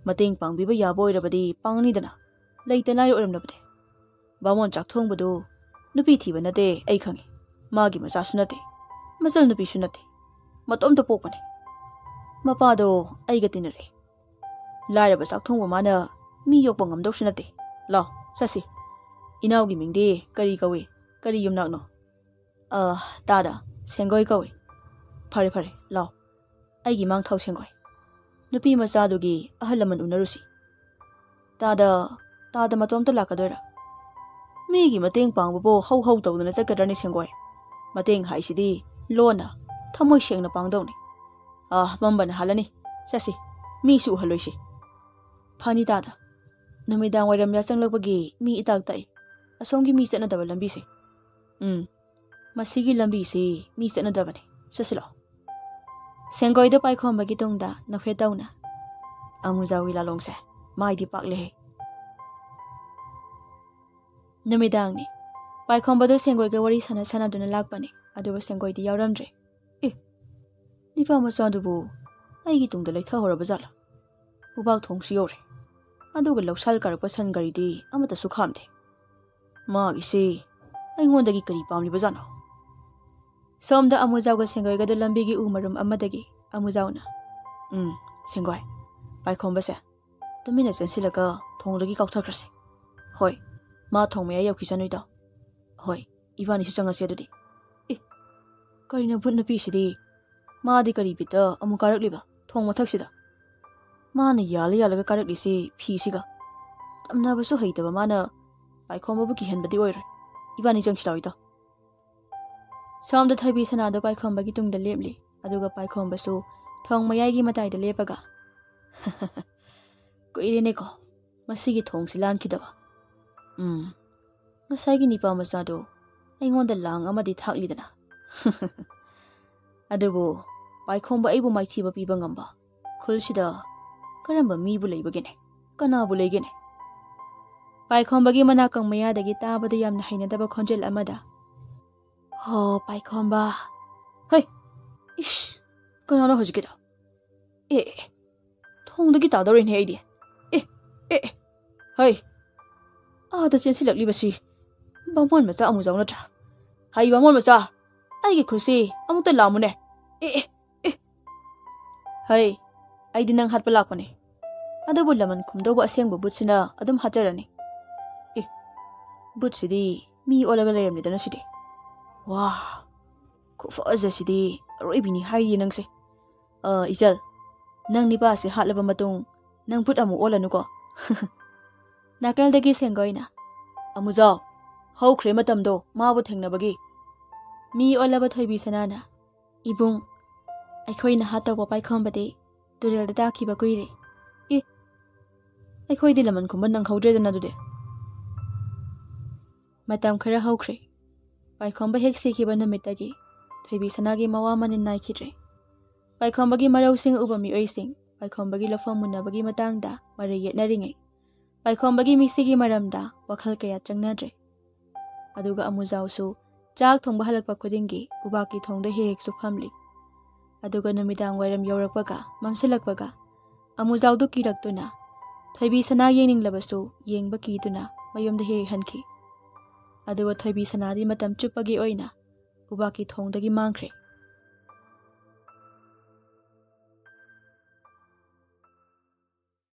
ꯃꯇꯦꯡ ꯄꯥꯡꯕꯤꯕ ꯌꯥꯕ ꯑꯣꯏꯔꯕꯗꯤ ꯄꯥꯡꯅꯤꯗꯅ꯫ ꯂꯩꯇ ꯂꯥꯏꯔ ꯑꯣꯏꯔꯝꯂꯕꯗꯤ꯫ ꯕꯥꯃꯣꯟ ꯆꯥꯛ ꯊꯣꯡꯕꯗꯨ ꯅꯨꯄꯤ ꯊꯤꯕ ꯅꯠꯇꯦ, ꯑꯩ ꯈꯪꯉꯤ꯫ ꯃꯥꯒꯤ ꯃꯆꯥꯁꯨ ꯅꯠꯇꯦ, ꯃꯆꯜ ꯅꯨꯄꯤꯁꯨ ꯅꯠꯇꯦ, ꯃꯇꯣꯝꯇ ꯄꯣꯛꯄꯅꯤ꯫ ꯃꯄꯥꯗꯣ ꯑꯩꯒ ꯇꯤꯟꯅꯔꯛꯏ꯫ ꯂꯥꯏꯔꯕ ꯆꯥꯛ ꯊꯣꯡꯕ ꯃꯥꯅ ꯃꯤ ꯌꯣꯛꯄ ꯉꯝꯗꯧꯁꯨ ꯅꯠꯇꯦ꯫ ꯂꯥꯎ, ꯆꯠꯁꯤ꯫ ꯏꯅꯥꯎꯒꯤ ꯃꯤꯡꯗꯤ ꯀꯔꯤ ꯀꯧꯏ? ꯀꯔꯤ ꯌꯨꯝꯅꯥꯛꯅꯣ? ꯑ, ꯇꯥꯗ, ꯁꯦꯡꯒꯣꯏ ꯀꯧꯏ꯫ ꯐꯔꯦ, ꯐꯔꯦ, ꯂꯥꯎ꯫ ꯑꯩꯒꯤ ꯃꯥꯡꯊꯥꯎ ꯁꯦꯡꯒꯣꯏ꯫ ꯅꯨꯄꯤ ꯃꯆꯥꯗꯨꯒꯤ ꯑꯍꯜ ꯂꯃꯟ ꯎꯅꯔꯨꯁꯤ꯫ ꯇꯥꯗ, ꯇꯥꯗ ꯃꯇꯣꯝꯇ ꯂꯥꯛꯀꯗꯣꯏꯔꯥ? ꯃꯤꯒꯤ ꯃꯇꯦꯡ ꯄꯥꯡꯕꯕꯨ ꯍꯧ ꯍꯧ ꯇꯧꯗꯨꯅ ꯆꯠꯀꯗ꯭ꯔꯅꯤ ꯁꯦꯡꯒꯣꯏ? ꯃꯇꯦꯡ ꯍꯥꯏꯁꯤꯗꯤ ꯂꯣꯟꯅ, ꯊꯃꯣꯏ ꯁꯦꯡꯅ ꯄꯥꯡꯗꯧꯅꯤ꯫ ꯑ, ꯃꯝꯕꯅ ꯍꯥꯜꯂꯅꯤ꯫ ꯆꯠꯁꯤ, ꯃꯤꯁꯨ ꯎꯍꯜꯂꯣꯏꯁꯤ꯫ ꯐꯅꯤ ꯇꯥꯗ꯫ ꯅꯨꯃꯤꯗꯥꯡ ꯋꯥꯏꯔꯝ ꯌꯥꯆꯪꯂꯛꯄꯒꯤ ꯃꯤ ꯏꯇꯥꯛ ꯇꯥꯛꯏ꯫ ꯑꯁꯣꯝꯒꯤ ꯃꯤ ꯆꯠꯅꯗꯕ ꯂꯝꯕꯤꯁꯦ꯫ ꯎꯝ, ꯃꯁꯤꯒꯤ ꯂꯝꯕꯤꯁꯤ ꯃꯤ ꯆꯠꯅꯗꯕꯅꯤ꯫ ꯆꯠꯁꯤꯂꯣ꯫ ꯁꯦꯡꯒꯣꯏꯗ ꯄꯥꯏꯈꯣꯝꯕꯒꯤ ꯇꯨꯡꯗ ꯅꯣꯛꯐꯦꯠ ꯇꯧꯅ꯫ ꯑꯃꯨꯖꯥꯎꯒꯤ ꯂꯥꯂꯣꯡꯁꯦ ꯃꯥꯏꯗꯤ ꯄꯥꯛꯂꯦꯍꯦ꯫ ꯅꯨꯃꯤꯗꯥꯡꯅꯤ꯫ ꯄꯥꯏꯈꯣꯝꯕꯗꯨ ꯁꯦꯡꯒꯣꯏꯒ ꯋꯥꯔꯤ ꯁꯥꯟꯅ ꯁꯥꯟꯅꯗꯨꯅ ꯂꯥꯛꯄꯅꯤ, ꯑꯗꯨꯕꯨ ꯁꯦꯡꯒꯣꯏꯗꯤ ꯌꯥꯎꯔꯝꯗ꯭ꯔꯦ꯫ ꯑꯦ, ꯅꯤꯄꯥ ꯃꯆꯥꯗꯨꯕꯨ ꯑꯩꯒꯤ ꯇꯨꯡꯗ ꯂꯩꯊꯍꯧꯔꯕ ꯖꯥꯠꯂꯥ? ꯎꯕꯥꯛ ꯊꯣꯡꯁꯨ ꯌꯧꯔꯦ, ꯑꯗꯨꯒ ꯂꯧꯁꯥꯜ ꯀꯥꯔꯛꯄ ꯁꯟ ꯒꯥꯔꯤꯗꯤ ꯑꯃꯠꯇꯁꯨ ꯈꯥꯝꯗꯦ꯫ ꯃꯥꯒꯤꯁꯤ ꯑꯩꯉꯣꯟꯗꯒꯤ ꯀꯔꯤ ꯄꯥꯝꯂꯤꯕꯖꯥꯠꯅꯣ? ꯁꯣꯝꯗ ꯑꯃꯨꯖꯥꯎꯒ ꯁꯦꯡꯒꯣꯏꯒꯗꯨ ꯂꯝꯕꯤꯒꯤ ꯎ ꯃꯔꯨꯝ ꯑꯃꯗꯒꯤ꯫ ꯑꯃꯨꯖꯥꯎꯅ, "ꯎꯝ, ꯁꯦꯡꯒꯣꯏ, ꯄꯥꯏꯈꯣꯝꯕꯁꯦ ꯇꯨꯃꯤꯟꯅ ꯆꯦꯟꯁꯤꯜꯂꯒ ꯊꯣꯡꯗꯒꯤ ꯀꯥꯎꯊꯈ꯭ꯔꯁꯤ꯫ ꯍꯣꯏ, ꯃꯥ ꯊꯣꯡ ꯃꯌꯥꯏ ꯌꯧꯈꯤꯁꯅꯨ ꯏꯇꯥꯎ꯫ ꯍꯣꯏ, ꯏꯕꯥꯅꯤꯁꯨ ꯆꯪꯉꯁꯤ ꯑꯗꯨꯗꯤ꯫ ꯑꯦ, ꯀꯔꯤꯅꯣ ꯚꯨꯠ ꯅꯨꯄꯤꯁꯤꯗꯤ? ꯃꯥꯗꯤ ꯀꯔꯤ ꯕꯤꯠꯇ ꯑꯃꯨꯛ ꯀꯥꯔꯛꯂꯤꯕ ꯊꯣꯡ ꯃꯊꯛꯁꯤꯗ? ꯃꯥꯅ ꯌꯥꯜꯂ ꯌꯥꯜꯂꯒ ꯀꯥꯔꯛꯂꯤꯁꯤ ꯐꯤꯁꯤꯒ꯫ ꯇꯝꯅꯕꯁꯨ ꯍꯩꯇꯕ ꯃꯥꯅ ꯄꯥꯏꯈꯣꯝꯕꯕꯨ ꯀꯤꯍꯟꯕꯗꯤ ꯑꯣꯏꯔꯣꯏ꯫ ꯏꯕꯥꯅꯤ ꯆꯪꯁꯤ ꯂꯥꯎ ꯏꯇꯥꯎ꯫" ꯁꯣꯝꯗ ꯊꯣꯏꯕꯤ ꯁꯅꯥꯗꯣ ꯄꯥꯏꯈꯣꯝꯕꯒꯤ ꯇꯨꯡꯗ ꯂꯦꯞꯂꯤ, ꯑꯗꯨꯒ ꯄꯥꯏꯈꯣꯝꯕꯁꯨ ꯊꯣꯡ ꯃꯌꯥꯏꯒꯤ ꯃꯇꯥꯏꯗ ꯂꯦꯞꯄꯒ, "ꯀꯨꯏꯔꯦꯅꯦꯀꯣ ꯃꯁꯤꯒꯤ ꯊꯣꯡꯁꯤ ꯂꯥꯟꯈꯤꯗꯕ꯫ ꯎꯝ, ꯉꯁꯥꯏꯒꯤ ꯅꯤꯄꯥ ꯃꯆꯥꯗꯣ ꯑꯩꯉꯣꯟꯗ ꯂꯥꯡ ꯑꯃꯗꯤ ꯊꯥꯛꯂꯤꯗꯅ꯫ ꯑꯗꯨꯕꯨ ꯄꯥꯏꯈꯣꯝꯕ ꯑꯩꯕꯨ ꯃꯥꯏꯊꯤꯕ ꯄꯤꯕ ꯉꯝꯕ ꯈꯨꯜꯁꯤꯗ ꯀꯔꯝꯕ ꯃꯤꯕꯨ ꯂꯩꯕꯒꯦꯅꯦ? ꯀꯅꯥꯕꯨ ꯂꯩꯒꯦꯅꯦ? ꯄꯥꯏꯈꯣꯝꯕꯒꯤ ꯃꯅꯥꯀꯣꯡ ꯃꯌꯥꯗꯒꯤ ꯇꯥꯕꯗ ꯌꯥꯝꯅ ꯍꯩꯅꯗꯕ ꯈꯣꯟꯖꯦꯜ ꯑꯃꯗ, "ꯍꯣ, ꯄꯥꯏꯈꯣꯝꯕ꯫ ꯍꯩ! ꯏꯁ! ꯀꯅꯥꯅꯣ ꯍꯧꯖꯤꯛꯀꯤꯗꯣ? ꯑꯦ, ꯑꯦ, ꯊꯣꯡꯗꯒꯤ ꯇꯥꯗꯧꯔꯦꯅꯦ ꯑꯩꯗꯤ꯫ ꯑꯦ, ꯑꯦ, ꯑꯦ! ꯍꯩ! ꯑꯥꯗ ꯆꯦꯟꯁꯤꯜꯂꯛꯂꯤꯕꯁꯤ ꯕꯥꯃꯣꯟ ꯃꯆꯥ ꯑꯃꯨꯖꯥꯎ ꯅꯠꯇ꯭ꯔꯥ? ꯍꯩ, ꯕꯥꯃꯣꯟ ꯃꯆꯥ, ꯑꯩꯒꯤ ꯈꯨꯠꯁꯤ ꯑꯃꯨꯛꯇ ꯂꯥꯝꯃꯨꯅꯦ꯫ ꯑꯦ, ꯑꯦ, ꯑꯦ! ꯍꯩ, ꯑꯩꯗꯤ ꯅꯪ ꯍꯥꯠꯄ ꯂꯥꯛꯄꯅꯦ꯫ ꯑꯗꯨꯕꯨ ꯂꯃꯟ ꯈꯨꯝꯗꯧꯕ ꯑꯁꯦꯡꯕ ꯕꯨꯠꯁꯤꯅ ꯑꯗꯨꯝ ꯍꯥꯠꯆꯔꯅꯤ꯫ ꯑꯦ, ꯕꯨꯠꯁꯤꯗꯤ ꯃꯤ ꯑꯣꯜꯂꯒ ꯂꯩꯔꯝꯂꯦꯗꯅ ꯁꯤꯗꯤ꯫ ꯋꯥ, ꯈꯨꯐꯖꯁꯤꯗꯤ ꯑꯔꯣꯏꯕꯤꯅꯤ ꯍꯥꯏꯔꯤꯌꯦ ꯅꯪꯁꯦ꯫ ꯑ, ꯏꯆꯜ, ꯅꯪ ꯅꯤꯄꯥꯁꯦ ꯍꯥꯠꯂꯕ ꯃꯇꯨꯡ ꯅꯪ ꯕꯨꯠ ꯑꯃꯨꯛ ꯑꯣꯜꯂꯅꯨꯀꯣ꯫" ꯅꯥꯀꯜꯗꯒꯤ ꯁꯦꯡꯒꯣꯏꯅ, "ꯑꯃꯨꯖꯥꯎ, ꯍꯧꯈ꯭ꯔꯦ ꯃꯇꯝꯗꯣ ꯃꯥꯕꯨ ꯊꯦꯡꯅꯕꯒꯤ꯫" ꯃꯤ ꯑꯣꯜꯂꯕ ꯊꯣꯏꯕꯤ ꯁꯅꯥꯅ, "ꯏꯕꯨꯡ, ꯑꯩꯈꯣꯏꯅ ꯍꯥꯠꯇꯧꯕ ꯄꯥꯏꯈꯣꯝꯕꯗꯤ ꯇꯨꯔꯦꯜꯗ ꯇꯥꯈꯤꯕ ꯀꯨꯏꯔꯦ꯫ ꯑꯦ, ꯑꯩꯈꯣꯏꯗꯤ ꯂꯃꯟ ꯈꯨꯝꯕ ꯅꯪꯍꯧꯗ꯭ꯔꯦꯗꯅ ꯑꯗꯨꯗꯤ꯫" ꯃꯇꯝ ꯈꯔ ꯍꯧꯈ꯭ꯔꯦ꯫ ꯄꯥꯏꯈꯣꯝꯕ ꯍꯦꯛ ꯁꯤꯈꯤꯕ ꯅꯨꯃꯤꯠꯇꯒꯤ ꯊꯣꯏꯕꯤ ꯁꯅꯥꯒꯤ ꯃꯋꯥ ꯃꯅꯤꯟ ꯅꯥꯏꯈꯤꯗ꯭ꯔꯦ꯫ ꯄꯥꯏꯈꯣꯝꯕꯒꯤ ꯃꯔꯧꯁꯤꯡ ꯎꯕ ꯃꯤꯑꯣꯏꯁꯤꯡ ꯄꯥꯏꯈꯣꯝꯕꯒꯤ ꯂꯧꯐꯝ ꯃꯨꯟꯅꯕꯒꯤ ꯃꯇꯥꯡꯗ ꯃꯔꯩ ꯌꯦꯠꯅꯔꯤꯉꯩ, ꯄꯥꯏꯈꯣꯝꯕꯒꯤ ꯃꯤꯁꯤꯒꯤ ꯃꯔꯝꯗ ꯋꯥꯈꯜ ꯀꯌꯥ ꯆꯪꯅꯗ꯭ꯔꯦ꯫ ꯑꯗꯨꯒ ꯑꯃꯨꯖꯥꯎꯁꯨ ꯆꯥꯛ ꯊꯣꯡꯕ ꯍꯜꯂꯛꯄ ꯈꯨꯗꯤꯡꯒꯤ ꯎꯕꯥꯛꯀꯤ ꯊꯣꯡꯗ ꯍꯦꯛ ꯍꯦꯛꯁꯨ ꯐꯝꯂꯤ꯫ ꯑꯗꯨꯒ ꯅꯨꯃꯤꯗꯥꯡ ꯋꯥꯏꯔꯝ ꯌꯧꯔꯛꯄꯒ, ꯃꯝꯁꯤꯜꯂꯛꯄꯒ, ꯑꯃꯨꯖꯥꯎꯗꯨ ꯀꯤꯔꯛꯇꯨꯅ, ꯊꯣꯏꯕꯤ ꯁꯅꯥ ꯌꯦꯡꯅꯤꯡꯂꯕꯁꯨ ꯌꯦꯡꯕ ꯀꯤꯗꯨꯅ ꯃꯌꯨꯝꯗ ꯍꯦꯛ ꯍꯦꯛ ꯍꯟꯈꯤ꯫ ꯑꯗꯨꯒ ꯊꯣꯏꯕꯤ ꯁꯅꯥꯗꯤ ꯃꯇꯝ ꯆꯨꯞꯄꯒꯤ ꯑꯣꯏꯅ ꯎꯕꯥꯛꯀꯤ ꯊꯣꯡꯗꯒꯤ ꯃꯥꯡꯈ꯭ꯔꯦ꯫